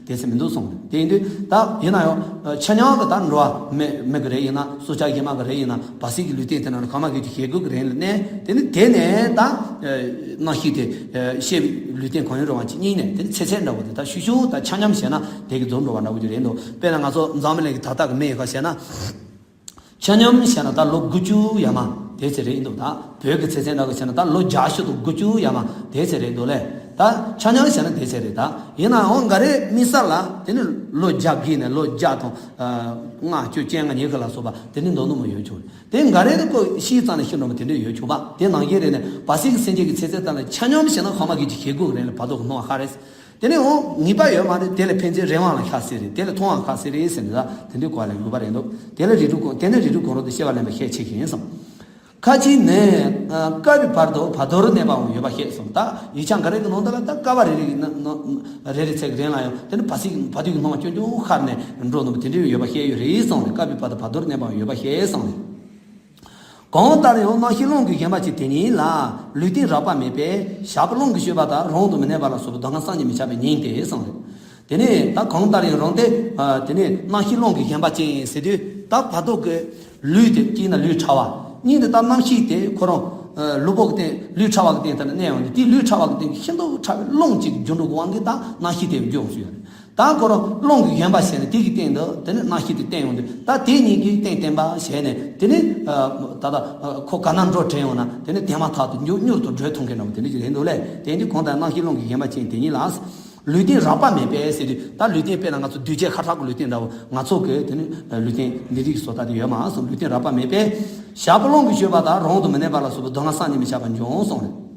དེ་ས་མི་འདུག་གསུངས་རེད། དེ་ཡིན་དུས་ད་ཡིན་ན་ཡང་ཆ་སྙོམས་ཀྱི་ད་འགྲོ་བ་མི་མི་གི་རེད་ཡིན་ན་སྲོག་ཆགས་གཞན་མ་གི་རེད་ཡིན་ན་བར་སྲིད་ཀྱི་ལུས་རྟེན་དེ་ན་གོང་མ་གི་ཞེ་དགུ་གི་རེད། ནས་དེ་ནི་དེ་ནས་ད་རྣམ་ཤེས་དེ་ཤེས་པའི་ལུས་རྟེན་གང་ཡིན་རུང་བ་ཅིག་གཉིས་ནས་དེ་ནི་ཚེ་ཚད་འདྲ་བོ་དེ་ད་ཤུ་ཤུ་ད་ཆ་མཉམ་བྱས་ན་དེ་གི་རྫོགས་འགྲོ་བ་འདྲ་བོ་ཅིག་རེད་འདུག་དཔེར་ན་ང་ཚོ་འཛམ་བུ་གླིང་གི་ད་ལྟ་གི་མི་ཡི་ཁ་བཤད་ན། ཆ་མཉམ་བཤད་ན་ད་ལོ་དགུ་བཅུ་ཡར་མར་དེ་ཚེ་རེད་འདུག་ད་བོད་ཀྱི་ཚེ་ཚད་འདྲ་གི་བཤད་ན་ད་ལོ་བརྒྱད་ཅུ་དང་དགུ་བཅུ་ཡར་མར་དེ་ཚེ་རེད་འདུག་ལས། ད་ཆ་མཉམ་བཤད་ན་དེ་ཚེ་རེད། ད་ཡིན་ནའང་འགའ་རེ་དམིགས་བསལ་ལ་དེ་ནི་ལོ་བརྒྱ་བརྒལ་ནས་ལོ་བརྒྱ་དང་ལྔ་བཅུ་བཅོ་ལྔ་ཉི་ཤུ་ལ་སོགས་པ་དེ་ནི་མདོར་ན་མོ་ཡོད་ཆོག་རེད། དེ་འགའ་རེ་ནི་ཁོ་ཤེས་ཙང་ནས་ཤི་འགྲོ་མ་དེ་འདྲ་ཡོད་ཆོག་པ་དེ་ནང་བཞིན་རེད། ནས་བར་སྲིད་ཀྱི་སེམས་ཅན་གྱི་ཚེ་ཚད་ལྟར་ལ་ཆ་མཉམ་བཤད་ན་ཧ་མ་གི་ཅིག་ཤེས་དགོས་རེད་ལ་བར་དོ་གི་སྣང་བ་ཧ་རེད། དེ་ནས་འོང་ངེས་པ་ཡོད་མ་རེད། དེ་ལས་ཕན་ཚུན་རེ་དབང་ལ་ཤ་སྲིད་རེད། དེ་ལས་མཐོང་བ་ཁ་སྲིད་རེད་ཟེར་ནས་ད་དེ་འདྲའི་སྐོར་ལ་འགོས་པ་རེད་འདུག་དེ་ལས་རིགས་དྲུག་གང་དེ་ནས་རིགས་དྲུག་གང་རུང་དུ་སྐྱེ་བ་ལེན་པའི་ཤས་ཆེ་ཞིང་གསུངས། ཁ་ཅིག་ནས་བསྐལ་པའི་བར་དུ་བར་དོར་གནས་པའང་ཡོད་པ་ཞེས་གསུངས། ད་ཡིག་ཆ་འགའ་རེ་གི་ནང་དུ་ལ་ད་བསྐལ་པ་རེ་རེ་གི་ནང་རེ་རེ་ཚེ་གི་རིང་ལ་ཡང་དེ་ནི་བར་སྲིད་བར་དོ་གི་སྣང་བ་ཅུང་ཅུང་ཤར་ནས་འགྲོ་ནུབ་དེ་འདྲའི་ཡོད་པ་ཞེས་ཡོད་རེད་གསུངས་ནས། བསྐལ་པའི་བར་དུ་བར་དོར་གནས་པའང་ཡོད་པ་ཞེས་གསུངས་ནས། གང་ལྟར་ཡང་རྣམ་ཤེས་རླུང་གིས་བཞེངས་པ་ཅིག་དེ་ཉིད་ལ་ལུས་རྟེན་རགས་པ་མེད་པས་ཞགས་པ་རླུང་གིས་གཞུས་པ་ལྟར་རང་དུ་མི་གནས་པ་ལ་སོགས་པའི་སྡུག་བསྔལ་བསམ་གྱིས་མི་ཁྱབ་པའི་ཉིད་དེ་གསུངས་རེད། དེ་ནས་ད་གང་ལྟར་ཡང་རང་དེ་དེ་ནས་རྣམ་ཤེས་རླུང་གིས་བཞེངས་པ་ཅན་ཟེར་དུས་ད་བར་དོ་གི་ལུས་དེ་གཅིག་ན་ལུས་ཕྲ་བ། གཉིས་ནི་ད་རྣམ་ཤེས་དེ་ཁོ་རང་ལུས་པོ་གི་སྟེང་ལུས་ཕྲ་བ་གི་སྟེང་དེ་ན་གནས་ཡོང་དུས་དེའི་ལུས་ཕྲ་བ་གི་སྟེང་གི་ཤིན་ཏུ་ཕྲ་བའི་རླུང་གཅིག་རྒྱུ་འགྲོ་གི་དབང་གིས་ད་རྣམ་ཤེས་དེ་འགྱུར་ཡོང་སྲིད་ཡོད་རེད། ད་ཁོ་རང་རླུང་གིས་བཞེངས་པ་བྱས་ནས་དེ་གི་སྟེང་དུ་དེ་ནི་རྣམ་ཤེས་དེ་བརྟེན་ཡོང་དུས་ད་དེ་གཉིས་ཀྱི་སྟེང་བརྟེན་པ་བྱས་ནས་དེ་ནི་ད་ལྟ་ཁོ་ག་ན་འགྲོ་དྲན་ཡོང་ན་དེ་ནི་དེ་མ་ཐག་ཏུ་མྱུར་མྱུར་དུ་བགྲོད་ཐུབ་མཁན་འདྲ་བོ་དེ་འདྲ་ཞིག་རེད་འདུག་ལས། དེ་འདི་གང་ལྟར་རྣམ་ཤེས་རླུང་གིས་བཞེངས་པ་ཅན་དེ་ཉིད་ལ་ལུས་རྟེན་རགས་པ་མེད་པས་ཟེར་དུས་ད་ལུས་རྟེན་དཔེར་ན་ང་ཚོ་གདུལ་བྱ་ཤ་ཁྲག་གི་ལུས་རྟེན་འདྲ་བོ་ང་ཚོ་གི་དེ་ནི་ལུས་རྟེན་འདི་རིགས་བཟོ་ལྟ་དེ་ཡོད་མ་གསུངས། ལུས་རྟེན་རགས་པ་མེད་པས་ཞགས་པ་རླུང་གིས་གཞུས་པ་ལྟར་རང་དུ་མི་གནས་པ་ལ་སོགས་པའི་སྡུག་བསྔལ་བསམ་གྱིས་མི་ཁྱབ་པ་འབྱུང་གསུངས་རེད།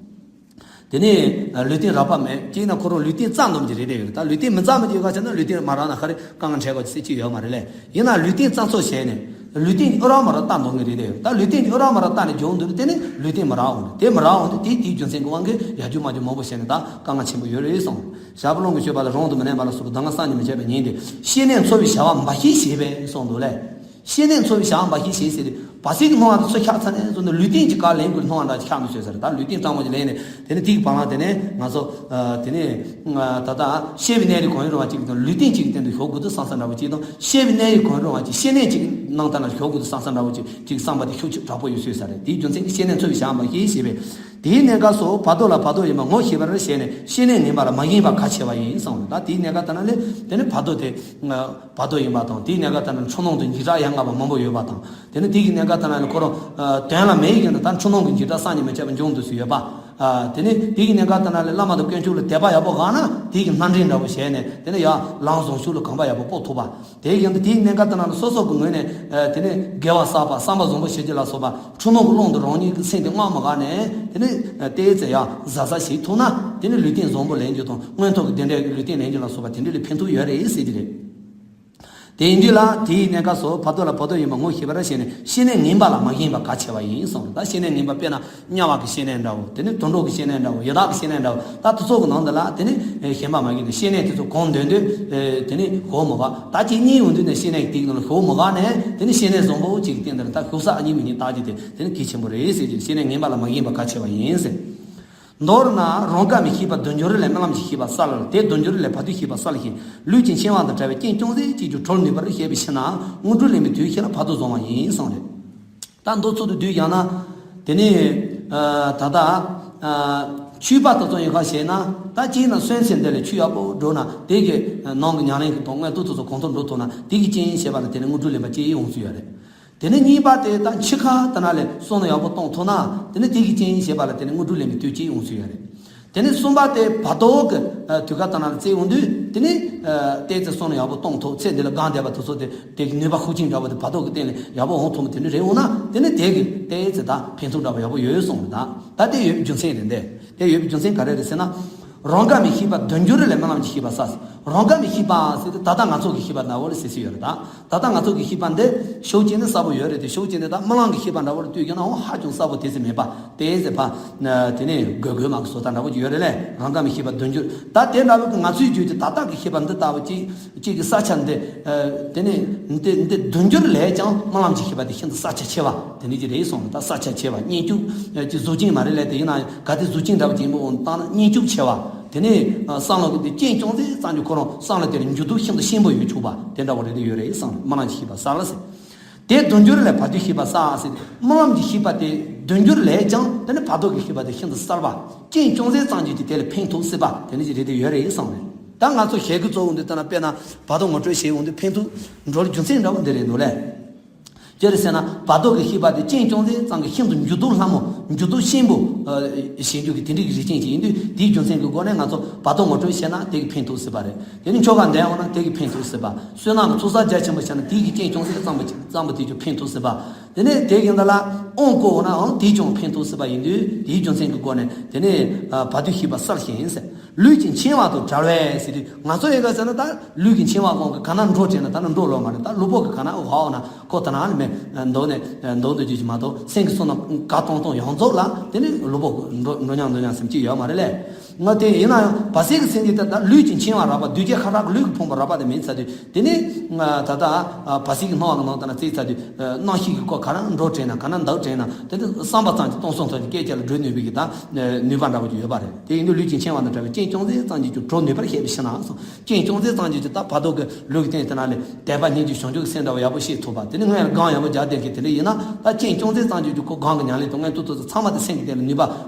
དེ་ནས་ལུས་རྟེན་རགས་པ་མེད་ཅེ་ན་ཁོ་རང་ལུས་རྟེན་རྩ་འདོམས་ཀྱི་རེད་དེ་ཡོད་རེད། ད་ལུས་རྟེན་མི་རྩ་མི་ཅིག་ཡོད་ག་ཟེར་ན་ལུས་རྟེན་མ་རག་ན་ཧ་རེ་དཀའ་ངལ་འཕྲད་དགོས་ཀྱི་སྲིད་ཀྱི་ཡོད་མ་རེད་ལས། ཡིན་ན་ལུས་རྟེན་རྩ་འཚོ་བྱས་ནས་ལུས་རྟེན་ཨུ་ར་མ་ར་རྟ་འདོང་གི་རེད་དེ་ཡོད། ད་ལུས་རྟེན་ཨུ་ར་མ་ར་རྟ་ནས་འཇོག་འདུག་དེ་ནས་ལུས་རྟེན་མ་རག་འོང་དེ་མ་རག་འོང་དེ་དེ་དེའི་རྒྱུ་མཚན་གྱི་དབང་གིས་ཡར་རྒྱུ་མར་རྒྱུ་མང་པོ་བྱས་ནས་ད་དཀའ་ངལ་ཆེན་པོ་ཡོད་རེད་གསུངས། ཞགས་པ་རླུང་གིས་གཞུས་པ་ལ་རང་དུ་མི་གནས་པ་ལ་སོགས་པའི་སྡུག་བསྔལ་བསམ་གྱིས་མི་ཁྱབ་པའི་ཉིད་དེ། ཤེས་ནས་འཚོ་བའི་བྱ་བ་འབའ་ཞིག་བྱེད་པས་གསུངས་འདུག་ལས། ཤེས་ནས་འཚོ་བའི་བྱ་བ་འབའ་ཞིག་བྱེད་ཟེར་ཏེ་བར་སྲིད་ཀྱི་སྣང་བ་དེ་ཚོ་ཆགས་ཚར་ནས་བཟུང་ནས་ལུས་རྟེན་གྱི་ག་ལེན་དགོས་སྣང་བ་འདྲ་ཞིག་ཆགས་འདུག་ཟེར་ཟེར། ད་ལུས་རྟེན་སྤྲང་མོ་ཅིག་ལེན་ནས་དེ་ནས་དེ་གི་བར་ལ་དེ་ནས་ང་ཚོ་དེ་ནས་ད་ལྟ་ཤེས་པའི་གནས་ལུགས་གང་ཡིན་རུང་བ་ཅིག་དང་ལུས་རྟེན་གཅིག་གི་སྟེང་དུ་ཞོག་དགོས་འདུག་བསམ་བསམ་འདྲ་བོ་ཅིག་དང་ཤེས་པའི་གནས་ལུགས་གང་ཡིན་རུང་བ་ཅིག་ཤེས་ནས་ཅིག་ནང་ལྟར་ན་ཞོག་དགོས་འདུག་བསམ་བསམ་འདྲ་བོ་ཅིག་ཅིག་བསམ་པ་དེ་ཤུགས་ཆེ་དྲག་པོ་ཡོད་ཚོད་ཟེར་རེད། དེའི་རྒྱུ་མཚན་གྱིས་ཤེས་ནས་འཚོ་བའི་བྱ་བ་འབའ་ཞིག་བྱེད་པས། དེའི་གནས་སྐབས་སུ་བར་དོ་ལ་བར་དོ་ཡིན་པ་ངོ་ཤེས་པར་བྱས་ནས་ཤེས་ནས་ངེས་པ་ལ་མ་ངེས་པ་གལ་ཆེ་བ་ཡིན་གསུངས། ད་དེའི་གནས་སྐབས་དེ་ན་ལས་དེ་ནི་བར་དོ་དེ་བར་དོ་ཡིན་པ་དང་དེའི་གནས་སྐབས་དེ་ན་འཁྲུལ་སྣང་དང་འཇིགས་སྐྲག་ཡ་ང་བ་མང་པོ་ཡོད་པ་དང་དེ་ནི་དེ་གི་གནས་སྐབས་དེ་ན་ལས་ཁོ་རང་དོན་ལ་མེད་ཡིན་ན་ད་འཁྲུལ་སྣང་གི་འཇིགས་སྐྲག་བསམ་གྱིས་མི་ཁྱབ་པ་འབྱུང་དུ་སུ་ཡོད་པ། དེ་ནི་དེ་གི་གནས་སྐབས་དེ་ན་ལས་བླ་མ་དང་དཀོན་མཆོག་ལ་དད་པ་ཡག་པོ་དགའ་ན་དེ་གི་སྣ་འདྲེན་འདྲ་བོ་བྱས་ནས་དེ་ནི་ཡང་ལམ་བཟང་ཤུགས་ལ་གོམ་པ་ཡག་པོ་སྤོ་ཐུབ་པ། དེ་ཡིན་དུས་དེའི་གནས་སྐབས་དེ་ན་ལ་སོ་སོ་གི་ངོས་ནས་དེ་ནས་དགེ་བ་བསགས་པ་བསམ་པ་བཟང་པོ་བྱེད་རྒྱུ་ལ་སོགས་པ་འཁྲུལ་སྣང་གི་ཀློང་དུ་རང་ཉིད་ཀྱི་སེམས་དེ་དངངས་མ་ག་ནས་དེ་ནས་ཏོག་ཙམ་ཡང་གཟབ་གཟབ་བྱེད་ཐུབ་ན་དེ་ནི་ལུས་རྟེན་བཟང་པོ་ལེན་རྒྱུ་དང་མངོན་མཐོ་གི་བདེ་འབྲས་ཀྱི་ལུས་རྟེན་ལེན་རྒྱུ་ལ་སོགས་པ་དེ་འདྲ་ལ་ཕན་ཐོགས་ཡོད་རེད་ཟེར་གྱི་རེད། དེ་ཡིན་དུས་ལ་དེའི་གནས་སྐབས་སུ་བར་དོ་ལ་བར་དོ་ཡིན་པ་ངོ་ཤེས་པར་བྱས་ནས་ཤེས་ནས་ངེས་པ་ལ་མ་ངེས་པ་གལ་ཆེ་བ་ཡིན་གསུངས། ད་ཤེས་ནས་ངེས་པ་དཔེར་ན་དམྱལ་བ་གི་ཤེས་ནས་འདྲ་བོ་དེ་ནི་དུད་འགྲོ་གི་ཤེས་ནས་འདྲ་བོ་ཡི་དྭགས་ཀྱི་ཤེས་ནས་འདྲ་བོ་ད་དེ་ཚོ་གི་ནང་དུ་ལ་དེ་ནི་ཞེན་པ་མ་གྱུར་ནས་ཤེས་ནས་དེ་ཚོ་གང་འདོད་འདོད་དེ་ནི་ཞོག་མ་ག་ད་ཅིག་གཉིས་ཡོང་དུས་ནས་ཤེས་ནས་དེའི་ནང་ལ་ཞོག་མ་ག་ནས་དེ་ནི་ཤེས་ནས་བཟང་པོ་ཅིག་གི་སྟེང་དུ་ལ་ད་ཞོག་ས་ཨ་གཉིས་མི་གཉིས་བཏགས་རྒྱུ་དེ་དེ་ནི་གལ་ཆེན་པོ་རེད་ཟེར་གྱི་ཤེས་ནས་ངེས་པ་ལ་མ་ངེས་པ་གལ་ཆེ་བ་ཡིན་ཟེར། མདོར་ན་རང་ག་མི་ཤེས་པ་བདུད་འགྱུར་ལས་རྨི་ལམ་གྱི་ཤེས་པ་གསལ་ལ། དེ་བདུད་འགྱུར་ལས་བར་དོའི་ཤེས་པ་གསལ་ཞིང་ལུས་ཀྱི་འཆིང་བ་དང་བྲལ་བའི་རྐྱེན་ཅུང་ཟད་ཅིག་ཀྱང་གྲོལ་ནུས་པར་བཤད་པའི་ཕྱིར་ན་དངོས་གྲུབ་ལེན་པའི་དུས་ཤེས་ལ་བར་དོ་བཟུང་བ་ཡིན་གསུངས་རེད། ད་མདོ་ཚུལ་དུ་བསྡུས་ཀྱང་ན་དེ་ནི་ད་ལྟ་ཆོས་པ་དེ་ཚོ་ཡིན་ཁ་ཞེ་ན་ད་གཅིག་ན་སོན་ཚེ་འདི་ལས་ཆོས་ཡག་པོ་འགྲོ་ན་དེ་གི་ནང་གི་ཉམས་ལེན་གྱི་དང་མངོན་རྟོགས་དེ་ཚོ་གང་ཐུབ་འགྲོ་ཐུབ་ན་དེ་གི་རྐྱེན་ཞེས་པ་ལ་དེ་ནི་དངོས་གྲུབ་ལེན་པ་སྐྱེ་ཡོང་སྲིད་ཡོད་རེད། དེ་ནས་གཉིས་པ་དེ་ད་འཆི་ཁ་དེ་ན་ལས་བསམ་བློ་ཡག་པོ་གཏོང་ཐུབ་ན་དེ་ནས་དེ་གི་རྐྱེན་ཞེས་པ་ལ་དེ་ནས་དངོས་གྲུབ་ལེན་པའི་དུས་གཅིག་ཡོང་སྲིད་ཡོད་རེད། དེ་ནས་གསུམ་པ་དེ་བར་དོ་གི་དུས་སྐབས་དེ་ན་ལ་བརྩི་ཡོང་དུས་དེ་ནས་ཏོག་ཙམ་བསམ་བློ་ཡག་པོ་གཏོང་ཐུབ་ཚེ་འདི་ལ་སྒང་བསྡད་པ་དེ་ཚོ་དེ་དེ་གི་ནུས་པ་ཤུགས་རྐྱེན་འདྲ་བོ་དེ་བར་དོ་གི་སྟེང་ལ་ཡག་པོ་འོང་ཐུབ་མ་དེ་འདྲ་རེད་འོང་ན་དེ་ནས་དེ་གི་ཏོག་ཙམ་ད་ཕན་ཐོགས་འདྲ་བོ་ཡག་པོ་ཡོད་གསུངས་རེད། ད་ད་དེ་ཡོད་པའི་རྒྱུ་མཚན་རེད་འདི་དེ་ཡོད་པའི་རྒྱུ་མཚན་ག་རེ་རེད་ཟེར་ན། རང་ག་མི་ཤེས་པ་བདུད་འགྱུར་ལས་རྨི་ལམ་གྱི་ཤེས་པ་གསལ། རང་ག་མི་ཤེས་པ་ཟེར་དུས་ད་ལྟ་ང་ཚོ་གི་ཤེས་པ་འདྲ་བོ་ལ་ཟེར་སྲིད་ཡོད་རེད་ད། ད་ལྟ་ང་ཚོ་གི་ཤེས་པ་འདི་ཕྱོགས་གཅིག་ནས་གསལ་པོ་ཡོད་རེད་དེ་ཕྱོགས་གཅིག་ནས་ད་རྨི་ལམ་གྱི་ཤེས་པ་འདྲ་བོ་ལ་ལྟོས་ཀྱང་ན་འོ་ཧ་ཅང་གསལ་པོ་དེ་ཟེར་མེད་པ་དེ་ཟེར་བ། དེ་ནས་དགོས་དགོས་མ་གི་བཟོ་ལྟ་འདྲ་བོ་ཅིག་ཡོད་རེད་ལས་རང་ག་མི་ཤེས་པ་བདུད་འགྱུར་ད་དེ་འདྲ་བོ་གི་ང་ཚོའི་རྒྱུད་ཀྱི་ད་ལྟ་གི་ཤེས་པ་འདི་ལྟ་བུ་ཅིག་གཅིག་གི་ས་ཆ་འདི། དེ་ནས་འདི་འདི་བདུད་འགྱུར་ལས་ཀྱང་རྨི་ལམ་གྱི་ཤེས་པ་དེ་ཤིན་ཏུ་ས་ཆ་ཆེ་བ་དེ་འདྲ་ཅིག་རེད་གསུངས། ད་ས་ཆ་ཆེ་བ་བརྙས་བཅོས་ཀྱི་གཟུགས་ཅན་མ་རེད་ལས་དེ་ཡིན་ན་ག་དེ་གཟུགས་ཅན་འདྲ་བ་ཅིག་ཡིན་པ་འོང་བཏང་ན་བརྙས་བཅོས་ཆེ་བ་དེ་ནས་བསམ་བློ་གི་དེ་རྐྱེན་ཅུང་ཟད་ཙམ་གྱིས་ཁོ་རང་བསམ་བློ་དེར་འགྱུར་ལྡོག་ཤིན་ཏུ་ཆེན་པོ་ཡོད་ཆོག་པ་དེ་འདྲ་བ་རེད་དེ་ཡོད་རེད་གསུངས། རྨི་ལམ་གྱི་ཤེས་པ་གསལ་ཟེར། དེ་བདུད་འགྱུར་ལས་བར་དོའི་ཤེས་པ་གསལ་ཟེར། རྨི་ལམ་གྱི་ཤེས་པ་དེ། བདུན་འགྱུར་ལས་ཀྱང་དེ་ནི་བར་དོ་གི་ཤེས་པ་དེ་ཤིན་ཏུ་གསལ་བ། རྐྱེན་ཅུང་ཟད་ཙམ་གྱིས་ཀྱང་དེ་ལ་ཕན་ཐོགས་སྲིད་པ་དེ་ནི་ཅི་རེད་དེ་ཡོད་རེད་གསུངས་རེད། ད་ང་ཚོ་ཞལ་གྱི་གཙོ་བོ་འདི་ལྟ་ན་དཔེར་ན་བར་དོ་ངོ་སྤྲོད་བྱེད་འོང་དུས་ཕན་ཐོགས་འགྲོ་རྒྱུ་མཚན་འདྲ་བོ་འདི་རེད་འདུག་ལས། ཅི་རེད་ཟེར་ན་བར་དོ་གི་ཤེས་པ་དེ་རྐྱེན་ཅུང་ཟད་ཙམ་གྱིས་ཤིན་ཏུ་འགྱུར་ལྡོག་ལྷ་མོ་འགྱུར་ལྡོག་ཆེན་པོ་ཨ་བྱེད་རྒྱུ་གི་དེ་འདྲའི་གི་རིགས་ཅན་ཅིག་ཡིན་དུས། དེའི་རྒྱུ་མཚན་གྱི་སྒོ་ནས་ང་ཚོ་བར་དོ་ངོ་སྤྲོད་བྱས་ན་དེ་གི་ཕན་ཐོགས་སྲིད་པ་རེད། དེ་ནི་ཆོ་ག་འདོན་འོང་ན་དེ་གི་ཕན་ཐོགས་སྲིད་པ། བསོད་ནམས་ཀྱི་ཚོགས་བསགས་རྒྱ་ཆེན་པོ་བྱས་ན་དེ་གི་རྐྱེན་ཅུང་ཟད་ཙམ་པོ་ཙམ་པོ་དེ་ཀྱང་ཕན་ཐོགས་སྲིད་པ། དེ་ནས་དེ་ཡིན་ད་ལ་དབང་བསྐུར་འོང་ནའང་དེས་ཀྱང་ཕན་ཐོགས་སྲིད་པ་ཡིན་དུས། དེའི་རྒྱུ་མཚན་གྱི་སྒོ་ནས་དེ་ནས་ཨ་བར་དོའི་ཤེས་པ་གསལ་ཞིང་ཟེར། ལུས་ཀྱི་འཆིང་བ་དང་བྲལ་བས་ཟེར་དུས། ང་ཚོ་ཡི་ག་ཟེར་ན་ད་ལུས་ཀྱི་འཆིང་བ་གང་གི་ག་ན་འགྲོ་བྲལ་ན་ད་ནི་འགྲོ་ལོ་མ་རེད། ད་ལུས་པོ་གི་ག་ན་འོ་ཧ་འོ་ན་ཁོ་ད་ན་མེད་འདུག་ནས་འདུག་འདུག་རྒྱུ་ཞིག་མ་གཏོགས་སེམས་ཀྱི་བསོད་ནམས་ག་གཏོང་གཏོང་ཡོངས་རྫོགས་ལ་དེ་ནི་ལུས་པོ་འགྲོ་འགྲོ་མྱང་འགྲོ་མྱང་སེམས་ཀྱི་ཡོད་མ་རེད་ལས། ང་དེ་ཡིན་ན་ཡང་བར་སྲིད་ཀྱི་སེམས་ཀྱི་ད་ལུས་ཀྱི་འཆིང་བ་རགས་པ་འདུས་བྱས་ཁ་རག་གི་ལུས་ཀྱི་ཕུང་པོ་རགས་པ་དེ་མིན་ཚར་དུས། དེ་ནི་ད་ལྟ་བར་སྲིད་ཀྱི་སྣང་བ་གི་ནང་དུ་ན་རྩིས་ཚར་དུས། རྣམ་ཤེས་ཀྱི་སྐོར་ག་རང་འགྲོ་བྲལ་ན་ག་ན་འདུག་བྲལ་ན་དེ་ནི་བསམ་པ་ཙམ་གྱིས་སྟོང་གསུམ་ཐོག་གི་སྐད་ཆ་ལ་སྒྲོལ་ནུས་པའི་གི་ད་ནུས་པ་འདྲ་བོ་ཅིག་ཡོད་པ་རེད། དེ་ཡིན་དུས་ལུས་ཀྱི་འཆིང་བ་དང་བྲལ་བའི་རྐྱེན་ཅུང་ཟད་ཙམ་གྱིས་ཀྱང་གྲོལ་ནུས་པར་བཤད་པའི་ཕྱིར་ན་གསུངས། རྐྱེན་ཅུང་ཟད་ཙམ་གྱིས་ཀྱང་ད་བར་དོ་གི་ལུས་ཀྱི་སྟེང་དེ་ན་ལས་དད་པ་སྙིང་རྗེ་བྱང་ཆུབ་ཀྱི་སེམས་འདྲ་བ་ཡག་པོ་ཤེས་ཐུབ་པ། དེ་ནི་སྔོན་ལ་སྒོམ་ཡག་པོ་རྒྱག་བསྡད་མཁན་དེ་འདྲ་ཡིན་ན། ད་རྐྱེན་ཅུང་ཟད་ཙམ་གྱིས་ཀྱང་ཁོ་སྒོམ་གྱི་ཉམས་ལེན་དང་མངོན་མཐོ་ཐོག་ཚང་མ་དེ་སེམས་ཀྱི་སྟེང་ལ་ནུས་པ་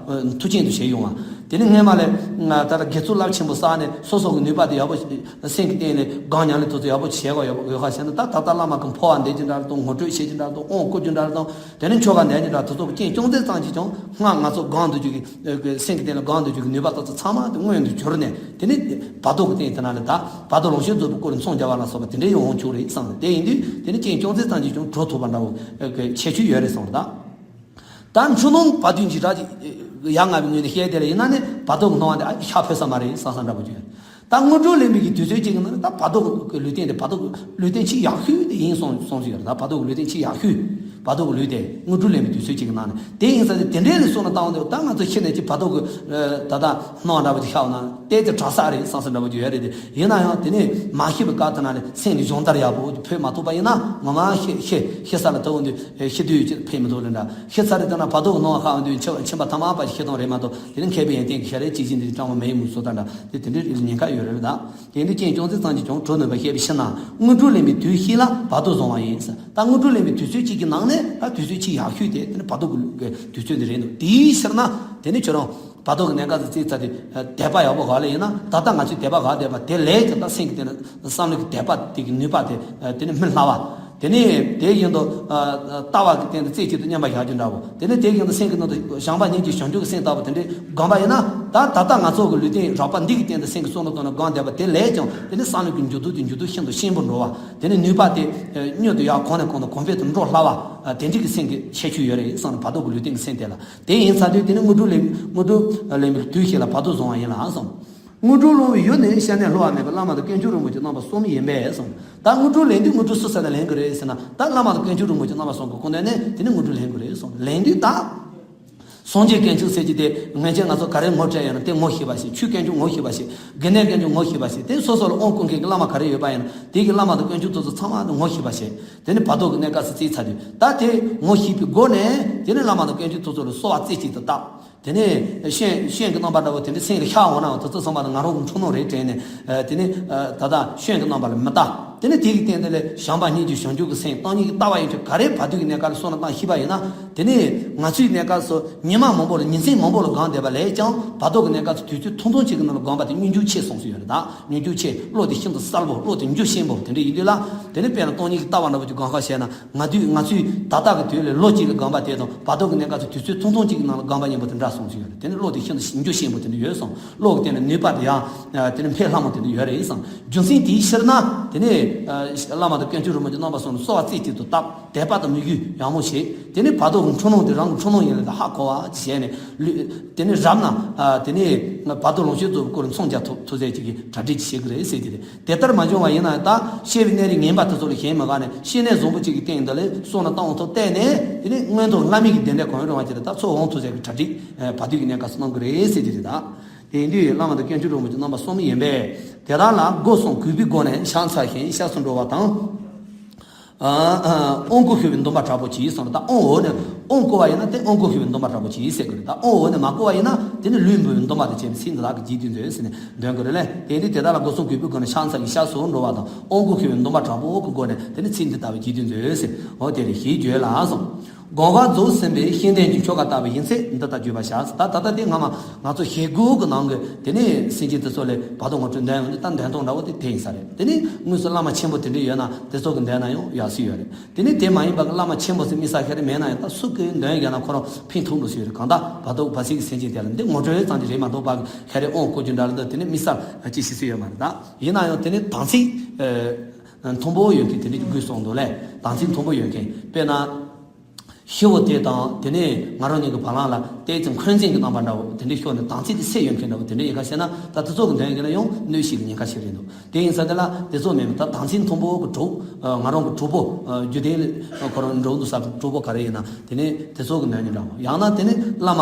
མཐུ་ཆེན་དུ་བྱས་ཡོང་བ། དེ་ནི་སྔོན་མ་ལས་ད་ལྟ་དགེ་ཚུལ་རླབས་ཆེན་པོ་བསགས་ནས་སོ་སོ་གི་ནུས་པ་དེ་ཡག་པོ་སེམས་ཀྱི་སྟེང་ལ་སྒོམ་ཉམས་ལེན་ཐོག་ཚོ་ཡག་པོ་བྱེད་དགོས་ཡོད་ཁ་བྱས་ན། ད་ད་ལྟ་བླ་མ་གི་འཕོ་བ་འདེབས་ཀྱི་འདྲ་དང་། ངོ་སྤྲོད་བྱེད་ཀྱི་འདྲ་དང་། དབང་བསྐུར་རྒྱུ་འདྲ་དང་། དེ་ནས་ཆོ་ག་འདོན་རྒྱུ་འདྲ་དེ་ཚོ་རྐྱེན་ཅུང་ཟད་ཙམ་གྱིས་ཀྱང་སྔར་ང་ཚོ་སྒོམ་དུ་བཅུག་གི་སེམས་ཀྱི་སྟེང་ལ་སྒོམ་དུ་བཅུག་གི་ནུས་པ་དེ་ཚོ་ཚང་མ་དེ་མངོན་དུ་གྱུར་ནས། དེ་ནས་བར་དོ་གི་སྟེང་དེ་ན་ལ་ད་བར་དོ་ལོངས་སྤྱོད་རྫོགས་པའི་སྐོར་ལ་མཚོན་རྒྱག་པ་ལ་སོགས་པ་དེ་འདྲའི་ཡོང་ཆོག་རེད་བསམ་རེད། དེ་ཡིན་དུས་དེ་ནི་རྐྱེན་ཅུང་ཟད་ཙམ་གྱིས་ཀྱང་གྲོལ་ཐུབ་པ་འདྲ་བོ་གི་ཁྱད་ཆོས་ཡོད་རེད་བསམ་རེད། ད་ད་འཁྲུལ་སྣང་བར་དོའི་འཇིགས་སྐྲག་ཅིག་ཡ་ང་བའི་ངོས་ནས་བཤད་དེ་ལ་ཡིན་ན་ནི་བར་དོ་གི་སྣང་བ་དེ་ཨ་ཤ་ཕོད་ས་མ་རེད་བསམ་བསམ་འདྲ་པོ་ཅིག་ཡོད། ད་དངོས་གྲུབ་ལེན་པའི་གི་དུས་ཚོད་ཅིག་གི་ནང་ནས་ད་བར་དོ་གི་ལུས་རྟེན་དེ་བར་དོ་གི་ལུས་རྟེན་ཆེས་ཡག་ཤོས་དེ་ཡིན་གསུངས་གསུངས་ཤིག་ཡོད་རེད། ད་བར་དོ་གི་ལུས་རྟེན་ཆེས་ཡག་ཤོས་བར་དོ་གི་ལུས་རྟེན་དངོས་གྲུབ་ལེན་པའི་དུས་ཚོད་ཅིག་གི་ནང་ནས་དེ་ཡིན་ས་དེ་དེ་འདྲའི་ལས་བསམ་བློ་བཏང་འདུག་ད་ང་ཚོ་ཤི་ནས་ཅིག་བར་དོ་གི་ད་ལྟ་སྣང་བ་འདྲ་པོ་ཅིག་ཤར་བ་ན་དེ་དེ་དྲག་ས་རེད་བསམ་ས་འདྲ་པོ་ཅིག་ཡོད་རེད། དེ་ཡིན་ན་ཡང་དེ་ནས་མ་ཤི་བའི་སྐབས་དེ་ན་ནས་སེམས་ཀྱི་སྦྱོང་བརྡར་ཡག་པོ་ཅིག་ཕོད་མ་ཐུབ་པ་ཡིན་ན་ངོ་མ་ཤི་ཤི་ཤི་ས་ལ་ཐུག་འདུག་ཤི་དུས་ཅིག་ཕན་མི་ཐོགས་ལ་འདྲ། ཤི་ཚར་རེད་ལྟ་ན་བར་དོ་གི་སྣང་བ་ཤར་འོང་དུས་འཆི་བ་འཆི་བ་ཐ་མ་བར་ཤི་གཏོང་རེད་མ་གཏོགས། དེ་ནི་མཁས་པའི་ཡོན་ཏན་གྱི་ཤ་རེད་གཅིག་བཞིན་དུ་སྤྲང་བ་མེད་མུག་སོགས་དང་འདྲ། དེ་དེ་འདྲའི་རིགས་ཉེན་ཁ་ཡོད་རེད་ད། དེ་འདི་རྐྱེན་ཅུང་ཟད་ཙམ་གྱིས་ཀྱང་གྲོལ་ནུས་པར་བཤད་པའི་ཕྱིར་ན། དངོས་གྲུབ་ལེན་པའི་དུས་ཤིག་ལ་བར་དོ་བཟུང་བ་ཡིན་ཟེར། ད་དངོས་གྲུབ་ལེན་པའི་དུས་ཚོད་གཅིག་གི་ནང་ནས་ད་དུས་ཚོད་ཆེས་ཡག་ཤོས་དེ་དེ་ནི་བར་དོ་གི་དུས་ཚོད་འདི་རེད་འདུག་དེའི་ཕྱིར་ན་དེ་ནི་ཁྱོད་རང་བར་དོ་གི་གནས་སྐབས་སུ་རྩིས་ཚར་ཏེ་དད་པ་ཡག་པོ་དགའ་ལེ་ཡིན་ན། ད་ལྟ་ང་ཚོས་དད་པ་དགའ་བསྡད་པ་དེ་ལས་ཀྱང་ད་སེམས་ཀྱི་སྟེང་ན་བསམ་བློ་གི་དད་པ་དེ་གི་ནུས་པ་དེ་དེ་ནི་མི་སླ་བ། དེ་ནས་དེ་བཞིན་དུ་ཨ་ལྟ་བ་གི་སྟེང་དུ་རྩེ་གཅིག་ཏུ་མཉམ་པར་བཞག་རྒྱུ་འདྲ་བོ། དེ་ནས་དེ་བཞིན་དུ་སེམས་ཀྱི་ནང་དུ་བྱམས་པ་སྙིང་རྗེ་བྱང་ཆུབ་ཀྱི་སེམས་ལྟ་བུ་དེ་འདྲའི་སྒོམ་པ་ཡིན་ན། ད་ད་ལྟ་ང་ཚོ་གི་ལུས་རྟེན་རགས་པ་འདི་གི་སྟེང་དུ་སེམས་ཀྱི་བསམ་བློ་བཏང་ནས་སྒོམ་བསྡད་པ་དེ་ལས་ཀྱང་དེ་ནས་བསམ་བློ་གི་འགྱུར་ལྡོག་དེ་འགྱུར་ལྡོག་ཤིན་ཏུ་ཆེན་པོ་འགྲོ་བ། དེ་ནས་ནུས་པ་དེ་མྱུར་དུ་ཡར་གོང་ནས་གོང་དུ་གོང་འཕེལ་དུ་འགྲོ་སླ་བ། དེ་འདྲའི་གི་སེམས་ཀྱི་ཁྱད་ཆོས་ཡོད་རེད་བསམ་ནས། བར་དོ་གི་ལུས་རྟེན་གྱི་སེམས་དེ་ལ། དེ་ཡིན་ཚར་དུས་དེ་ནས་དངོས་གྲུབ་ལེན་དངོས་གྲུབ་ལེན་པའི་དུས་ཤིག་ལ་བར་དོ་བཟུང་བ་ཡིན་ལ་གསུངས། དངོས་གྲུབ་སློང་བའི་ཡུལ་ནི་སྐྱེ་གནས་བསླུ་བ་མེད་པའི་བླ་མ་དང་དཀོན་མཆོག་རིན་པོ་ཆེ་རྣམ་པ་གསུམ་ཡིན་པས་གསུངས། ད་དངོས་གྲུབ་ལེན་དུས་དངོས་གྲུབ་སུ་ས་ནས་ལེན་དགོས་རེད་ཟེར་ན། ད་བླ་མ་དང་དཀོན་མཆོག་རིན་པོ་ཆེ་རྣམ་པ་གསུམ་གྱི་སྐུ་མདུན་ནས་དེ་ནི་དངོས་གྲུབ་ལེན་དགོས་རེད་གསུངས། ལེན་དུས་ད་སངས་རྒྱས་དཀོན་མཆོག་ཟེར་གྱི་དེ་ངེས་ཅན་ང་ཚོ་ག་རེ་ངོ་སྤྲད་ཡོད་ན་དེ་ངོ་ཤེས་པ་ཞིག་ཆོས་དཀོན་མཆོག་ངོ་ཤེས་པ་ཞིག་དགེ་འདུན་དཀོན་མཆོག་ངོ་ཤེས་པ་ཞིག་དེ་སོ་སོ་ལ་དབང་བསྐུར་མཁན་གྱི་བླ་མ་ག་རེ་ཡོད་པ་ཡིན་ན་དེ་གི་བླ་མ་དང་དཀོན་མཆོག་དེ་ཚོ་ཚང་མ་ངོ་ཤེས་པ་ཞིག་དེ་ནི་བར་དོ་གི་གནས་སྐབས་སུ་རྩིས་ཚར་དུས། ད་དེ་ངོ་ཤེས་པའི་སྒོ་ནས་དེ་ནི་བླ་མ་དང་དཀོན་མཆོག་དེ་ཚོ་ལ་གསོལ་བ་རྩེ་གཅིག་ཏུ་བཏབ། དེ་ནས་སྐྱོན་སྐྱོན་གྱི་རྣམ་པ་འདྲ་བོ་དེ་འདྲ་སེམས་ལ་ཤར་འོང་ན་དེ་ཚོ་ཚང་མ་ལ་ང་རང་གི་འཁྲུལ་སྣང་རེད་དྲན་ནས། དེ་ནས་ད་ལྟ་སྐྱོན་གྱི་རྣམ་པ་ལ་མི་ལྟ། དེ་ནས་དེ་གི་སྟེང་དེ་ལས་བྱམས་པ་སྙིང་རྗེ་བྱང་ཆུབ་ཀྱི་སེམས་བཏང་སྙིང་གི་ལྟ་བ་ཡིན་ཚུལ་ག་རེ་བར་དོ་གི་གནས་སྐབས་ལ་བསམ་བློ་བཏང་ཤེས་པ་ཡིན་ན། དེ་ནས་ང་ཚོའི་གནས་སྐབས་སུ་ཉི་མ་མང་པོ་ལ་ཉིན་མཚན་མང་པོ་ལ་སྒོམ་བསྡད་པ་ལས་ཀྱང་བར་དོ་གི་གནས་སྐབས་སུ་དུས་ཚོད་ཐུང་ཐུང་གཅིག་གི་ནང་ལ་སྒོམ་པ་དེ་སྙིང་རྗེ་ཆེ་གསུངས་སུ་ཡོད་རེད། ད་སྙིང་རྗེ་ཆེ། བློ་དེ་ཤིན་ཏུ་གསལ་པོ། བློ་དེ་འཇུ་ཆེན་པོ་དེ་འདྲ་ཡིན་དུས་ལ། དེ་ནས་དཔེར་ན་བཏང་སྙིང་གི་ལྟ་བ་འདྲ་བོ་ཅིག་སྒོམ་ཁ་བྱས་ན། ང་དུས་ང་ཚོས་ད་ལྟ་གི་དུས་ལས་ལོ་གཅིག་ལ་སྒོམ་པ་དེ་དང་བར་དོ་གི་གནས་སྐབས་སུ་དུས་ཚོད་ཐུང་ཐུང་གཅིག་གི་ནང་ལ་སྒོམ་པ་གཉིས་པོ་དེ་འདྲ་གསུངས་སུ་ཡོད་རེད། དེ་ནི་བློ་དེ་ཤིན་ཏུ་འཇུ་ཆེན་པོ་དེ་འདྲ་ཡོད་གསུངས། བློ་གི་སྟེང་ལ་ནུས་པ་དེ་ཡང་དེ་ནི་འཕེལ་སླ་མོ་དེ་འདྲ་ཡོད་རེད་གསུངས། རྒྱུ་མཚན་དེའི་ཕྱིར་ན་དེ་ནི་བླ་མ་དང་དཀོན་མཆོག་རིན་པོ་ཆེ་རྣམ་པ་གསུམ་ལ་གསོལ་བ་རྩེ་གཅིག་ཏུ་བཏབ། དད་པ་དང་མོས་གུས་ཡག་མོ་བྱས། དེ་ནི་བར་དོ་གི་འཁྲུལ་སྣང་དེ་རང་གི་འཁྲུལ་སྣང་ཡིན་ལ་ཧ་གོ་བ་བྱས་ནས། དེ་ནི་རབ་ན་དེ་ནི་བར་དོ་ལོངས་སྤྱོད་རྫོགས་པའི་སྐོར་ལ་མཚོན་རྒྱག་ཐུབ་ཐུབ་ཚད་ཅིག་གི་གྲ་སྒྲིག་ཅིག་བྱེད་དགོས་རེད་ཟེར་གྱི་རེད། དེ་ལྟར་མ་བྱུང་བ་ཡིན་ན་ད་སྐྱེ་བའི་གནས་རིས་ངན་པ་དེ་ཚོ་ལ་ཞེན་མི་དགའ་ནས་སྐྱེ་གནས་བཟང་པོ་ཅིག་གི་སྟེང་འདི་ལ་བསམ་བློ་བཏང་ཐུབ་བལྟས་ནས། དེ་ནི་མངོན་མཐོ་ལྷ་མིའི་གདན་འདྲེན་གང་རུང་བ་ཅིག་ལ་ད་ཚོགས་འོང་ཐུབ་ཚད་ཀྱི་གྲ་སྒྲིག་བར་དོའི་གནས་སྐབས་སུ་གནང་དགོས་རེད་ཟེར་གྱི་རེད། ད་དེ་ཡིན་དུས་བླ་མ་དང་དཀོན་མཆོག་རིན་པོ་ཆེ་རྣམ་པ་གསུམ་ཡིན་པས། དེ་དག་ལ་སྒོ་གསུམ་གུས་པའི་སྒོ་ནས་ཕྱག་འཚལ་ཞིང་སྐྱབས་སུ་འགྲོ་བ་དང་། དབང་བསྐུར་ཞུ་བའི་འདུན་པ་དྲག་པོ་གྱིས་གསུངས་ལ། ད་དབང་འོག་ནས་དབང་བསྐུར་བ་ཡིན་ན་དེ་དབང་བསྐུར་ཞུ་བའི་འདུན་པ་དྲག་པོ་གྱིས་ཟེར་དགོས་རེད། ད་དབང་འོག་ནས་མ་བསྐུར་བ་ཡིན་ན་དེ་ནི་ལུས་འབུལ་བའི་འདུན་པ་དང་བཅས་པའི་ཚིག་འདི་དག་གིས་རྗེས་ཟློས་མཛོད་ཟེར་ནས་འདོན་དགོས་རེད་ལས། དེ་ནི་དེ་དག་ལ་སྒོ་གསུམ་གུས་པའི་སྒོ་ནས་ཕྱག་འཚལ་ཞིང་སྐྱབས་སུ་འགྲོ་བ་དང་། དབང་བསྐུར་ཞུ་བའི་འདུན་པ་དྲག་པོ་གི་སྒོ་ནས་དེ་ནི་ཚིག་འདི་ལྟ་བུའི་རྗེས་ཟློས་མཛོད་ཟེར། འོ་དེ་ལས་ཞེས་བརྗོད་ལ་གསུངས། གང་ག་རྫོགས་ཟིན་པའི་ཤེས་ལྡན་གྱི་ཆོ་ག་ལྟ་བུ་ཡིན་ཚེ་འདི་ལྟར་བརྗོད་པར་བྱ། ད་ད་ལྟ་དེ་སྔ་མ་ང་ཚོ་ཞེ་དགུ་གི་ནང་གི་དེ་ནས་སེམས་ཅན་དེ་ཚོ་ལས་བར་དོ་ངོ་སྤྲོད་འདོན་ཡོང་དུས། ད་འདོན་སྟངས་འདྲ་བོ་དེ་དེ་ཡིན་ས་རེད། དེ་ནས་དངོས་སུ་བླ་མ་ཆེན་པོ་དེ་འདྲ་ཡོད་ན་དེ་ཚོ་གི་འདོན་ན་ཡང་ཡག་སྲིད་ཡོད་རེད། དེ་ནས་དེ་མ་ཡིན་པ་གི་བླ་མ་ཆེན་པོ་ཟེར་དམིགས་བསལ་ཞིག་རེ་མེད་ན་ཡང་། ད་སུ་གི་འདོན་ཡོད་ན་ཁོ་རང་ཕན་ཐོགས་འགྲོ་སྲིད་ཡོད་རེད། གང་ལྟར་བར་དོ་བར་སྲིད་ཀྱི་སེམས་ཅན་དེ་ལ་འདི་ངོ་སྤྲོད་ཙམ་གྱིས་རེད་མ་གཏོགས་པ་གི་ཞིག་རེ་ཨོང་བསྐུར་རྒྱུ་འདྲ་ལ་འདི་དེ་ནས་དམིགས་བསལ་ཅི་ཞིག་སྲིད་ཡོད་མ་རེད། ད་ཡིན་ན་ཡང་དེ་ནས་དམ་ཚིག་ཨ་མཐོན་པོ་ཡོད་མཁན་དེ་འདྲ་ཅིག་དགོས་གསུངས་འདུག་ལས། དམ་ཚིག་མཐོན་པོ་ཡོད་མཁན། དཔེར་ན། ཤི་བོ་དེ་དང་དེ་ནས་ང་རང་གཉིས་ཀྱི་བར་ལམ་ལ་ཏོག་ཙམ་འཁོན་འཛིན་གྱི་རྣམ་པ་འདྲ་བོ་དེ་འདྲའི་ཤོར་ནས་དམ་ཚིག་དེ་སེལ་ཡོད་མཁན་འདྲ་བོ་དེ་འདྲ་ཡིན་ཁ་ཤས་ན། ད་དེ་ཚོ་གི་འདོན་གྱི་ན་ཡང་གནོད་བྱེད་ཀྱི་ཉེན་ཁ་ཞིག་རེད་འདུག་དེ་ཡིན་ཙང་དེ་ལ་དེ་ཚོ་མེད་པ། ད་དམ་ཚིག་མཐོན་པོ་གི་གྲོགས། ང་རང་གི་གྲོགས་པོ། རྒྱུད་ལྡན་ཁོ་རང་འགྲོ་འདུག་ས་གི་གྲོགས་པོ་ག་རེ་ཡིན་ན་དེ་ནས་དེ་ཚོ་གི་འདོན་གྱི་འདྲ་བོ། ཡང་ན་དེ་ནས་བླ་མ་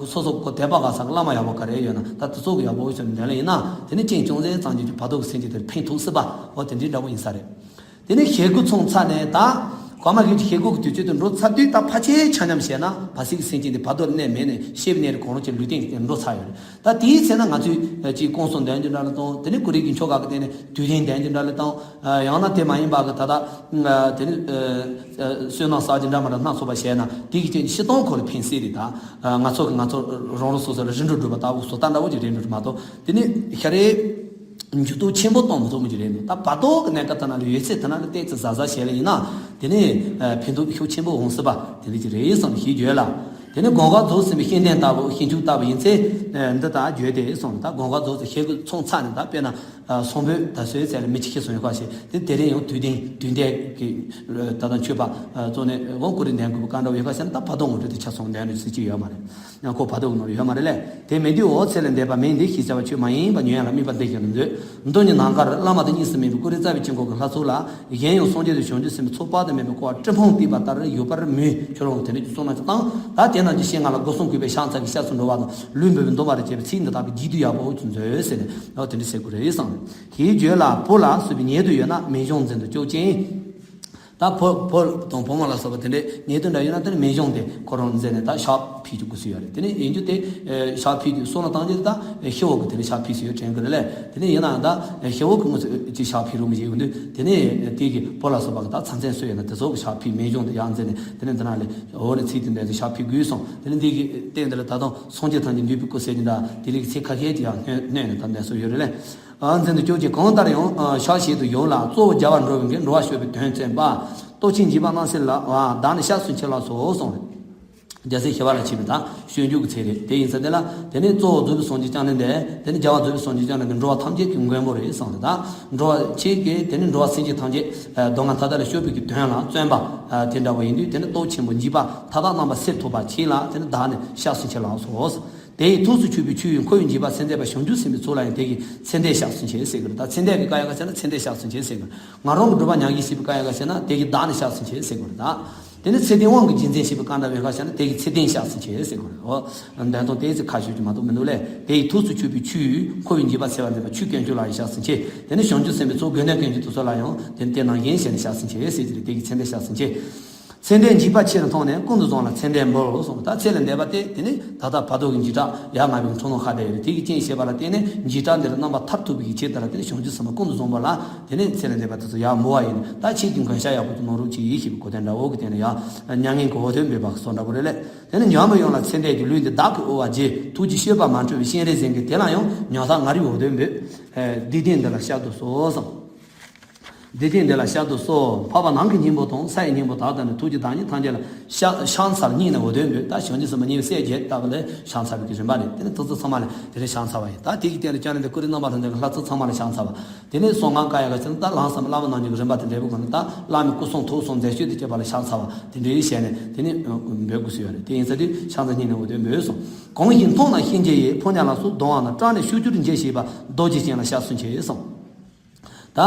སོ་སོ་གི་དད་པ་དགའ་ས་གི་བླ་མ་ཡག་པོ་ག་རེ་ཡོད་ན། ད་དེ་ཚོ་གི་ཡག་པོ་འོས་ཤོར་འདོན་ལེ་ཡིན་ན། དེ་ནས་རྐྱེན་ཅུང་ཟད་ཙམ་གྱིས་བར་དོ་གི་སེམས་ཅན་དེར་ཕན་ཐོགས་སྲིད་པ་འོ་དེ་འདྲའི་འདྲ་བོ་ཡིན་ས་རེད། དེ་ནས་ཞེ་དགུ་ཚང་ཚར་ནས། ད་གོང་མ་གི་ཞེ་དགུ་གི་དུས་ཚོད་དུ་འགྲོ་ཚར་དུས། ད་ཕལ་ཆེར་ཆ་མཉམ་བྱས་ན་བར་སྲིད་ཀྱི་སེམས་ཅན་དེ་བར་དོར་གནས་མེད་ནས་ཤེས་པའི་གནས་རེ་གང་རུང་གི་ལུས་རྟེན་གྱི་སྟེང་འགྲོ་ཚར་ཡོད་རེད། ད་དེའི་ཚེ་ན་ང་ཚོས་ཅིག་སྐོང་གསོ་འདོན་རྒྱུ་འདྲ་ལ་དང་། དེ་ནས་ཀུ་རེ་གི་ཆོ་ག་གི་སྟེང་ནས་དུས་དྲན་འདོན་རྒྱུ་འདྲ་ལ་དང་། ཡང་ན་དེ་མ་ཡིན་པ་གི་ད་ལྟ་དེ་ནས་བསོད་ནམས་བསགས་རྒྱུ་འདྲ་མ་འདྲ་སྣ་ཚོགས་པ་བྱས་ན་དེ་གི་རྐྱེན་གྱིས་སྤྱིར་བཏང་ཁོ་ལ་ཕན་སྲིད་རེད། ད་ང་ཚོ་གི་ང་ཚོ་རང་རང་སོ་སོ་ལ་རིམ་གྲོ་སྒྲུབ་པ་ལྟ་བུ་བཟོ་ལྟ་འདྲ་བོ་ཅིག་རེད་འགྲོ་མ་གཏོགས། དེ་ནས་ཞིག་རེ། འགྱུར་ལྡོག་ཆེན་པོ་གཏོང་མི་ཐུབ་མི་ཅིག་རེད་འདུག་ད་བར་དོ་གི་གནས་སྐབས་དེ་ན་ལ་ཡོད་ཚད་དེ་ན་ལ་ཏོག་ཙམ་གཟབ་གཟབ་བྱས་ལ་ཡིན་ན། དེ་ནས་ཕན་ཐོགས་ཤུགས་ཆེན་པོ་འོང་སྲིད་པ་དེ་འདྲ་ཅིག་རེད་བསམ་ཞེས་བརྗོད་ལ། དེ་ནས་གང་ག་རྫོགས་ཟིན་པའི་ཤེས་ལྡན་ལྟ་བུ། ཤེས་འཇུག་ལྟ་བུ་ཡིན་ཚེ་འདི་ལྟར་བརྗོད་དེ་གསུངས། ད་གང་ག་རྫོགས་ཟིན་ཞེ་དགུ་ཚང་ཚར་ནས། ད་དཔེར་ན་སང་ཕོད་ད་གཟོད་ཚེ་ལ་མི་ཅིག་ཤི་སོང་ཡོད་ཁ་ཞིག་དེ་དེ་རིང་ཡང་དུས་དྲན་དུས་འདས་ཀྱི་ད་ལྟ་མཆོད་པ་ཚོགས་ནས་འོང་ཀུ་རེ་འདོན་དགོས་པའི་བཀའ་འདྲ་བོ་ཡོད་ཁ་ཞིག་ན། ད་བར་དོ་ངོ་སྤྲོད་དེ་ཆ་ཚང་འདོན་རེ་ཟེར་གྱི་ཡོད་མ་རེད། ཡང་ཁོ་བར་དོ་གི་ནང་ལ་ཡོད་མ་རེད་ལས། དེ་མེད་དུས་འོ་ཚེ་ལས་འདས་པ་མིང་འདི་ཞེས་བྱ་བ་ཆོས་མ་ཡིན་པ་ཉན་ཡ་ལ་དམིགས་པ་འདི་བཞིན་དུ་མཛོད། མདོ་ཉིད་ནམ་མཁར་བླ་མ་དང་གཉིས་སུ་མེད་པའི་ཀུ་རེ་རྩ་བའི་དཀྱིལ་འཁོར་གྱི་ལྷ་ཚོགས་ལ། གཞན་ཡང་སངས་རྒྱས་དང་བྱང་ཆུབ་སེམས་དཔའི་ཚོགས་དཔག་ཏུ་མེད་པས་བསྐོར་བ་སྤྲིན་ཕུང་གཏིབས་པ་ལྟར་ཡོད་པར་མོས། ཁྱོད་རང་གིས་དེ་འདྲ་ཅིག་གསུངས་ན་ཅིག་དང་། ད་དེ་རྣམས་ཀྱི་ཞལ་སྔ་ལ་སྒོ་གསུམ་གུས་པས་ཕྱག་འཚལ་གྱི་སྐྱབས་སུ་འགྲོ་བ་དང་། ལུས་འབུལ་བའི་འདུན་པ་རེ་བྱེད་པའི་ཚིག་འདི་དག་གི་རྗེས་ཟློས་ཡག་པོ་ཅིག་མཛོད་ཟེར་ནས་འོ་དེ་འདྲ་ཟེར་དགོས་རེད་བསམ། དེའི་རྗེས་ལ་བུ་ལ་གསོས་པའི་ཉེ་དུ་ཡོད་ན་མིང་གཞུང་འཛིན་དུ་བཅུག་ཅིང་། ད་བུ་བུ་དང་བུ་མོ་ལ་སོགས་པ་དེ་འདྲའི་ཉེ་དུ་འདྲ་ཡོད་ན་དེ་ནི་མིང་གཞུང་དེ་ཁོ་རང་མཛད་ནས་ད་ཕྱག་ཕུལ་རྒྱུ་དགོས་སུ་ཡོད་རེད། དེ་ནི་ཡིན་རྒྱུ་དེ་ཕྱག་ཕུལ་རྒྱུ་སོགས་ལ་བཏང་རྒྱུ་དེ་ད་ཤི་བོ་གི་དེ་ནི་ཕྱག་ཕུལ་སུ་ཡོད་དྲན་གི་རེད་ལས། དེ་ནི་ཡིན་ནའང་ད་ཤི་བོ་གི་དངོས་སུ་ཅིག་ཕྱག་ཕུལ་རུང་མི་ཡོང་དུས། དེ་ནི་དེ་གི་བུ་ལ་སོགས་པ་གི་ད་ཚ་མཚན་སུ་ཡོད་ན་དེ་ཚོ་གི་ཕྱག་ཕུལ་མིང་གཞུང་དེ་ཡང་མཛད་ནས་དེ་ནི་འདི་ན་ལས་འོ་ནི་ཚིག་དེ་འདྲ་དེ་ཕྱག་ཕུལ་དགོས་སོང་། དེ་ནི་འདི་གི་སྟེང་དེ་ལ་ད་དུང་སངས་རྒྱས་ཐམས་ཅད་འདུས་པའི་སྐུ་ཟེར་གྱི་འདྲ་དེ་ལས་ཚིག་ཁ་ཤས་ཀྱི་ཡང་སྣོན་སྣོན་ནས་ད་འདོན་སྲོལ་ཡོད་རེད་ལས། ཨ་འཛིན་དུ་བཅུག་ཅིང་། གང་ལྟར་ཡང་ཕྱག་བཞེས་སུ་ཡོང་ལ། གཙོ་བོ་རྒྱལ་བར་འགྲོ་བའི་གི་འགྲོ་བ་སྤྱོད་པའི་དོན་བསྟན་པ། ལྟོ་ཆས་འཇིགས་པ་སྣང་སྲིད་ལ་བདག་ནི་སྐྱབས་སུ་མཆི་ལགས་སོ་གསུངས། རྒྱལ་སྲས་ཞི་བ་ལྷ་མཆིས་པའི་ད་སྤྱོད་འཇུག་གི་ཚིག་རེད། དེ་ཡིན་ཙང་དེ་ལ་དེ་ནས་གཙོ་བོ་རྫོགས་པའི་སངས་རྒྱས་བཅོམ་ལྡན་འདས། དེ་ནས་རྒྱལ་བ་རྫོགས་པའི་སངས་རྒྱས་བཅོམ་ལྡན་འདས། འགྲོ་བ་ཐམས་ཅད་ཀྱི་མགོན་པོ་རེད་གསུངས་ཏེ། ད་འགྲོ་བ་ཆེ་གེ་དེ་ནས་འགྲོ་བ་སེམས་ཅན་ཐམས་ཅད་སྡུག་བསྔལ་མཐའ་དག་ལས་སྐྱོབ་པའི་གི་དོན་ལ་བརྩོན་པ་དེ་འདྲ་བ་ཡིན་དུས། དེ་ནས་ལྟོ་ཆེན་པོ་འཇིགས་པ་མཐའ་དག་རྣམ་པ་སེལ་ཐུབ་པ་ཆེ་ལ། དེ་ནས་བདག་ནི་སྐྱབས་སུ་མཆི་ལགས་སོ། དེ་ཡི་ཐུགས་སུ་ཆུད་པའི་ཆུ་ཡིས་འཁོར་བའི་འཇིགས་པ་ཚེ་འདས་པ། བྱང་ཆུབ་སེམས་དཔའི་ཚོགས་ལ་ཡང་དེ་བཞིན་ཚེ་འདས་སྐྱབས་སུ་མཆི་ཟེར་གི་རེད། ད་ཚེ་འདས་ཀྱི་བཀའ་ཡང་ག་ཟེར་ན་ཚེ་འདས་སྐྱབས་སུ་མཆི་ཟེར་གི་རེད། ང་རང་གི་སྒྲུབ་པ་མྱ་ངན་ཞི་བའི་བཀའ་ཡང་ག་ཟེར་ན་དེ་གི་བདག་ནི་སྐྱབས་སུ་མཆི་ཟེར་གི་རེད། ད་དེ་ནི་ཚེ་བརྟན་དབང་གི་རྒྱུ་མཚན་ཞི་བའི་བཀའ་འདྲ་བའི་ག་ཟེར་ན་དེ་གི་ཚེ་བརྟན་སྐྱབས་སུ་མཆི་ཟེར་གི་རེད། འོ་འདོན་སྟངས་དེ་ཚེ་ཁ་ཤོད་ཀྱི་མ་གཏོགས་མི་འདུག་ལས། དེ་ཡི་ཐུགས་སུ་ཆུད་པའི་ཆུ་ཡིས་འཁོར་བའི་འཇིགས་པ་སེལ་བར་མཛད་པ་ཆོས་དཀོན་མཆོག་ལ་ཡང་སྐྱབས་སུ་མཆི། དེ་ནི་བྱང་ཆུབ་སེམས་དཔའི་ཚོགས་དགེ་འདུན་དཀོན་མཆོག་དེ་ཚོ་ལ་ཡང་དེ་དེ་ནང་བཞིན་བྱས་ནས་སྐྱབས་སུ་མཆི་ཟེར་གྱི་རེད། དེ་གི་ཚེ་འདས་སྐྱབས་སུ་མཆི། ཚེ་འདས་འཇིགས་པ་ཆེར་མཐོང་ནས་ཀུན་ཏུ་བཟང་ལ་ཚེ་འདས་འབུལ་གསུངས། ད་ཚེ་ལས་འདས་པ་སྟེ་དེ་ནི་ད་ལྟ་བར་དོ་གི་འཇིགས་སྐྲག་ཡ་ང་བའི་འཁྲུལ་སྣང་ཁ་བསྡད་ཡོད་རེད། དེ་གི་རྐྱེན་བྱས་པ་ལ་བརྟེན་ནས་འཇིགས་སྐྲག་འདི་ལ་རྣམ་པར་ཐར་ཐུབ་པའི་ཆེད་དུ་ལ་དེ་ནི་བྱང་ཆུབ་སེམས་དཔའ་ཀུན་ཏུ་བཟང་པོ་ལ་དེ་ནི་ཚེ་ལས་འདས་པ་དེ་ཚོ་ཡ་འབུལ་བ་ཡིན། ད་ཁྱེད་ཀྱི་མགོན་སྐྱབས་ཡག་པོ་དེ་གནང་རོགས་གྱིས་ཞེས་པའི་གོ་དོན་འདྲ་བོ་གི་སྟེང་ནས་ཡ་མྱ་ངན་གྱི་འོ་དོད་འབོད་པ་སོགས་འདྲ་བོ་རེད་ལས། དེ་ནི་ཉམས་མྱོང་ལ་ཚེ་འདས་ཀྱི་ལུས་འདི་བདག་གི་དབུལ་བ་བགྱི། ཐུགས་ཀྱི་སྤྱོད་པ་མ་འཁྲུལ་བའི་སྤྱན་རས་གཟིགས་ཀྱིས་དེ་ལ་ཡང་མྱང་ཐག་ངར་བའི་འོ་དོད་འབོད། འདི་སྟེང་འདི་ལ་བཤད་དུ་གསོལ་གསུངས། འདི་སྟེང་འདི་ལ་བཤད་དུ་གསོལ། འཕགས་པ་ནམ་མཁའི་སྙིང་པོ་དང་། ས་ཡི་སྙིང་པོ་དག་དང་ནི། ཐུགས་ཀྱི་བདག་ཉིད་ཐམས་ཅད་ལ་ཕྱག་ཕྱག་འཚལ་སྙིང་ནས་འོ་དོད་འབོད། ད་བྱང་ཆུབ་སེམས་དཔའ་མཉེས་པའི་སྲས་བརྒྱད་ལྟ་བུ་ལས་ཕྱག་འཚལ་བའི་གི་རིམ་པ་རེད། དེ་ནི་དེ་ཚོ་ཚང་མ་ལ་དེ་ནས་ཕྱག་འཚལ་བ་ཡིན། ད་དེ་གི་སྟེང་ལ་བཅོམ་ལྡན་འདས་ཀུན་རིག་རྣམ་པར་གྲོལ་མཛད་ཀྱི་ལྷ་ཚོགས་ཚང་མ་ལ་ཕྱག་འཚལ་བ། དེ་ནས་གསང་སྔགས་ཀ་ཡ་ག་ཅི་ན་ད་ལམ་ཟབ་བླ་མ་རྣམས་ཀྱི་རིམ་པ་དེ་འདྲ་བོ་གོ་ན། ད་བླ་མའི་སྐུ་གསུང་ཐུགས་གསུང་མཛད་སྤྱོད་དེ་བཅས་པ་ལ་ཕྱག་འཚལ་བ་དེ་འདྲའི་ཞལ་ནས་དེ་ནི་འབོད་དགོས་སུ་ཡོད་རེད། དེ་ཡིན་ས་དུས་ཕྱག་འཚལ་སྙིང་ནས་འོ་དོད་འབོད་གསུངས། གང་ཞིག་མཐོང་ན་གཤིན་རྗེ་ཡི། ཕོ་ཉ་ལ་སོགས་གདོང་བ་ན། སྐྲག་ནས་ཕྱོགས་བཅུར་འགྱེལ་བྱེད་པ། རྡོ་རྗེ་ཅན་ལ་སྐྱབས་སུ་མཆི་གསུངས། ད་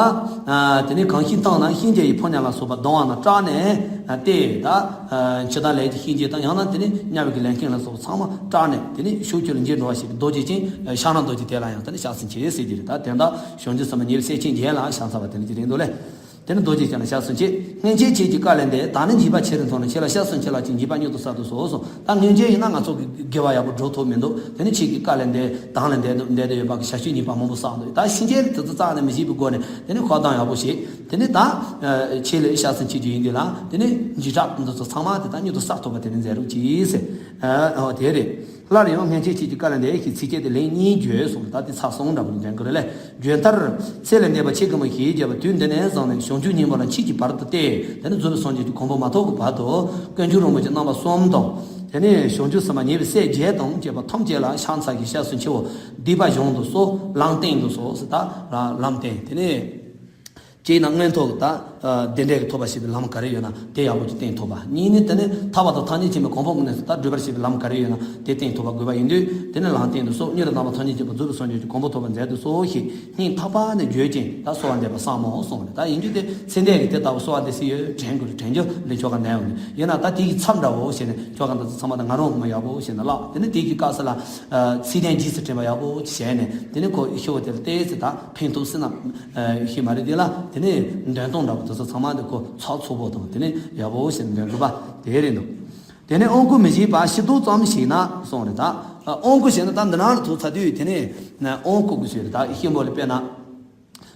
དེ་ནས་གང་ཞིག་མཐོང་ན་གཤིན་རྗེ་ཡི། ཕོ་ཉ་ལ་སོགས་པ་གདོང་བ་ན་སྐྲག་ནས་ཏེ་ད་འཆི་བདག་ལས་ཀྱི་གཤིན་རྗེ་དང་། ཡང་ན་དེ་ནས་དམྱལ་བའི་གི་ལས་མཁན་ལ་སོགས་པ་ཚང་མ་སྐྲག་ནས་དེ་ནས་ཕྱོགས་བཅུར་འགྱེལ་འགྲོ་བ་ཞིག་གི་རྡོ་རྗེ་ཅན། ཤ་རང་རྡོ་རྗེ་དེ་ལ་ཡང་དེ་ནས་སྐྱབས་སུ་མཆི་ཟེར་གྱི་རེད། ད་དེ་འདྲ་བྱང་ཆུབ་སེམས་དཔའ་མཉེས་པའི་སྲས་ཆེན་བརྒྱད་ལ་ཕྱག་འཚལ་བ་དེ་འདྲ་ཅིག་རེད་འདུག་ལས། དེ་ནི་རྡོ་རྗེ་ཅན་ལ་སྐྱབས་སུ་མཆི། སྔོན་ཆད་ཁྱེད་ཀྱི་བཀའ་ལས་འདས། ད་ནི་འཇིགས་པ་ཆེ་རུ་མཐོང་ནས། ཁྱེད་ལ་སྐྱབས་སུ་མཆི་ལགས་ཀྱིས། འཇིགས་པ་མྱུར་དུ་བསལ་དུ་གསོལ་གསུངས། ད་སྔོན་ཆད་ཡིན་ན་ང་ཚོ་གི་དགེ་བ་ཡག་པོ་སྒྲུབ་ཐུབ་མི་འདུག་དེ་ནི་ཁྱེད་ཀྱི་བཀའ་ལས་འདས། དང་ལས་འདས་འདས་དུ་ཡོད་པ་གི་བྱ་སྤྱོད་ཉེས་པ་མང་པོ་བསགས་འདུག་ད་ཕྱིན་ཆད་དེ་ཚོ་རྩ་ནས་མི་བྱེད་པའི་སྒོ་ནས་དེ་ནི་ཁ་གདངས་ཡག་པོ་བྱེད། དེ་ནི་ད་ཁྱེད་ལ་སྐྱབས་སུ་མཆི་རྒྱུ་ཡིན་དུས་ལ། དེ་ནི་འཇིགས་སྐྲག་འདི་ཚོ་ཚང་མ་དེ་ད་མྱུར་དུ་བསལ་ཐུབ་པ་དེ་ནི་མཛད་རོགས་གྱིས་ཟེར། ཨ་དེ་རེད། སླར་ཡང་སྔོན་ཆད་ཁྱེད་ཀྱི་བཀའ་ལས་འདས་ཞེས་ཚིགས་བཅད་དེ་ལན་གཉིས་བརྗོད་གསུངས། ད་དེ་ཚར་སོང་འདྲ་པོ་འདོན་གི་རེད་ལེ། བརྗོད་མཐར། ཚེ་ལས་འདས་པ་ཆེ་གེ་མོ་ཞེས་བརྗོད་པ་དུས་འདི་ནས་བཟུང་ནས་བྱང་ཆུབ་སྙིང་པོ་ལ་མཆིས་ཀྱི་བར་དུ་སྟེ། དེ་ནི་རྫོགས་པའི་སངས་རྒྱས་ཀྱི་གོ་འཕང་མ་ཐོབ་ཀྱི་བར་དུ་དཀོན་མཆོག་རིན་པོ་ཆེ་རྣམ་པ་གསུམ་དང་། དེ་ནས་བྱང་ཆུབ་སེམས་དཔའ་ཉེ་བའི་སྲས་བརྒྱད་དང་བཅས་པ་ཐམས་ཅད་ལ་ཕྱག་འཚལ་གྱིས་སྐྱབས་སུ་མཆིའོ། སྡིག་པ་སྦྱང་དུ་གསོལ། ལམ་བསྟན་དུ་གསོལ་ཟེར། ད་ལམ་བསྟན། དེ་ནས། གཅིག་ན་མངོན་མཐོ་གི་ད། ཨ་བདེ་འབྲས་ཀྱི་ཐོབ་པ་ཞེས་པའི་ལམ་ག་རེ་ཡོད་ན་དེ་ཡག་པོ་ཅིག་བསྟན་ཐུབ་པ། གཉིས་ནི་དེ་ནི་ཐར་པ་དང་ཐམས་ཅད་མཁྱེན་པའི་གོ་འཕང་གི་གནས་སུ་ད་བགྲོད་པར་བྱེད་པའི་ལམ་ག་རེ་ཡོད་ན་དེ་བསྟན་ཐུབ་པ་དགོས་པ་ཡིན་དུས། དེ་ནི་ལམ་བསྟན་དུ་གསོལ། མྱུར་དུ་རྣམ་པ་ཐམས་ཅད་མཁྱེན་པ་རྫོགས་པའི་སངས་རྒྱས་ཀྱི་གོ་འཕང་ཐོབ་པར་མཛད་དུ་གསོལ་ཞེས་སྙིང་ཐག་པ་ནས་བརྗོད་ཅིང་ད་གསོལ་བ་འདེབས་པ་བསམ་མོ་གསུངས་པ་རེད། ད་ཡིན་དུས་དེ་ཚེ་འདས་ཀྱི་དེ་ལྟ་བུ་གསོལ་བ་འདེབས་སྲིད་ཡོད། དྲན་དགོས་རེད། དྲན་རྒྱུ་ལས་ཆོ་ག་འདོན་ཡོང་ནས་ཡིན་ན་ད་དེ་ཡི་མཚམས་འདྲ་བོ་བྱས་ནས་ཆོ་ག་འདི་ཚོ་ཚང་མ་ད་ང་རང་གི་མ་ཡག་པོ་བྱས་ནས་བཀླགས། དེ་ནི་དེ་གི་སྐབས་སུ་ལ་ཚིག་དོན་རྗེས་སུ་དྲན་པ་ཡག་པོ་བྱས་ནས། དེ་ནི་ཁོ་ཤོ་དེར་བལྟས་ཚེ་ད་ཕན་ཐོགས་སྲིད་ན། ཨ་ཤེས་མ་རེད་དེ་ལ། དེ་ནས་འདོན་སྟངས་འདྲ་པོ་དེ་ཚོ་ཚང་མ་དེ་ཁོ་ཚགས་ཚུད་པོ་དང་དེ་ནས་ཡག་པོ་ཞིག་འདོན་དགོས་པ་དེ་རེད་འདུག་དེ་ནས་དབང་བསྐུར་མི་བྱེད་པ་ཕྱིར་ལྡོག་ཙམ་ཞིག་ན་གསུངས་རེད། ད་དབང་བསྐུར་བྱས་ན་ད་འདི་ནང་ལ་ཐུག་ཚར་དུས་དེ་ནས་དབང་བསྐུར་དགོས་ཟེར་རེད། ད་ཤེས་པོ་ལ་དཔེར་ན།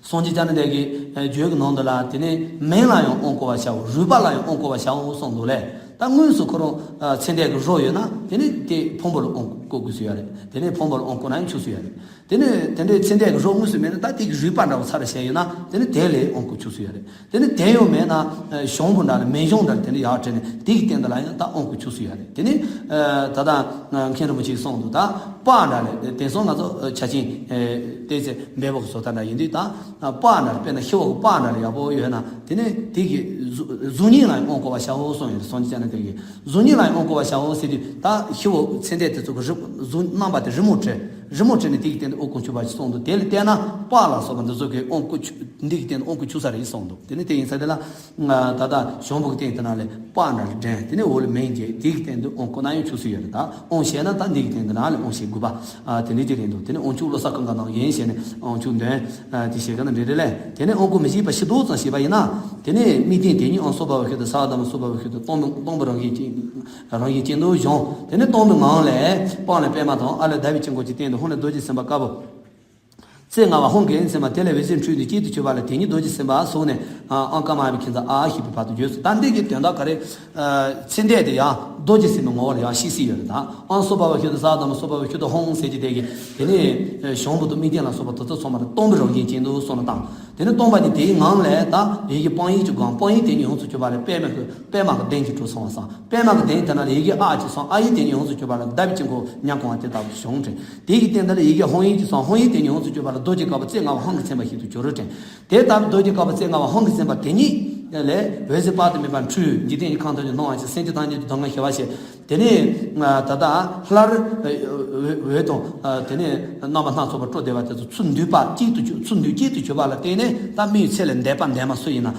སངས་རྒྱས་བཅོམ་ལྡན་འདས་ཀྱིས་བརྗོད་ཀྱི་ནང་དུ་ལ་དེ་ནས་མིང་ལ་ཡང་དབང་བསྐུར་བར་བྱའོ། རུས་པ་ལ་ཡང་དབང་བསྐུར་བར་བྱའོ་གསུངས་འདུག་ལས། ད་དངོས་སུ་ཁོ་རང་ཚེ་འདས་ཀྱི་རོ་ཡོད་ན་དེ་ནས་དེ་ཕུང་པོ་ལ་དབང་བསྐུར་དགོས་ཀྱི་ཡོད་རེད། དེ་ནས་ཕུང་པོ་ལ་དབང་བསྐུར་ན་ཡང་ཆོག་ས་ཡོད་རེད། དེ་ནས་དེ་འདྲའི་ཚེ་འདས་ཀྱི་རོ་དངོས་སུ་མེད་ན་ད་དེ་གི་རུས་པ་འདྲ་བོ་ཚར་རེ་བྱས་ཡོད་ན་དེ་ནས་དེ་ལ་དབང་བསྐུར་ཆོག་ས་ཡོད་རེད། དེ་ནས་དེ་ཡང་མེད་ན་ཨ་ཞང་པོ་འདྲ་ལ་མིང་གཞུང་འདྲ་ལ་དེ་འདྲ་ཡར་བྲིས་ནས་དེ་གི་སྟེང་དུ་ལ་ཡང་ད་དབང་བསྐུར་ཆོག་ས་ཡོད་རེད། དེ་ནས་ཨ་ད་ལྟ་ཨ་མཁན་རིན་པོ་ཆེས་གསུངས་འདུག་ད་པགས་འདྲ་ལ་དེང་སང་ང་ཚོ་ཨ་ཆ་ཆེན་ཨ་བལྟས་ཚེ་འབེལ་པོ་གི་བཟོ་ལྟ་འདྲ་ཡིན་དུས། ད་ཨ་པགས་འདྲ་ལ་དཔེར་ན་ཤི་བོ་གི་པགས་འདྲ་ལ་ཡག་པོ་ཡོད་ན་དེ་ནས་དེ་གི་གཟུགས་གཟུགས་བརྙན་ལ་ཡང་དབང་བསྐུར་བར་བྱའོ་གསུངས་ཡོད་རེད། སངས་རྒྱས་བཅོམ་ལྡན་འདས་ཀྱིས་གཟུགས་བརྙན་ལ་ཡང་དབང་བསྐུར་བར་བྱའོ་ཟེར་དུས། ད་ཤི་བོ་ཚེ་འདས་དེ་ཚོ་གི་རི་རྣམ་པ་དེ་རི་མོ་བྲིས། རི་མོ་བྲིས་ནས་དེ་གི་སྟེང་དུ་དབང་བསྐུར་ཆོག་པ་ཞིག་གསུངས་འདུག་དེ་ལ་བལྟས་ན་པགས་ལ་སོགས་པ་འདི་ཚོ་གི་དབང་བསྐུར་ཆོག་འདི་གི་སྟེང་དུ་དབང་བསྐུར་ཆོག་ས་རེད་གསུངས་འདུག་དེ་ནས་དེ་ཡིན་ས་དེ་ལ་ད་ལྟ་ཞང་པོ་གི་སྟེང་དེ་ན་ལས་པགས་འདྲ་ལ་འདྲེན། དེ་ནས་འོག་ལ་མིང་བརྗོད། དེ་གི་སྟེང་དུ་དབང་བསྐུར་ན་ཡང་ཆོག་ས་ཡོད་རེད། ད་དབང་བྱས་ན་ད་འདི་གི་སྟེང་དེ་ན་ལས་དབང་བྱེད་དགོས་པ་དེ་འདྲ་ཅིག་རེད་འདུག་དེ་ནས་དབང་ཕྱུག་བློ་གསལ་ཀུན་དགའ་ནང་བཞིན་བྱས་ནས་དབང་ཕྱུག་འདོན་དེ་བྱེད་ག་ན་འདྲ་རེད་ལས། དེ་ནས་དབང་བསྐུར་མི་བྱེད་པ་ཕྱིར་ལྡོག་ཙམ་བྱས་པ་ཡིན་ན། དེ་ནས་དམིགས་རྟེན་དེ་ཉིད་ཨང་སོ་བར་བ་ཤུལ་དུ་ས་ཡ་དྷརྨ་སོ་བར་བ་ཤུལ་དུ་སྟོང་པའི་སྟོང་པའི་རང་བཞིན་ཅན། རང་བཞིན་ཅན་དུ་བཞེངས། དེ་ནས་སྟོང་པའི་ངང་ལས་སྤང་ལ་པདྨ་དང་ཨ་ལས་ཟླ་བའི་དཀྱིལ་འཁོར་གྱི་སྟེང་དུ་ཧཱུྃ་ལས་རྡོ་རྗེ་སེམས་དཔའ་དཀར་པོ། རྩེ་ལྔ་པ་ཧཱུྃ་གི་མཚན་མ་དེ་ལས་འོད་ཟེར་འཕྲོས་ཏེ་གཅིག་ཏུ་གྱུར་པ་ལ་དེ་ཉིད་རྡོ་རྗེ་སེམས་དཔའ་གསུངས་ནས། ཨང་ཀ་མ་ཡ་པའི་ཁྱིམ་ཚང་ཨ་ཞེས་པའི་བར་དུ་བརྗོད་སོ། ད་འདི་གི་དོན་དག་ག་རེ། ཚེ་འདས་དེ་ཡང་རྡོ་རྗེ་སེམས་དཔའི་ངོ་བོ་ལ་ཡང་ཤེས་སྲིད་ཡོད་རེད། ད་ཨང་སོ་བར་བ་ཤུལ་དུ་ས་ཡ་དྷརྨ་སོ་བར་བ་ཤུལ་དུ་ཧཱུྃ་ཟེར་གྱི་དེ་གི་དེ་ནས་ཞང་པོ་དང་དམིགས་རྟེན་ལ་སོགས་པ་དེ་ཚོ་ཚང་མ་ལ་སྟོང་པའི་རང་བཞིན་ཅན་དུ་གསུངས་ན་དང་། དེ་ནས་སྟོང་པ་ཉིད་དེའི་ངང་ལས་ད་ཡི་གེ་སྤང་ཡུལ་གྱི་སྒོམ། སྤང་ཡུལ་དེ་ཉིད་ཡོངས་སུ་གྱུར་པ་ལ་པདྨ་གི་པདྨ་གི་གདན་གྱི་གྲུ་སོང་བ་སང་། པདྨ་གི་གདན་དེ་ན་ལ་ཡི་གེ་ཨ་ཅིག་སོང་། ཨ་ཡིག་དེ་ཉིད་ཡོངས་སུ་གྱུར་པ་ལ་ཟླ་བའི་དཀྱིལ་འཁོར་ཉ་གང་བ་དེ་ལྟ་བུ་བྱུང་དྲན། དེ་གི་སྟེང་དུ་ལ་ཡི་གེ་ཧཱུྃ་ཡིག་ཅིག་སོང་། ཧཱུྃ་ཡིག་དེ་ཉིད་ཡོངས་སུ་གྱུར་པ་ལ་རྡོ་རྗེ་དཀར་པོ་རྩེ་ལྔ་པ་ཧཱུྃ་གི་མཚན་པ་ཞིག་ཏུ་གྱུར་དྲན། དེ་ལྟ་བུ་རྡོ་རྗེ་དཀར་པོ་རྩེ་ལྔ་པ་ཧཱུྃ་གི་མཚན་པ་དེ་ཉིད་ལས་འོད་ཟེར་དཔག་ཏུ་མེད་པ་འཕྲོས། འཇིག་རྟེན་གྱི་ཁམས་ཐམས་ཅད་སྣང་བ་ཞིང་། སེམས་ཅན་ཐམས་ཅད་ཀྱི་སྡུག་བསྔལ་ཞི་བར་བྱེད། དེ་ནས་ད་ལྟ་སླར་འོད་དང་དེ་ནས་རྣམ་པ་སྣ་ཚོགས་པ་སྤྲོ་བདེ་བ་དེ་ཚོ་ཚུར་འདུས་པ་གཅིག་ཏུ་གྱུར། ཚུར་འདུས་གཅིག་ཏུ་གྱུར་པ་ལ་བརྟེན་ནས་ད་མིའི་ཚེ་ལས་འདས་པ་འདས་མ་སུ་ཡིན་ན།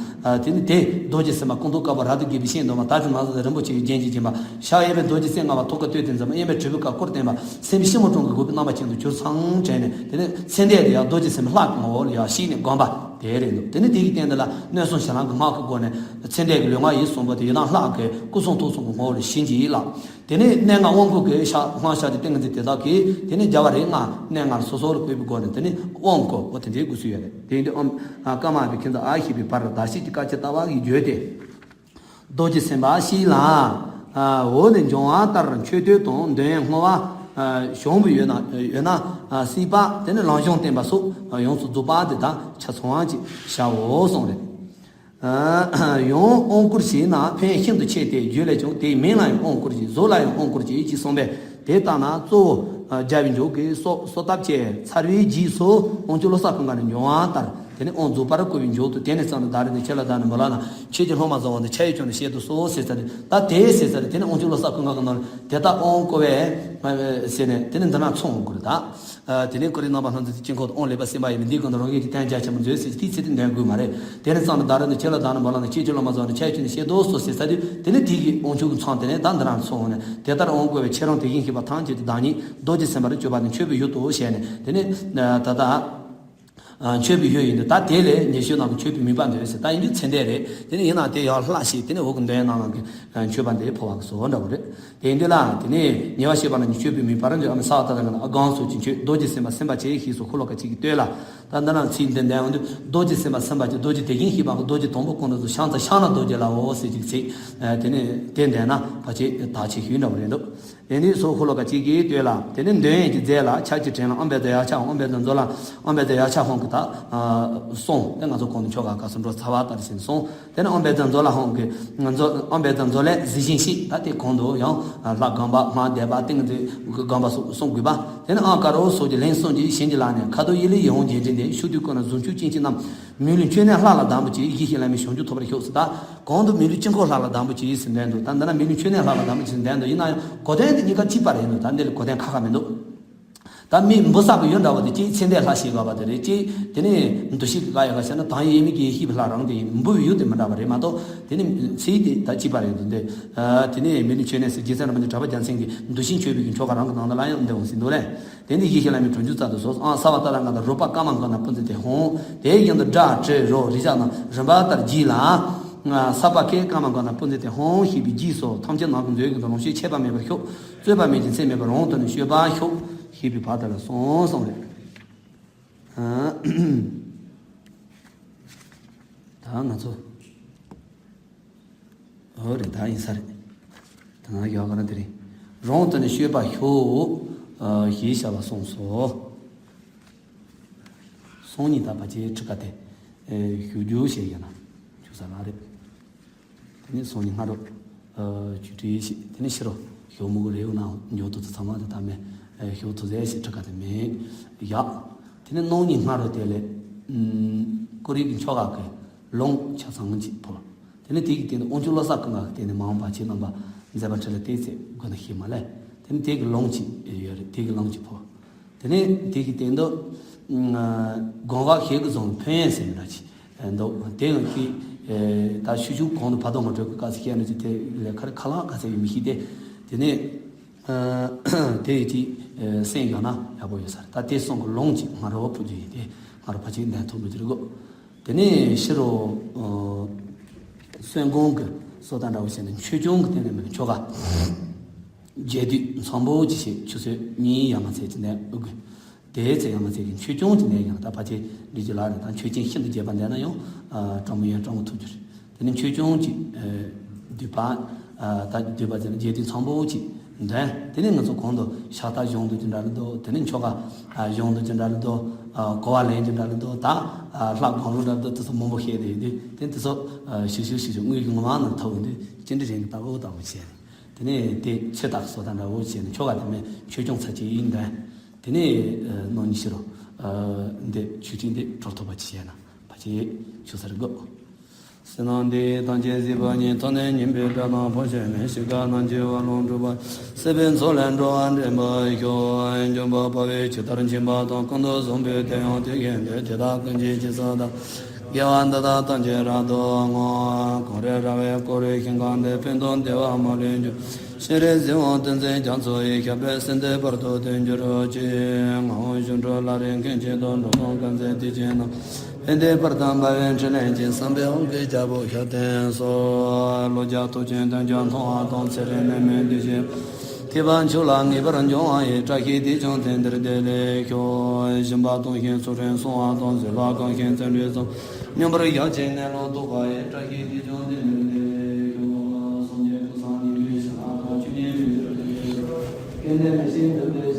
དེ་ནི་དེ་རྡོ་རྗེ་སེམས་དཔའ་སྐུ་མདོག་དཀར་པོ་རབ་ཏུ་དགྱེས་པའི་སྤྱན་འདོམས་པ། དར་ཅིག་ངང་ཚུལ་རིན་པོ་ཆེའི་རྒྱན་གྱིས་བརྒྱན་པ། ཕྱག་གཡས་པས་རྡོ་རྗེ་རྩེ་ལྔ་པ་ཐུགས་ཀར་བསྟོད་དེ་འཛིན་པ། གཡོན་པས་དྲིལ་བུ་དཀར་པོས་བསྐོར་བསྟན་པ། སེམས་དཔའི་སྤྱི་བོ་དྲུང་གི་གུས་པའི་རྣམ་པ་ཅན་དུ་གྱུར་ཚང་དྲན་ནས། དེ་ནི་ཚེ་འདས་དེ་ཡང་རྡོ་རྗེ་སེམས་དཔའི་ལྷ་གི་ངོ་བོ་ལ་ཡང་གཤེགས་ནས་བསྒོམ་པ་དེ་རེད་འདུག་དེ་ནི་དེ་གི་སྟེང་དེ་ལ་མནོ་བསམ་བྱེད་ལམ་གྱི་སྔགས་ཀྱི་སྒོ་ནས་ཚེ་འདས་ཀྱི་ལུས་ངག་ཡིད་གསུམ་པོ་དེ་ཡི་དམ་ལྷ་གི་སྐུ་གསུང་ཐུགས་གསུམ་གྱི་ངོ་བོ་ལ་བྱིན་གྱིས་བརླབས། དེ་ནས་གནས་ལྔ་དབང་བསྐུར་གྱི་ཕྱག་སྔགས་ཕྱག་རྒྱ་ཏིང་ངེ་འཛིན་དེ་དག་གིས་དེ་ནས་རྒྱལ་བ་རིགས་ལྔ་གནས་ལྔར་སོ་སོར་བཀོད་པའི་སྒོ་ནས་དེ་ནས་དབང་བསྐུར་བ་དེ་འདྲའི་དགོས་སུ་ཡོད་རེད། དེ་ཡིན་དུས་ཨམ་ཀ་མ་པའི་ཁྱིམ་ཚང་ཨ་ཞེས་པའི་བར་བརྡ་ཞིག་གི་དཀའ་སྤྱད་ལྟ་བ་གིས་བརྗོད་དེ། རྡོ་རྗེ་སེམས་དཔའ་ཞིག་ལ། འོག་ནས་འབྱུང་བ་ལྟར་མཆོད་བསྟོད་དང་འདོན་བསྔོ་བ། ཞང་པོ་ཡོད་ན་ཡོད་ན་སྲིད་པ། དེ་ནས་ལམ་སྦྱོང་བསྟན་པ་སོགས་ཡོངས་སུ་རྫོགས་པ་དེ་དག་ཆ་ཚང་བ་ཅིག་བྱའོ་གསུངས་རེད། ཡང་དབང་བསྐུར་བྱས་ན་ཕན་ཤིན་ཏུ་ཆེ་སྟེ། རྒྱུད་ལས་ཀྱང་དེའི་མིང་ལ་ཡང་དབང་བསྐུར་གྱིས། གཟུགས་ལ་ཡང་དབང་བསྐུར་གྱིས་ཞེས་གསུངས་པས། དེ་ལྟ་ན་གཙོ་བོ་རྒྱལ་བའི་མཇུག་གི་གསོལ་གསོལ་བཏབ་ཅེས་ཚར་བའི་རྗེས་སུ་དབང་ཕྱུག་བློ་གསལ་ཀུན་དགའ་ནས་འབྱུང་བ་ལྟར། དེ་ནས་དབང་རྫོགས་པར་བསྐུར་བའི་མཇུག་ཏུ། དེ་ནས་བརྩམས་ནས་བདག་རིགས་ནི་ཁྱེད་ལ་བདག་ནི་མོས་ལགས་ན། ཁྱེད་ཀྱི་སློབ་མ་བཟང་བོ་འདི་ཕྱག་གཡས་བསྐྱོན་ནས་བཤད་དུ་གསོལ་ཟེར་ཚར་ཏེ། ད་དེ་ཟེར་ཚར་ཏེ་དེ་ནས་དབང་ཕྱུག་བློ་གསལ་ཀུན་དགའ་གི་ནང་ལ་དེ་ལྟར་དབང་བསྐུར་བས་ཟེར་ནས་དེ་ནས་འདི་ན་ཚང་དགོས་རེད་ད། དེ་ནས་ཀུན་རིག་རྣམ་པ་སྣ་ཚོགས་ཀྱི་དཀྱིལ་འཁོར་དུ་དབང་ལེགས་པར་གསན་པ་ཡིན་པས། འདིའི་སྒང་དུ་རང་གཞན་གྱི་དོན་རྒྱ་ཆེན་པོ་མཛོད་ཟེར་གྱི་དེའི་ཚེ་དེ་འདོན་དགོས་མ་རེད། དེ་ནས་བརྩམས་ནས་བདག་རིགས་ནི་ཁྱེད་ལ་བདག་ནི་མོས་ལགས་ན། ཁྱེད་ཀྱི་སློབ་མ་བཟང་བོ་འདི་ཕྱག་གཡས་བསྐྱོན་ནས་བཤད་དུ་གསོལ་ཟེར་ཚར་ཏེ། དེ་ནས་དེ་གི་དབང་ཕྱུག་གི་མཚན་དེ་ནས་ད་འདི་ན་ཚང་ནས་དེ་ལྟར་དབང་བསྐུར་བས་ཁྱེད་རང་དེ་བཞིན་གཤེགས་པ་ཐམས་ཅད་དུ་བདག་ཉིད་རྡོ་རྗེ་སེམས་དཔའ་རུ་གྱུར་པ་ནི་མཆོད་པའི་ཡུལ་དུ་བྱས་ནས། དེ་ནས་ད་ལྟ། མཆོད་པའི་ཡུལ་ཡིན་དུས། ད་དེ་ལས་ཉེ་ཤོས་ནང་གི་མཆོད་པའི་མོས་པ་འདོད་ཟེར། ད་ཡིན་རྒྱུ་ཚེ་འདས་རེད། དེ་ནས་ཡིན་ན་དེ་ཡང་ལྷ་ཞིག་དེ་ནས་འོག་གི་འདོད་ཡོན་ནང་ལ་གི་མཆོད་པ་འདི་ཕོ་བ་གི་བཟོ་འདྲ་བོ་རེད། དེ་ཡིན་དུས་ལ་དེ་ནས་ཉེ་བར་བཤད་པ་ན་མཆོད་པའི་མོས་པ་རང་འདོད། ཨ་མ་ས་བ་ད་ད་ག་ན་སྒང་སོགས་ཀྱི་མཆོད། རྡོ་རྗེ་སེམས་དཔའ་སེམས་དཔའ་ཆེ་ཞེས་སོགས་འཁོར་ལོ་ཀ་གཅིག་གིས་བསྟོད་ལ། ད་འདི་ན་ཚིག་འདི་འདོན་འོང་དུས། རྡོ་རྗེ་སེམས་དཔའ་སེམས་དཔའ་ཆེ། རྡོ་རྗེ་དེ་བཞིན་གཤེགས་པ་གི། རྡོ་རྗེ་དང་པོ་གང་དུ་གསོལ། ཤངས་དང་ཤངས་ན་རྡོ་རྗེ་ལའོ་ཟེར་གཅིག་ཚིག་དེ་ནས་དེ་འདོན་ན་ཕལ་ཆེར་དག་ཆེ་ཤོས་འདྲ་བོ་རེད་འདུག་དེ་ནས་སོགས་འཁོར་ལོ་ཀ་གཅིག་གིས་བསྟོད་ལ། དེ་ནས་འདོན་ཡས་ཀྱི་རྫས་ལ་ཕྱག་གི་བྲན་ལ་ཨམ་བན་ཛ་ཡག་ཆ་ཧོང་། ཨམ་བན་ཛ་མཛོ་ལ་ཨམ་བན་ཛ་ཡག་ཆ་ཧོང་གི་ད་གསུངས། དེ་ང་ཚོ་གོང་དུ་ཆོ་ག་ག་སུ་འགྲོ་ཚ་བ་ལྟར་ཞིག་གསུངས། དེ་ནས་ཨམ་བན་ཛ་མཛོ་ལ་ཧོང་གི་མཛོ་ཨམ་བན་ཛ་མཛོ་ལས་གཟི་བྱིན་ཞིག་ད་དེ་གོང་དུ་ཡང་ལྷ་སྒང་པ་སྔགས་བཟླས་པ་ཏིང་འཛིན་གི་སྒང་པ་སོགས་གསུང་དགོས་པ། དེ་ནས་ཨ་ཀ་རོ་སོགས་ཀྱི་ལན་གསུམ་གྱིས་བྱིན་གྱིས་བརླབས་ནས། ཁ་དོག་ཡིད་ལ་ཡིད་འོང་རྒྱན་འདྲེས་འདི། ཕྱོགས་དུས་ཀུན་ན་གཟུངས་ཆུ་སྐྱེས་ཆེན་རྣམས། མི་ལུས་མཆོད་གནས་ལྷ་ལ་གདམས་པོ་ཆེ། ཡེ་ཤེས་ལྷ་མིའི་བྱང་ཆུབ་ཐོབ་པར་ཤོག་ཟེར། ད་གོང་དུ་མི་ལུས་དཀྱིལ་འཁོར་ལྷ་ལ་གདམས་པོ་ཆེ་ཟེར་འདོན་འདུག་ད་འདི་ན་མི་ལུས་མཆོད་གནས་ལྷ་ལ་གདམས་པོ་ཆེ་ཟེར་འདོན་འདུག་ཡིན་ན་ཡང་གོ་དོན་དེ་གཉིས་ཀ་གཅིག་པ་རེད་འདུག་ད་འདི་ལ་གོ་དོན་ཁ་ཁ་མི་འདུག་ད་མི་འབུ་བསགས་པའི་ཡུལ་འདྲ་བོ་དེ་གཅིག་ཚེ་འདས་ལྷ་ཞེས་དགོས་པ་དེ་རེད། གཅིག་དེ་ནས་འདུ་ཤེས་ཀྱི་ཀ་ཡ་ག་བཤད་ན་དང་ཡེ་མི་དགེ་ཤེས་པའི་ལྷ་རང་དེ་ཡིན། འབུ་བའི་ཡུལ་དེ་མི་འདྲ་བ་རེད་མ་གཏོགས། དེ་ནི་ཚེ་དེ་ད་གཅིག་པ་རེད་འདུག་འདི། དེ་ནས་མི་ལུས་མཆོད་གནས་ཟེར་རྗེ་བཙུན་རིན་པོ་ཆེ་གྲགས་པ་རྒྱལ་མཚན་གྱིས་འདུ་ཤེས་མཆོད་པའི་གི་ཆོ་ག་རང་གི་ནང་དུ་ལ་ཡང་འདི་འོང་ཟིན་འདུག་ལས། དེ་ནི་ཡེ་ཤེས་ལྷ་མིའི་གྲོང་ཁྱེར་ཙམ་དུ་སོགས། ཨང་ས་བ་ཏ་ར་ང་དང་རོ་པ་ཀ་མ་ག་ན་པུན་ཛི་ཏེ་ཧོང་། དེའི་རྒྱན་དུ་སྒྲ་དྲི་རོ་རེག་བྱ་རྣམས་རིམ་པ་ལྟར་བགྱིས་ལ། ས་པ་ཀེ་ཀ་མ་ག་ན་པུན་ཛི་ཏེ་ཧོང་ཞེས་པའི་རྗེས་སུ། ཐམས་ཅད་ནང་དུ་འཛུལ་གྱི་དུ་ལོངས་སྤྱོད་ཆད་པ་མེད་པར་ཤོག་རྩོད་པ་མེད་ཅིང་ཚེགས་མེད་པར་རང་དུ་ནི་སྤྱོད་པར་ཤོག་ཞེས་པའི་བར་དུ་ལ་གསུངས་གསུངས་རེད། ད་ང་ཚོ། འོ་རེད། ད་ཡིན་ས་རེད། ད་ང་ཡག་ག་ན་དེ་རེད། རང་དུ་ནི་སྤྱོད་པར་ཤོག་ཞེས་བྱ་བ་གསུངས་སོ། སང་ཉིན་ད་ཕལ་ཆེར་ཁྲི་ཀ་དེ་ཞུ་རྒྱུ་བྱས་ཡོད་ན་ཆུ་ས་ལ་རེད། དེ་ནས་སང་ཉིན་སྔ་དྲོ་ཆུ་ཁྲིད་ཞིག་དེ་ནས་ཕྱི་དྲོ་ཞོགས་མུ་གུ་རེའུ་ན་འགྱོ་དུ་ཚང་མ་དེ་ད་མེད་ཞོགས་དུ་ཟས་ཞིག་ཁྲི་ཀ་དེ་མེད་ཡག་དེ་ནས་གནངས་ཉིན་སྔ་དྲོ་དེ་ལས་ཀོ་རི་གི་མཆོག་ག་གི་ལུང་ཆ་ཚང་གཅིག་ཕུལ། དེ་ནས་དེ་གི་སྟེང་དུ་དབང་ཕྱུག་བློ་གསལ་ཀུན་དགའ་གི་སྟེང་ནས་མ་འོངས་པ་ཁྱེད་རྣམ་པ་མཛད་པ་ཁྲི་ལ་བལྟས་ཚེ་དགོས་ན་ཤེས་མ་ལས། དེ་ནས་དེ་གི་ལུང་གཅིག་ཡོད་རེད། དེ་གི་ལུང་གཅིག་ཕུལ། དེ་ནས་དེ་གི་སྟེང་དུ་སྒོམ་བག་ཤེས་ཀྱི་བཟང་ཕན་ཡོན་ཟེར་མི་འདྲ་ཅིག་འདུག་དེ་ཡང་གི་ད་ཤུ་ཤུ་གོང་དུ་བར་དོ་ངོ་སྤྲོད་ཀྱི་སྐབས་སུ་བཤད་ན་ཅིག་དེ་ལས་ཁ་ཁ་ལག་ག་ཚད་ཡོད་མི་ཤེས་ཏེ། དེ་ནས་དེ་ཡི་ཅིག་སེམས་ཡོད་ན་ཡག་པོ་ཡོད་ས་རེད། ད་དེ་གསུང་གི་ལུང་གཅིག་སྔ་དྲོ་བ་ཕུལ་རྒྱུ་ཡིན་ཏེ། སྔ་དྲོ་ཕལ་ཆེར་འདོན་ཐུབ་འགྲོ་གི་རེད་གོ། དེ་ནས་ཕྱི་དྲོ་སོན་གོང་གི་སོ་ད་འདྲ་བོ་བྱས་ནས་མཆོད་ཆུང་གི་སྟེང་ནས་མིན་ཆོ་ག་རྒྱས་བསྡུས་མཚམས་པོ་ཅིག་བྱས་ཆུ་ཚོད་གཉིས་ཡར་མར་ཚད་ཅིག་འདོན་དགོས། དེའི་ཚེ་ཡར་མར་ཚད་ཀྱི་མཆོད་ཆུང་ཅིག་འདོན་ཡང་ད་ཕལ་ཆེར་འདི་ཅི་ལ་རེད། ད་མཆོད་ཆེན་ཤིན་ཏུ་རྒྱས་པ་འདོན་ན་ཡང་སྤྲང་མོ་ཡང་སྤྲང་མོ་ཐུབ་རྒྱུ་རེད། དེ་ནས་མཆོད་ཆུང་ཅིག་བསྡུས་པ། ད་བསྡུས་པ་ཟེར་ན་རྒྱས་བསྡུས་མཚམས་པོ་ཅིག་འདོན། དེ་ནས་ང་ཚོ་གོང་དུ་ཕྱག་རྟགས་གཞུང་དུ་ཅི་འདྲ་རེད་འདུག་དེ་ནས་ཆོ་ག་གཞུང་དུ་ཅི་འདྲ་རེད་འདུག་གོ་བ་ལེན་ཅི་འདྲ་རེད་འདུག་ད་ལྷ་དགོང་ལོ་འདྲ་འདུག་དེ་ཚོ་མང་པོ་བཤད་དེ་ཡོད་དུས་དེ་དེ་ཚོ་ཞིབ་ཞིབ་ཞིབ་ཞིབ་དངུལ་གྱི་ངོ་མ་ནང་ཐོག་ཡོད་དུས་ཅི་འདྲ་རེད་ཀྱི་ལྟ་བུ་ལྟ་བུ་བྱས་ནས། དེ་ནས་དེ་ཆེ་རྟགས་སོ་ད་འདྲ་བོ་བྱས་ནས་ཆོ་ག་དེ་མིན་མཆོད་ཆུང་ཚར་གཅིག་ཡིན་འདོན། དེ་ནས་ནང་ཉི་ཤི་རོ། འདི་ཆོས་ཁྲིད་འདི་གྲོལ་ཐུབ་པ་ཅིག་བྱས་ན་ཕལ་ཆེར་ཆོག་ས་རེད་གོ། ཟས་སྣང་འདི་ཡིས་ཐམས་ཅད་གཟིགས་པ་ཉིད། ཐོབ་ནས་ཉན་པའི་དགྲ་དང་ཕོ་ཕྱོགས་མེད། གཤིས་ཀ་རྣམ་འགྱུར་བ་ལོངས་གྲུབ་པ། སྲིད་པའི་མཚོ་ལས་འགྲོ་བ་འདྲེན་པར་ཤོག་འཇོམས་པ་དཔའ་བོས་ཇི་ལྟར་མཁྱེན་པ་དང་། ཀུན་ཏུ་བཟང་པོའི་དོན་ཡང་དེ་བཞིན་ཏེ། དེ་དག་ཀུན་གྱི་རྗེས་སུ་བདག་དགེ་བ་འདི་དག་ཐམས་ཅད་རབ་ཏུ་བསྔོ། གངས་རི་ར་བས་བསྐོར་བའི་ཞིང་ཁམས་འདིར། ཕན་དང་བདེ་བ་མ་ལུས་འབྱུང་། སྤྱན་རས་གཟིགས་དབང་བསྟན་འཛིན་རྒྱ་མཚོ་ཡི། ཞབས་པད་སྲིད་མཐའི་བར་དུ་བརྟན་གྱུར་ཅིག་ངག་དབང་ཞབས་དྲུང་བླ་རེ་མཁན་ཆེན་དང་། འགྲོ་དོན་དཀའ་འཛིན་དེ་ཅན་རྣམས། ཕན་བདེའི་བར་དུ་འབར་བའི་འཕྲིན་ལས་ཀྱིས། བསམ་པའི་དབང་གིས་རྒྱལ་པོ་ཤར་སྟོན་སོགས། ལོ་བརྒྱ་སྟོབས་ཆེན་བདུན་བརྒྱ་མཐོང་བ་དང་། ཚེ་རིང་ནད་མེད་བདེ་ཞིང་ཐེག་པ་མཆོག་ལ་ངེས་པར་འབྱུང་བ་ཡི། བཀྲ་ཤིས་དེ་ཀྱང་དེང་འདིར་བདེ་ལེགས་ཤོག་སྦྱིན་པ་གཏོང་ཞིང་ཚུལ་ཁྲིམས་སྲུང་བ་དང་། བཟོད་པ་བསྐང་ཞིང་བརྩོན་འགྲུས་གཙང་། སྙོམས་པར་བཞག་ཅིང་གནས་ལུགས་རྟོགས་པ་ཡི། བཀྲ་ཤིས་དེ་ཀྱང་དེང་འདིར་བདེ་ལེགས་ཤོག་སངས་རྒྱས་ཀུན་བཟང་ཉི་མའི་ཞལ་སྔ་དང་། ཆོས་ཉིད་མི་ཟད་དེ་ཡི་ཞལ་སྔ། སྐལ་ལྡན་མི་ཤིགས་འདུས་པའི་